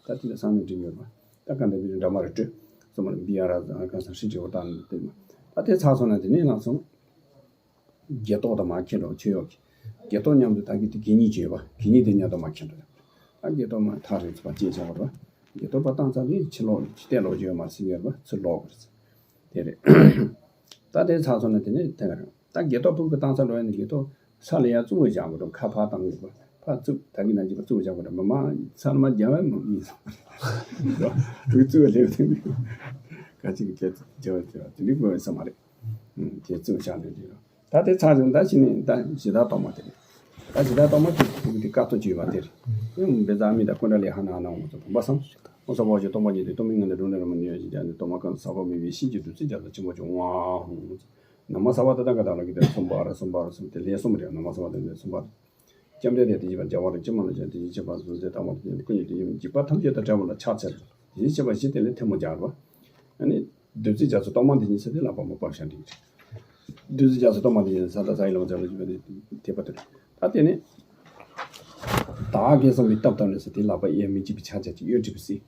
ད་དེ་ལ་བསམ་ངེས་འདྲི་ཡོད་རེད། ད་ག་འདྲ་དེ་འདྲ་མ་རེ་སྤྲོད། སོ་མ་རེ་འབི་ཡ་ར་ག་ས་ཧྲི་ཏྲེ་ཨོ་ད་ནི་དེ་མ། ད་དེ་ཚར་སོང་ན་དེ་ནས་ལངས་སོང་། བགེགས་གཏོར་དང་མ་མཁྱེན་རོགས་ཆོས་ཡོག་གི། བགེགས་གཏོར་མཉམ་དུ་ད་གི་དེ་གད་སྙིགས་བྱེད་པ་གད་སྙིགས་དེ་མཉམ་དུ་མ་མཁྱེན་རོགས། ད་བགེགས་གཏོར་མ་ཐག་རིང་ཚོ་པ་སྐྱེས་བྱ་བར་བ། བགེགས་གཏོར་པ་བཏང་ཚར་དུས་ཕྱི་ལོགས་ཕྱི་བལྟས་ལོག་བྱོས་མ་སྲིད་ཡོད་པ་ཚུར་ལོག་དགོས་རེད། དེ་རེད། ད་དེ་ཚར་སོང་ན་དེ་ནས་དེ་ལ་ད་བགེགས་གཏོར་ཕུག་གི་བཏང་ཚར་ལོག་ཡ་ནི་བགེགས་གཏོར་ས་ལ་ཡ་བཙུགས་བྱ་དགོས་རེད། ཁ་ཕར་བཏང་དགོས་པ་ཕར་བཙུགས་ད་གི་ན་གི་པ་བཙུགས་བྱ་དགོས་རེད། མི་མ་ས་ལ་མ་རྒྱ་བས་མི་ཡིན་ས་རེད། བཙུགས་ལེབ་དེ་ག་ཅིག་གི་སྐད་རྒྱ་བས་དེ་བ་དེ་འདྲི་དགོས་ས་མ་རེད། དེ་བཙུགས་བཞག་ནས་དེ་ད་དེ་ཚར་ཙམ་ད་ཕྱི་ནས་ད་གཞི་བདག་གཏོར་མ་དེ་རེད། ད་གཞི་བདག་གཏོར་མ་དེ་ཐུག་དེ་དཀའ་ཐུབ་བྱས་པ་དེ་རེད། བེ་ཛ་མི་དང་ཀུན་དགའ་ལས་ཧ་ན་ཧ་ན་འོང་ཚོ་བུམ་པ་བསམ། འོང་ས་བ་ཅིག་གཏོར་མ་ཉིད་དེ་གཏོར་མའི་ངང་ནས་འགྲོ་ནས་ར་མ་ནུས་ཡ་ཞིག་ཀྱང་ནས་གཏོར་མ་གང་ས་བ་མི་བའི་ཤིན་གྱི་བདུད་རྩི་རྒྱ་མཚོ་ཆེན་པོ་ཅུང་ཝང་ཧོང་། ན་མ་ས་བ་ད་ད་ག་ད་ལ་གི་དེ་གསུམ་པ་ར་གསུམ་པ་ར་གསུམ་དེ་ལས་གསུམ་རེད། ན་མ་ས་བ་དེ་ལས་གསུམ་པ་རེད། ལྕམ་དྲལ་དེ་དེ་བཞིན་པ་རྒྱལ་བ་རིན་ཆེན་མ་ལ་ཅན་དེ་བཞིན་གཤེགས་པ་གཟུགས་མཛེས་དང་པོ་དེ་བཞིན་ཀུན་གྱི་དེ་བཞིན་འཇིགས་པ་ཐམས་ཅད་དང་བྲལ་བ་ལ་ཕྱག་འཚལ་ལོ། དེ་བཞིན་གཤེགས་པ་བཞི་དེ་ལས་ཐལ་མོ་སྦྱར་རོ། ཨ་ནི་བདུད་རྩི་རྒྱ་མཚོ་གཏོར་མ་འདི་ཉིད་ཟེར་ཏེ་ལག་པ་མ་བབས་ཤ་འདི་ཡིན། བདུད་རྩི་རྒྱ་མཚོ་གཏོར་མ་འདི་ཉིད་ས་དང་ས་ཡི་ལམ་འཇམ་ལ་བཞུགས་པ་དེ་དེ་པ་དེ་རེད། ད་དེ་ནི་བདག་གིས་བསམ་པའི་སྟོབས་ལྟར་ནི་ཟེར་ཏེ་ལག་པ་གཡས་མི་འཇིགས་པའི་ཕྱག་རྒྱ་ཅིག་གཡོན་གྲི་བསིལ།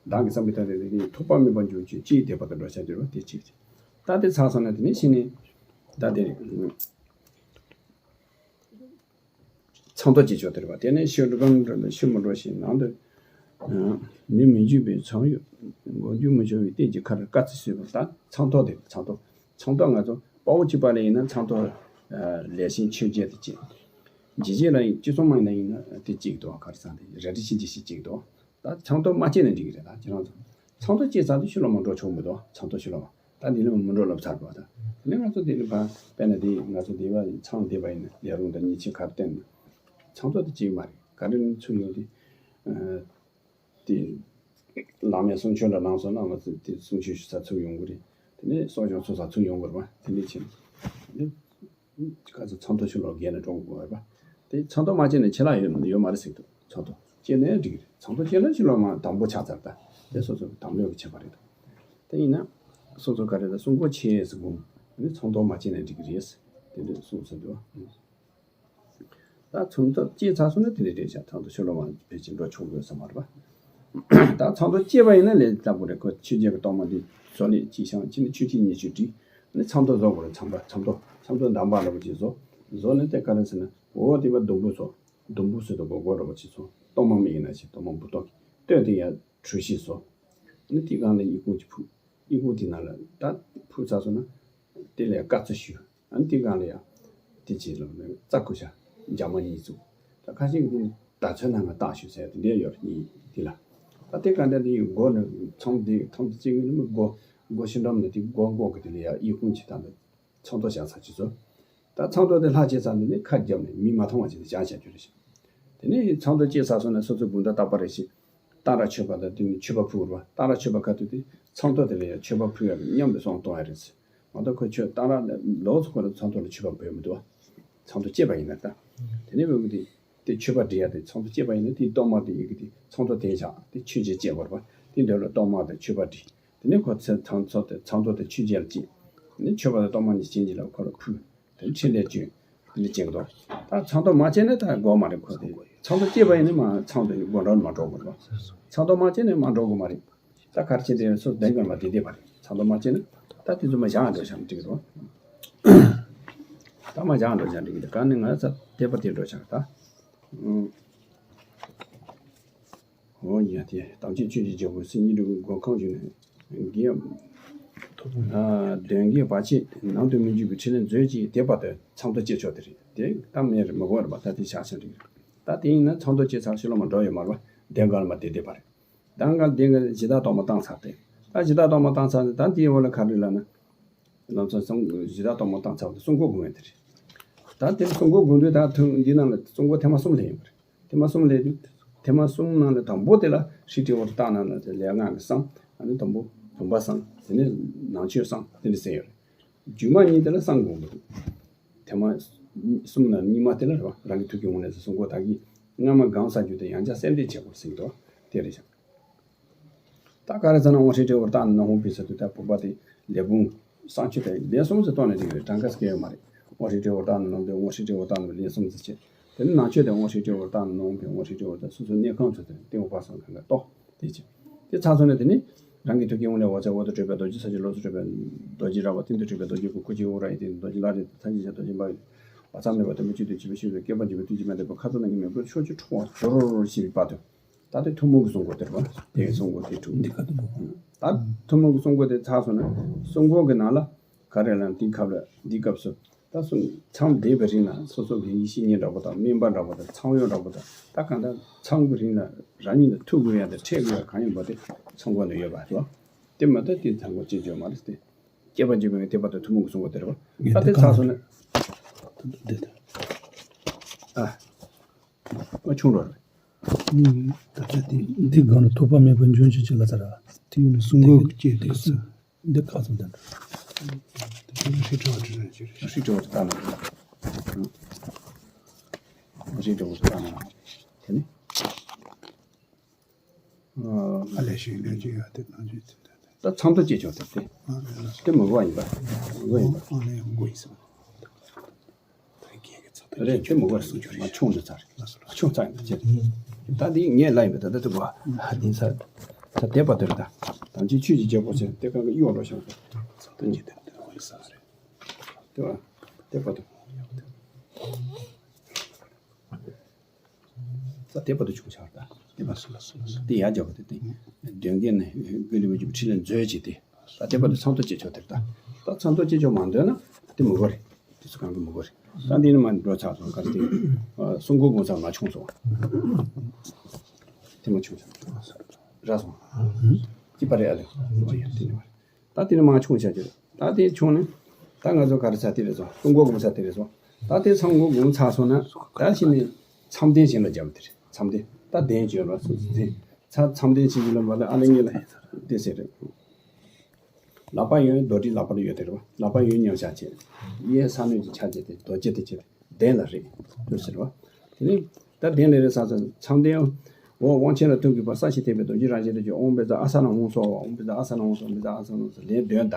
བདག་གིས་བསམ་པའི་ལྟར་ནི་ཐུབ་པ་དམིགས་པ་འཇོག་ཅིང་ཅིའི་དད་པ་དང་འགྲོ་བྱ་འགྱུར་བ་དེ་གཅིག་རེད། ད་དེ་ཚར་སོང་ན་དེ་ནི་ཕྱི་ནས་ད་དེ་རེད། ཚངས་ཐོག་ཅེས་ཆོག་སྟེར་བ། དེ་ནས་ཤི་རུ་གང་འགྲོ་ལ་ཤི་མི་འགྲོ་ཞིང་ནང་དུ་མི་མི་འཇུག་པའི་ཚངས་ཡོད། མགོ་མཇུག་མི་ཆོད་པའི་གཏེར་གྱི་ཁར་དཀའ་ཚེགས་སོས་པ་ལྟར་ཚངས་ཐོག་དེ་ཚངས་ཐོག་ཚངས་ཐོག་ང་ཚོ་དཔའ་བོ་གཅིག་པ་ལ་ཡིན་ན་ཚངས་ཐོག་ལས་ཤིང་མཆོད་རྒྱལ་དེ་གཅིག་ཇི་བཞིན་ལ་ཡིན་ཅི་གསུང་མ་ཡིན་ན་ཡིན་ན་དེ་གཅིག་ཏུ་གར་སང་དེ་རལ་གྲི་ཤིང་གཅིག་ཤིང་གཅིག་ཏུ། ད་ཚངས་ཐོག་མ་སྐྱེས་ན་འགྲིག་གི་རེད། ད་ཁྱེད་རང་ཚོ་ཚངས་ཐོག་སྐྱེས་ཚར་དུས་ཕྱི་ལོགས་མ་འགྲོ་ཆོག་མི་འདུག་ཚངས་ཐོག་ཕྱི་ལོགས་མ། ད་འདི་ལ་མི་འགྲོ་ལབ་ཚར་འདུག་ད་དེ་ནས་ང་ཚོ་འདི་ལ་ཕར་དཔེར་ན་འདི་ང་ཚོ་འདི་བ་ཚང་འདི་བ་ཡིན་ན་ལས་རུང་དང་ཉེས་ཆད་ག་རེ་བསྟན་ན་ཚངས་ཐོག་དེ་གཅིག་མ་རེད། ག་རེ་ནས་ཚུར་ཡོང་དུས་དེ་བླ་མའི་གསུང་ཆོས་འདྲ་གནང་སོང་ན་ང་ཚོ་དེ་གསུང་ཆོས་ཞུ་ས་ཚུར་ཡོང་གི་རེད། དེ་ནས་གསོ་སྦྱོང་ཚུགས་ས་ཚུར་ཡོང་དགོས་རེད་པ། དེ་འདྲ་བྱས་ནས། ག་ཚོད་ཚངས་ཐོག་ཕྱི་ལོགས་བརྒལ་ནས་འགྲོ་དགོས་པ་རེད་པ། དེ་ཚངས་ཐོག་མ་སྐྱེས་ནས་ཆད་ལྷག་ཡོད་ཡོད་མ་རེད་ཟེར་འདུག་ཚངས་ཐོག་སྐྱེས་ནས་འགྲིག་གི་རེད། ཚངས་ཐོག་སྐྱེས་ན་ཕྱི་ལོགས་མ་དང་པོ་ཆགས་ཚར། ད་དེ་སོ་སོ་གི་དམ་ལུགས་ཀྱི་ཁྱད་པར་རེད། དེ་ཡིན་ན་སོ་སོ་ག་རེ་ད་གསུང་སྐོར་ཆེ་ཟེར་དགོས་ནི་ཚངས་ཐོག་མ་སྐྱེས་ནས་འགྲིག་གི་རེད། དེ་འདྲ་གསུངས་ཟེར་འདུག་ད་ཚངས་ཐོག་སྐྱེས་ཚར་སོང་ན་དེ་འདྲ་རེད་ཤག་ཚངས་ཐོག་ཕྱི་ལོགས་མ་ཕལ་ཆེར་འགྲོ་ཆོག་དགོས་ས་མ་རེད་པ། ད་ཚངས་ཐོག་སྐྱེས་པ་ཡིན་ན་ལས་སླ་པོ་རེད། ཁོ་ཆོས་རྒྱལ་གྱི་གཏོར་མ་འདི་བཟོ་ལས་ཅི་ཤང་ཅི་ནི་ཆོས་ཅི་ཉི་ཆོས་བྲིས་ནི་ཚངས་ཐོག་བཟོ་དགོས་རེད། ཚངས་པ་ཚངས་ཐོག་ཚངས་ཐོག་འདམ་པ་འདྲ་པོ་ཅིག་བཟོ། བཟོ་ནས་དེ་ག་རེ་ཟེར་ན་འོ་དེ་པ་སྡོང་པོ་བཟོ། སྡོང་པོ་བཟོས་དང་སྒོར་སྒོར་འདྲ་པོ་ཅིག་བཟོ། གཏོར་མ་མི་ཡིན་ན་ཞིག་གཏོར་མ་འབུར་ཏོག་གི་སྟོད་དེ་ཡར་གྲུ་བཞི་བཟོ། ནི་དེ་སྒང་ལ་ཨི་ཁུང་ཅིག་ཕུབ། ཨི་ཁུང་དེ་ནང་ལ་ད་ཕུབ་ཚར་སོང་ན་དེ་ལ་དཀའ་ཚེགས་ཞུ། ཨ་ནི་དེ་སྒང་ལ་ཡང་དེ་བྱས་ལ་རྩྭ་ཁུ་ཤ་འཇག་མ་གཉིས་བཙུགས། ད་ཁ་ཤས་ཀྱིས་དེ་ནི་ད་ཚོད་ནང་ལ་བཏགས་ཞུ་ཟེར་དེ་འདྲས་ཡོད་རེད། གཉིས་དེ་ལ་ད་དེ་ག་འདྲ་དེ་ཡི་སྒོ་ནས་ཚང་དེ་ཐམ་དེ་བཅད་གི་ནི་མི་སྒོ་སྒོ་ཤིང་འགྲམ་ནས་དེ་སྒོ་སྒོ་གི་དེ་ལ་ཡང་ཨི་ཁུང་ཅིག་བཏང་ནས་ཚང་ཐོག་བཞག་ཚར་ཅིག་བཟོ། ད་ཚང་ཐོག་དེ་ལྷག་བྱས་ཚར་ནས་ནི་ཁ་བརྒྱབ་ནས་མི་མ་མཐོང་བ་ཅིག་ལ་བཞག་བྱ་རྒྱུ་རེད་ཤག་དེ་ནས་ཚང་ཐོག་བཅད་ཚར་སོང་ན་སོ་སོའི་བུམ་ཐང་བརྟག་པ་རེ་ཞིག་གཏང་རག་མཆོད་པ་དང་དེ་ནས་མཆོད་པ་ཕུལ་བ། གཏང་རག་མཆོད་པ་ག་དུས་དེ་ཚང་ཐོག་དེ་ལ་ཡང་མཆོད་པ་ཕུལ་ཡག་གི་མཉམ་དུ་སོང་གཏོང་ཡག་རེད་ཟེར། ད་ལྟ་ཁོ་ཆོས་གཏང་རག་ལོགས་སུ་ཁོ་ལ་ཚོགས་གཏོར་ལ་མཆོད་པ་འབུལ་མི་འདུག་བ། ཚོགས་གཏོར་བཅས་པ་ཡིན་ན་ད། དེ་ནས་འབུལ་གི་དེ། དེ་མཆོད་པ་སྒྲིལ་ཡ་དེ་ཚོགས་གཏོར་བཅས་པ་ཡིན་ན་དེའི་གཏོར་མ་དེ་ཡི་གི་དེ་ཚོགས་གཏོར་དེ་བཞག་དེ་མཆོད་བྱེད་བཅས་པ་རེད་བ། དེ་འདོད་ལ་གཏོར་མ་དང་མཆོད་པ་སྒྲིལ། དེ་ནས་ཁོ་ཚེ་ཚང་ཚོགས་དེ་ཚོགས་གཏོར་དེ་མཆོད་བྱེད་ལ་བཅས། དེ་ནས་མཆོད་པ་དང་གཏོར་མ་གཉིས་བྱིན་གྱིས་བརླབས་ཁོ་ལ་ཕུལ། དེ་ཕྲིན་ལས་བཅོལ། དེ་ནས་བཅིངས་འགྲོལ། ད་ཚོགས་གཏོར་མ་བཅས་ན་ད་དགོས་མ་རེད་ཁོ་དེ། ཚོགས་གཏོར་བཅས་པ་ཡིན་ན་མ་ཚོགས་གཏོར་དགོས་འགྲོ་ནི་མ་འགྲོ་དགོས་རེད་བ། ཚོགས་གཏོར་མ་བཅས་ན་མ་འགྲོ་དགོས་མ་རེད། ད་གར་ཕྱིན་དེ་སོ་བདེན་དགོས་མ་དེ་བསྡད་པ་རེད། ཚོགས་གཏོར་མ་བཅས་ན་ད་དེ་ཚོ་མ་བཞག་འགྲོ་བཞག་འགྲིག་རེད་བ། ད་མ་བཞག་འགྲོ་བཞག་འགྲིག་གི་ད་ག་ནི་ང་ཚ་དེ་པ་དེ་འགྲོ་བཞག་ད། ཨོ་ཡ་དེ་དམ་ཆོས་ཆོས་ཀྱི་རྒྱལ་པོ་སེམས་ཉིད་སྒྲུབ་པའི་མགོན་ཁང་བཞུགས་ནས་དགེ་གདོན་བགེགས་བར་ཆད་ནང་དུ་མི་འཇུག་པའི་ཕྲིན་ལས་མཛོད་ཅིག་དེ་བར་དུ་ཚོགས་གཏོར་བཅས་ཆོག་དེ་རེད་དེ་གཏམ་མེད་རེད་མི་དགོས་རེད་པ། ད་དེ་ཆགས་ཤིང་རེད། ད་དེ་ཡིན་ན་ཚོགས་གཏོར་བཅས་ཚར་ཕྱི་ལོགས་མ་འགྲོ་ཡོད་མ་རེད་པ། གདན་གང་ལ་མ་བསྡད་བསྡད་པ་རེད། གདན་གང་གདན་གང་གཞི་བདག་གཏོར་མ་བཏང་ཚར་ཏེ། ད་གཞི་བདག་གཏོར་མ་བཏང་ཚར་ཏེ་ད་དེའི་འོག་ལ་ག་རེ་ལབ་ན། ལམ་སང་གསུང་གཞི་བདག་གཏོར་མ་བཏང་ཚར་བ་དེ་གསུང་འགོད་དགོས་ཡོད་དེ་རེད། ད་དེ་གསུང་འགོད་དགོས་དུས་ད་ཐུན་འདི་ནང་ལ་གསུང་འགོད་ཐེངས་མ་གསུམ་སླེབས་ཡོད་པ་རེད། ཐེངས་མ་གསུམ་སླེབས་དུས་ཐེངས་མ་གསུམ་ནང་ལ་དང་པོ་དེ་ལ་ཧྲཱིཿ་ཏྲི་ཝརྟ་ནང་ལ་དེ་ལས་སྔགས་ཀྱི་གསང་། ཨ་ནི་དང་པོ་བུམ་པ་གསང་། དེ་ནས་ནང་མཆོད་གསང་དེ་འདྲ་ཟེར་ཡོད་རེད། རྗེས་མ་གཉིས་དེ་ལ་གསང་དགོས་འདུག་ཐེངས་མ་གསུམ་ནང་གཉིས་མ་དེ་ལ་རེད་བ། རང་གི་ཐུགས་ཀྱི་ངོས་ནས་གསུང་འགོད་བདག་གིས་སྔ་མ་གང་བསགས་རྒྱུ་དེ་ཡང་བསྐྱར་གསལ་འདེབས་བྱེད་དགོས་ཟེར་གྱི་འདུག་དེ་རེད་ཤག་ད་ག་རེ་ཟེར་ན་དབང་ཧྲཱིཿ་ཏྲི་ཝརྟ་ནང་ན་ཧཱུྃ་ཕཊ་ཟེར་དུས་ད་བུམ་པ་དེ་ལས་བུམ་གསང་མཆོད་དེ་ལན་གསུམ་ཙམ་གཏོང་ན་འགྲིག་གི་རེད། གྲངས་ཀ་སྐད་ཡོད་མ་རེད། དབང་ཧྲཱིཿ་ཏྲི་ཝརྟ་ནང་ན་དབང་ཧྲཱིཿ་ཏྲི་ཝརྟ་ནང་ལན་གསུམ་ཙམ་བྱེད། དེ་ནས་ནང་མཆོད་དེ་དབང་ཧྲཱིཿ་ཏྲི་ཝརྟ་ནང་ན་ཧཱུྃ་ཕཊ་དབང་ཧྲཱིཿ་ཏྲི་ཝརྟ་སོ་སོའི་གནས་ཁང་ཚོ་དེ་ཏིང་ངེ་འཕགས་སོགས་གང་ག་གཏོགས་དེ་བྱེད། དེ་ཚར་སོང་ན་དེ་ནས་རང་གི་ཐུགས་ཀྱི་དབང་ལས་འོད་ཟེར་འོག་ཏུ་འཕྲོས་པའི་རྡོ་རྗེ་ས་གཞི་ལོགས་སུ་འཕྲོས་པའི་རྡོ་རྗེ་ར་བ། སྟེང་དུ་འཕྲོས་པའི་རྡོ་རྗེ་སྐུ། སྐུ་གཅིག་དབང་རང་ཡིན་ཏེ། རྡོ་རྗེ་ལྷ་རེ་ཐང་ཆེན་ཞེས་རྡོ་རྗེ་འབར་བའི། བ་ཚྭ་མེད་པ་ཐུན་མོང་གཅིག་ཏུ་བྱིས་པའི་ཤུགས་ཀྱིས་བསྐལ་པ་འཇིག་པའི་ཐུན་གྱིས་མི་འདག་པའི་ཁ་དོག་ནམ་མཁའི་མེ་འབར་ཕྱོགས་བཅུར་འཕྲོ་བར་སྦྱོར་ཞེས་པའི་བར་དུ། ད་དེ་ཐུན་མོང་གི་གསུང་འགོད་དེ་རེད་བ། དེ་གསུང་འགོད་དེ་གྲུབ། འདི་ཁ་ཐུན་མོང་། ད་ཐུན་མོང་གི་གསུང་འགོད་དེ་ཚར་སོང་ན་གསུང་འགོད་ཀྱི་ནང་ལ་ག་རེ་ལབ་ན་དེའི་སྐབས་ལ་འདིའི་སྐབས་སུ་ད་གསུང་མཚམས་བསྡད་པའི་རིང་ལ་སོ་སོ་གི་ཡེ་ཤེས་གཉེན་འདྲ་པོ་དང་སྨན་པ་འདྲ་པོ་དང་ཚངས་དབྱངས་འདྲ་པོ་དང་ད་གང་ལྟར་མཚམས་ཀྱི་རིང་ལ་རང་ཉིད་ལ་ཐུག་དགོས་ཡ་དང་འཕྲད་དགོས་ཡ་གང་ཡིན་པ་དེ་གསུང་འགོད་ནང་ཡོད་པ་རེད་བ། དེ་མ་གཏོགས་དེ་ཚང་མ་ཅི་བརྗོད་མ་རེད་དེ། བསྐལ་པ་འཇིག་པའི་དེ་བར་དུ་ཐུན་མོང་གི་གསུང་འགོད་དེ་རེད་བ། ད་དེ་ཚར་སོང་ན། འདི་འདི། ཨ། ཨ་ཆུང་རོ་རེད། ད་ལྟ་དེ་འདི་སྒང་ལ་ཐོགས་པ་མེད་པར་འབྱུང་བཞིན་བྱེད་ལ་ཚར་བ། དེ་ཡིན་ན་གསུང་འགོད་ཀྱི་དེ་ཚོ་འདི་ཁག་ཙམ་དང་འདྲ། དེ་ནི་ཧྲཱིཿ་ཏྲི་ཝརྟ་ནང་བཞིན་རེད། ཧྲཱིཿ་ཏྲི་ཝརྟ་ལྟ་ན། ཧྲཱིཿ་ཏྲི་ཝརྟ་ལྟ་ན། དེ་ནི། ཨ་ལས་ཞིག་ལས་ཀྱི་ཡོད་དེ་ནང་བཞིན་དེ་འདྲ་དེ། ད་ཚང་དུ་སྐྱེ་ཆོག་དེ་དེ། ཨ་ལས་ལ། དེ་མི་དགོས་ཡིན་པ། མི་དགོས་ཡིན་པ། ཨ་ལས་དགོས་ཡིན་ཟེར། ད་རྒན་གྱི་ཚང་དུ་རེད་དེ་མི་དགོས་གསུང་ཆོག་རེད། ང་ཆུང་དུ་ཚར་རེད། ལ་སོ་ལ་ཆུང་ཚར་ཡིན་ད་ཅེ། ད་དེ་ངས་ལ་ཡིན་པ་ད་ད་དུ་བ། ཨ་དེ་ཚར། ད་དེ་བ་དེ་རེད་ད། དམ་ཆོས་ཆོས་ཀྱི་རྒྱལ་པོ་ཟེར་དེ་གང་གི་གཡོག་འགྲོ་ཤོག་ད་ཚང་དུ་སྐྱེ་དེ་དེ་དགོས་ཡིན་ས་རེད། དེ་བ། དེ་བ་དེ། ས་དེ་བར་དུ་བྱུང་བཞག་ད། དེ་བར་སུ་ལ་སུ་ལ་སུ་དེ་ཡར་རྒྱབ་པ་དེ་སྟེང་། གདོན་བགེགས་ནི་སྒོ་ལས་མི་འཇུག་པའི་ཕྲིན་ལས་མཛོད་ཅིག་སྟེ། ད་དེ་བར་དུ་ཚང་དུ་སྐྱེ་ཆོག་དེར་ད། ད་ཚང་དུ་སྐྱེ་ཆོག་མ་འདོད་ན་དེ་མི་དགོས་རེད། དེ་ཚོ་གང་གི་མི་དགོས་རེད། ད་འདི་ནི་མ་འགྲོ་ཚར་སོང་ག་རེ་དེ། གསུང་འགོད་དགོས་ཚར་མ་བྱུང་སོང་། དེ་མ་བྱུང་ཚར། ར་སོང་། སྐྱིད་པ་རེད་ཨ་ལེ། དེ་ནི་མ་རེད། ད་དེ་ནི་མ་བྱུང་བྱ་རྒྱུ་རེད། ད་དེ་བྱུང་ནས་ད་ང་ཚོ་ག་རེ་ཚར་དེ་རེད་སོང་། གསུང་འགོད་སྒོམ་ཚར་དེ་རེད་སོང་། ད་དེ་ཚང་འགོད་སྒོམ་ཚར་སོང་ན་ད་ཕྱིན་ནས་མཚམས་བསྟན་བྱེད་ལ་རྒྱབ་དེ་རེད། མཚམས་བསྟན་ད་བསྟན་བྱོས་ལ་སོང་ཚེ་ཚར་མཚམས་བསྟན་བྱེད་ཀྱི་ལ་མ་ལ་ཨ་ལེ་ངེ་ལ་དེ་ཟེར་རེད། ལག་པ་གཡོན་རྡོར་དྲིལ་ལག་པར་ཡོད་དེ་རེད་བ། ལག་པ་གཡོན་མཉམ་བཞག་བྱས། གཡས་ས་གནོན་གྱི་ཕྱག་རྒྱ་དེ་རྡོ་རྗེ་དེ་བྱས་གདན་ལ་རེག་དུ་ཟེར་བ། དེ་ནས་ད་གདན་ལ་རེག་ས་ས་མཚམས་བསྟན། འོ་དབང་ཆེན་ལ་ཐུག་གི་པ་ས་གཞི་ཐེག་པའི་རྡོ་རྗེ་རང་བཞིན་དུ་གྱུར། ཨོཾ་བཛྲ་ཨ་ས་ན་ཧཱུྃ་སྭཱ་ཧཱ། ཨོཾ་བཛྲ་ཨ་ས་ན་ཧཱུྃ་སྭཱ་ཧཱ། བཛྲ་ཨ་ས་ན་ཧཱུྃ་སྭཱ་ཧཱ། བཛྲ་ཨ་ས་ན་ཧཱུྃ་སྭཱ་ཧཱ། བཛྲ་ཨ་ས་ན་ཧཱུྃ་སྭཱ་ཧཱ། དེ་འདྲ་བྱས།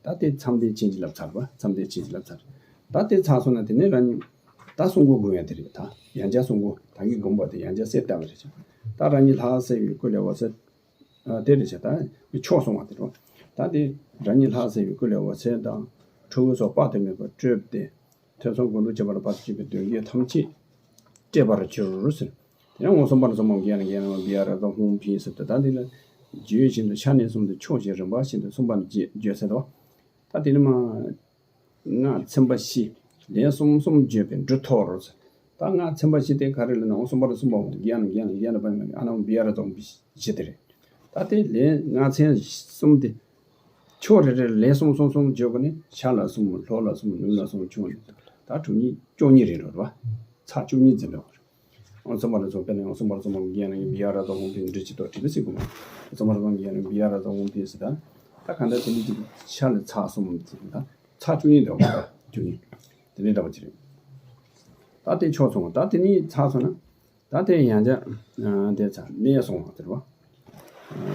ད་དེ་མཚམས་བསྟན་བྱིན་གྱིས་བརླབས་ཚར་བ། མཚམས་བསྟན་བྱིན་གྱིས་བརླབས་ཚར། ད་དེ་ཚར་སོང་ན་དེ་ནས་རང་ཉིད་ད་གསུང་འགོད་དགོས་ཡ་དེ་རེད། ད་ཡང་བསྐྱར་གསུང་འགོད་ད་གིན་སྒོམ་པ་དེ་ཡང་བསྐྱར་གསལ་བཏབ་པ་རེད། ད་རང་ཉིད་ལྷ་སྲས་པའི་སྐུ་ལས་འོད་ཟེར། ཨ་དེ་རེད་བྱས། ད་མཆོག་གསུང་བ་དེ་རེད། ད་དེ་རང་ཉིད་ལྷ་སྲས་པའི་སྐུ་ལས་འོད་ཟེར་དང་ཁྲོ་བོའི་ཚོགས་དཔག་ཏུ་མེད་པ་སྤྲོས་ཏེ། ཐོས་བསམ་སྒོམ་སྒྲུབ་བྱེད་པ་ལ་བར་དུ་གཅོད་པའི་གདོན་བགེགས་ཐམས་ཅད་བསྐྲད་པར་གྱུར་ཟེར། དེ་ཡང་ཨོཾ་སུམྦྷ་ན་སུམྦྷ་ཧཱུྃ་གྱ་ནམ་གྱ་ནམ་བྷྱཿ་ར་ཛ་ཧཱུྃ་ཕཊ་ཟེར་ཏེ་ད་འདི་ལ་རྗེས་བཞིན་དུ་ཆ་གནས་གསུམ་དུ་ཕྱོགས་བཞིར་རིམ་པ་བཞིན་དུ་གསུམ་པ་ནས་བརྗོད་ཟེར་ཏེ། ད་དེ་ནི་མ་སྔགས་ཚན་པ་བཞི་ལན་གསུམ་གསུམ་བརྗོད་པས་འབྲུ་ཐོགས་རོ་ཟེར། ད་སྔགས་ཚན་པ་བཞི་དེ་ག་རེ་ལབ་ན་ཨོཾ་སུམྦྷ་ན་སུམྦྷ་ཧཱུྃ་གྱ་ནམ་གྱ་ནམ་བྷྱཿ་ར་ཛ་ཧཱུྃ་ཕཊ་བཞི་དེ་རེད། ད་དེ་ལན་སྔགས་ཚན་གསུམ་དེ། ཕྱོགས་རེ་རེར་ལན་གསུམ་གསུམ་གསུམ་བརྗོད་དགོས་ནི་ཤར་ལ་གསུམ་ལྷོ་ལ་གསུམ་ནུབ་ལ་གསུམ་བྱུང་ནས་ད་དྲུག་ཉིས་བཅུ་གཉིས་རེད་འགྲོ་རེད་བ། ཚར་བཅུ་གཉིས་འཛིན་འགྲོ་རེད། ཨོཾ་སུམྦྷ་ན་སུམྦྷ་དཔེར་ན་ཨོཾ་སུམྦྷ་ན་སུམྦྷ་ཧཱུྃ་གྱ་ནམ་བྷྱཿ་ར་ཛ་ཧཱུྃ་ཕཊ་འབྲི་ཅི་ཏོ་བྲིས་པ་སྲིད་དགོས་མ། ཨོཾ་སུམྦྷ་ན་སུམྦྷ་ཧཱུྃ་གྱ་ནམ་བྷྱཿ་ར་ཛ་ཧཱུྃ་ཕཊ་ཟེར་ད། ད་གང་ལྟར་དེ་འདྲ་ཅིག་ཆ་ལ་ཚེག་གསུམ་ཅིག་ད་ཚེག་བཅུ་གཉིས་འདུག་བ། བཅུ་གཉིས་དེ་འདྲ་འདྲ་པོ་ཅིག་རེད། ད་དེ་ཆོག་སོང་བ། ད་དེ་གཉིས་ཚར་སོང་ན། ད་དེ་ཡང་བསྐྱར་དེ་ཚར་གནས་གསུམ་བ་དེ་རེད་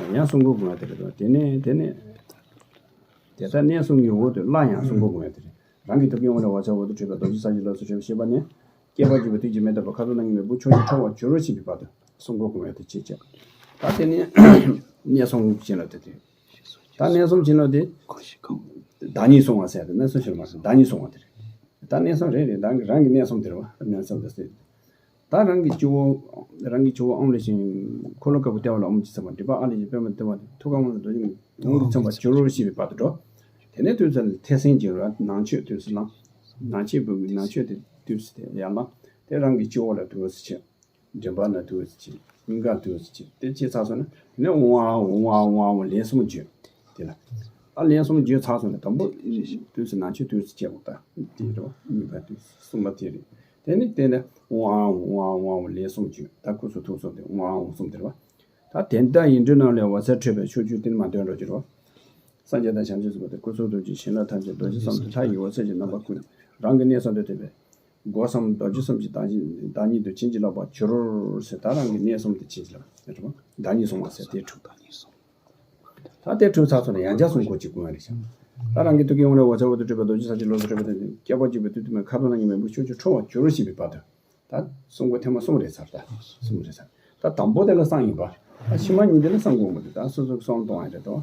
བ། ཡང་གསུམ་གོ་དགོས་ཡ་དེ་རེད་བ། དེ་ནས་དེ་ནས་དེ་ལྟར་གནས་གསུམ་གྱི་འོག་ཏུ་སླར་ཡང་གསུམ་གོ་དགོས་ཡ་དེ་རེད། རང་གི་ཐུགས་ཀའི་དབང་ལས་འོད་ཟེར་འོད་དུ་འཕྲོས་པའི་རྡོ་རྗེ་ས་གཞིའི་ལོགས་སུ་འཕྲོས་པའི་ཤེས་པ་ནི། སྐྱེ་བར་འགྱུར་བའི་དུས་ཀྱི་མེ་ལྟ་བུ་ཁ་དོག་སྣ་ལྔའི་མེ་དཔུང་ཕྱོགས་བཅུར་འཕྲོ་བར་འགྱུར་རོ་ཞེས་པའི་བར་དུ་གསུམ་གོ་དགོས་ཡ་དེ་ཅིག་བྱས། ད་དེ་ནས་གནས་གསུམ་བྱས་ལ་དེ་དེ། ད་གནས་གསུམ་བྱས་ལ་དེ། བདག་ཉིད་གསུམ་བ་ཟེར་ཡ་དེ་གནས་གསུམ་བྱས་ལ་མ་ཟེར། བདག་ཉིད་གསུམ་བ་དེ་རེད། ད་གནས་གསུམ་རེད་རེད། རང་གི་རང་གི་གནས་གསུམ་དེ་རེད་བ། གནས་གསུམ་དེ་ཟེར། ད་རང་གི་སྤྱི་བོ། རང་གི་སྤྱི་བོ་ཨོཾ་ལས་བྱུང་། འཁོར་ལོ་དཀར་པོ་ལྟེ་བ་ལ་ཨོཾ་གྱིས་མཚན་པ། སྒྲིབ་པ་ཨ་ལས་བྱུང་པདྨ་ལྟེ་བ་ལ། ཐུགས་ཀའི་དབང་ལས་རྡོ་རྗེ་ཨོཾ་གྱིས་མཚན་པ་འགྱུར་རོ་ཞེས་པའི་བར་དུ་འགྲོ། དེ་ནས་དུས་གསུམ་ལ་ཐེག་ཆེན་གྱི་རོ། ནང་མཆོད་དུས་སུ་ལ། ནང་མཆོད་པའི་ནང་མཆོད་དེ་དུས་སུ་དེ་ཡང་ལ། དེ་རང་གི་སྤྱི་བོ་ལ་དུས་སུ་བྱེད། མགྲིན་པ་ན་དུས་སུ་བྱེད། སྙིང་ག་དུས་སུ་བྱེད། དེ་བྱས་ཚར་སོང་ན་དེ་ནས་ཨོཾ་ཨཱཿཧཱུྃ་ཨོཾ་ཨཱཿཧཱུྃ་ཨོཾ་ཨཱཿཧཱུྃ་ལན་གསུམ་བརྗོད། དེ་ལ། ད་ལན་གསུམ་བརྗོད་ཚར་སོང་ན་དང་པོ་དུས་སུ་ནང་མཆོད་དུས་སུ་བྱེད་དགོས། ད་དེ་རེད་བ། གཉིས་པ་དུས་སུ། གསུམ་པ་དེ་རེད། དེ་ནས་དེ་ནས་ཨོཾ་ཨཱཿཧཱུྃ་ཨོཾ་ཨཱཿཧཱུྃ་ཨོཾ་ཨཱཿཧཱུྃ་ལན་གསུམ་བརྗོད། ད་སྐུ་གསུང་ཐུགས་གསུང་དེ་ཨོཾ་ཨཱཿཧཱུྃ་གསུམ་དེ་རེད་བ། ད་དེ་ལྟར་ཡིག་འབྲུ་རྣམས་ལས་འོད་ཟེར་འཕྲོས་པས་ཕྱོགས་བཅུར་དེ་ནི་མ་འདོན་རོ་ཅི་རོ། སངས་རྒྱས་དང་བྱང་ཆུབ་སེམས་དཔའ་དེ་སྐུ་གསུང་ཐུགས་ཀྱི་བྱིན་རླབས་ཐམས་ཅད་རྡོ་རྗེ་གསུམ་དེ་ལྷ་ཡི་འོད་ཟེར་གྱི་རྣམ་པ་ཀུན་རང་གི་གནས་གསུམ་དུ་འཕྲོས་པས། སྒོ་གསུམ་རྡོ་རྗེ་གསུམ་གྱི་བདག་ཉིད་བདག་ཉིད་དུ་བྱིན་གྱིས་བརླབས་པར་གྱུར་ཟེར། ད་རང་གི་གནས་གསུམ་དུ་བྱིན་གྱིས་བརླབས་ཟེར། བདག་ཉིད་གསུམ་བ་ཟེར་དེ་འཁྲུགས། ད་དེ་འཁྲུགས་ཚར་སོང་ན་ཡང་བསྐྱར་གསུམ་གོ་གཅིག་གོ་ཡ་རེད་ཤག་ད་རང་གི་ཐུགས་ཀའི་དབང་ལས་འོད་ཟེར་འོད་དུ་འཕྲོས་པའི་རྡོ་རྗེ་ས་གཞིའི་ལོགས་སུ་འཕྲོས་པ་དེ་ནི་སྐྱེ་བར་འགྱུར་བའི་དུས་དུ་མའི་ཁ་དོག་སྣ་ལྔའི་མེ་དཔུང་ཕྱོགས་བཅུར་འཕྲོ་བར་འགྱུར་རོ་ཞེས་པའི་བར་དུ། ད་གསུམ་གོ་ཐེངས་མ་གསུམ་རེད་ཚར། ད་གསུམ་རེད་ཚར། ད་དང་པོ་དེ་ལ་གསུམ་ཡིན་པ། ད་ཕྱི་མ་གཉིས་དེ་ལ་གསུམ་གོ་མི་འདུག་ད་སོ་སོ་གསུམ་གཏོང་ཡ་རེད་དོ།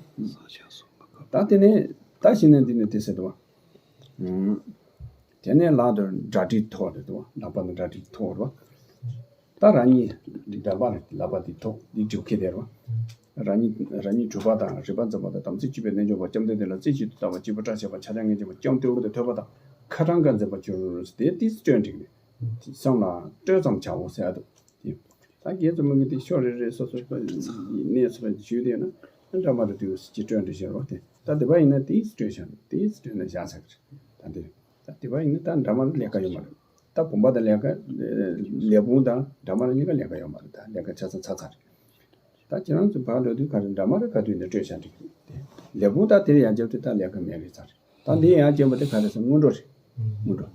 ད་དེ་ནས་ད་གཞི་ནས་འདི་ནས་དེ་ཟེར་དོ། དེ་ནས་ལག་ཏུ་སྒྲ་དྲི་ཐོགས་རེད་དོ། ལག་པ་ནས་སྒྲ་དྲི་ཐོགས་རེད། ད་རང་ཉིད་འདི་འདྲ་པ་རེད། ལག་པ་འདི་ཐོགས་འདི་སྒྲུབ་ཁེ་དེ་རེད། རང་ཉིད་རང་ཉིད་གྲུབ་པ་དང་རིག་པ་འཛིན་པ་དང་དམ་ཚིག་བཅུ་པའི་རྣལ་འབྱོར་པ། བཅོམ་ལྡན་འདས་ལ་རྩེ་གཅིག་ཏུ་ལྟ་བ། སྤྱོད་པ་བཀྲ་ཤིས་པ། ཕྱག་རྒྱ་ལྔ་ཅན་པ། སྐྱབས་འདི་འོག་ཏུ་ཐོས་པ་དང་། ཁ་ཏང་ཀ་འཛིན་པར་གྱུར་ཟེར། དེ་ཏིས་སྤྲོས་འགྲིག་ནས་བསམ་ལ་སྤྲོས་ཙམ་བྱའོ་ཟེར་ཡ་འདུག་ད་རྒྱས་ཙམ་མི་གི་དེ་ཤོ་རེ་རེ་སོ་སོ་གནས་སོ་ཞུས་དེ་ན་འདྲ་མ་རེད་དུས་ཅི་སྤྲོས་འགྲིག་ཤེས་རོགས་དེ། ད་དེ་པ་ཡིན་ན་ཏིས་སྤྲོས་ཤག་ཏིས་སྤྲོས་ན་བཞག་ཚར་གི་རེད། ད་དེ་ད་དེ་པ་ཡིན་ན་ད་འདྲ་མ་རེད་ལས་ཀ་ཡོད་མ་རེད། ད་བུམ་པ་དང་ལས་ཀ་ལས་བུམ་དང་འདྲ་མ་རེད་གཉིས་ཀ་ལས་ཀ་ཡོད་མ་རེད། ད་ལས་ཀ་ཆ་ཚང་ཚར་ཚར་རེད། ད་ཁྱེད་རང་ཚོ་བར་འགྲོ་དུས་ག་རེ་འདྲ་མ་རེད་ག་དུས་ནས་སྤྲོད་བྱ་འགྲིག་གི་རེད། ལས་བུམ་ད་དེར་ཡར་བརྒྱབ་དུས་ད་ལས་ཀ་མེད་རེད་ཚར། ད་འདི་ཡར་བརྒྱབ་པ་དེ་ག་རེ་ཟེར་སྔོན་འགྲོ་རེད། སྔོན་འགྲོ།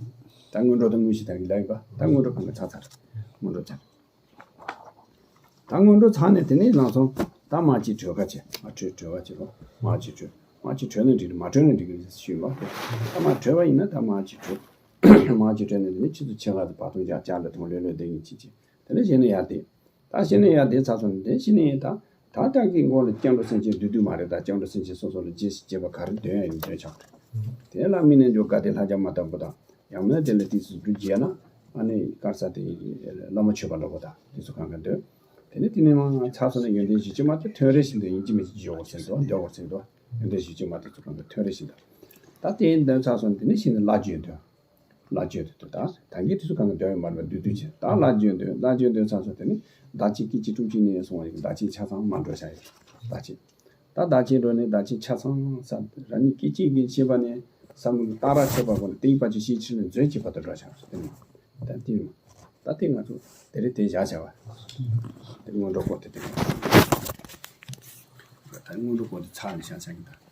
ད་སྔོན་འགྲོ་དང་དངོས་གཞི་དང་གི་ལ་ཡིན་པ་ད་སྔོན་འགྲོ་གང་ག་ཚར་ཚར། སྔོན་འགྲོ་ཚར། ད་སྔོན་འགྲོ་ཚར་ནས་དེ་ནས་ལངས་སོང་། ད་མར་ཅིག་བྲོས་ཁ་བྱེད། མར་བྲོས་བྲོས་ཁ་བྱེད་རོགས། མར་ཅིག་བྲོས། མར་ཅིག་བྲོས་ན་འགྲིག་རེད། མ་བྲོས་ན་འགྲིག་གི་རེད་ཞུས་པ། ད་མར་བྲོས་པ་ཡིན་ན་ད་མར་ཅིག་བྲོས། མར་ཅིག་བྲོས་ནས་དེ་ནས་ཕྱི་ཚུར་ཕྱེད་ཀ་དེ་བར་སྟོང་རྒྱག་ལ་དང་ལོས་ལོས་བསྡད་ཡིན་ཅིག་ཅིག་དེ་ནས་གཞི་ནས་ཡར་བསྡད། ད་གཞི་ནས་ཡར་བསྡད་ཚར་སོང་ནས་དེ་གཞི་ནས་ད་ད་ལྟ་གི་མགོ་ལ་སྐྱབས་འགྲོ་སེམས་ཅན་བདུད་འདུལ་མ་རེད། ད་སྐྱབས་འགྲོ་སེམས་ཅན་སོ་སོ་ལ་རྗེས་སུ་བྱེད་པ་ག་རེ་འདོན་ཡ་ཡིན་འདོན་ཆགས་རེད། དེ་ལ་དམིགས་ནས་འཇོག་དགའ་ལྡན་ལྷ་བརྒྱ་མ་ལྟ་བུ་དང་། ཡང་ན་དེ་ལ་ཏིས་སུ་འབྲུ་རྒྱས་ན་ཨ་ནི་དཀར་ས་དེ་བླ་མ་མཆོད་པ་ལ་བོ་ད་དེ་ཚོ་གང་ག་འདོན། དེ་ནས་དེ་ནས་མར་ཚར་སོང་ན་ཡོན་ཏན་བཞི་བཅུ་མ་དེ་ཐོན་རེ་བཞིན་དུ་ཡིན་གཅིག་མིན་གཅིག་འཇོག་དགོས་ཟེར་འདུག་འདོན་དགོས་ཟེར་འདུག་ཡོན་ཏན་བཞི་བཅུ་མ་དེ་ཚོ་གང་ག་ཐོན་རེ་བཞིན་དུ། ད་དེ་འདོན་ཚར་སོང་དེ་ནས་གཞི་ནས་བླ་བརྒྱུད་འདོན། བླ་བརྒྱུད་དུ་ད་ད་གིན་དེ་ཚོ་གང་ག་འདོན་ཡོད་མ་རེད་པ། བདུད་བདུད་ཅན་ད་བླ་བརྒྱུད་འདོན། བླ་བརྒྱུད་འདོན་ཚར་སོང་དེ་ནས་བདག་བསྐྱེད་སྐད་ཅིག་དྲུག་ཅུ་ནས་སོང་བ་ཡིན། བདག་བསྐྱེད་ཆ་ཚང་མར་འགྲོ་བྱ་ཡིན། བདག་བསྐྱེད། ད་བདག་བསྐྱེད་འགྲོ་ནས་བདག་བསྐྱེད་ཆ་ཚང་ས་རང་ཉིད་སྐད་ཅིག་གིས་བྱེད་པ་ནས་ས་མུ་གི་སྟག་ར་ཆད་པ་གོ་ནས་དེའི་བར་གྱི་ཤེས་ཕྱིར་ནས་མཛོད་ཀྱི་བར་དུ་འགྲོ་བྱ་ཟེར་ནས། ད་དེ་ད་དེ་ང་ཚོ་དེ་རེད་དེ་བཞག་བྱ་བ། དེ་སྔོན་འགྲོ་སྐོར་དེ་དེ་ད་སྔོན་འགྲོ་སྐོར་དེ་ཚར་ནས་བཞག་བྱ་གི་ད།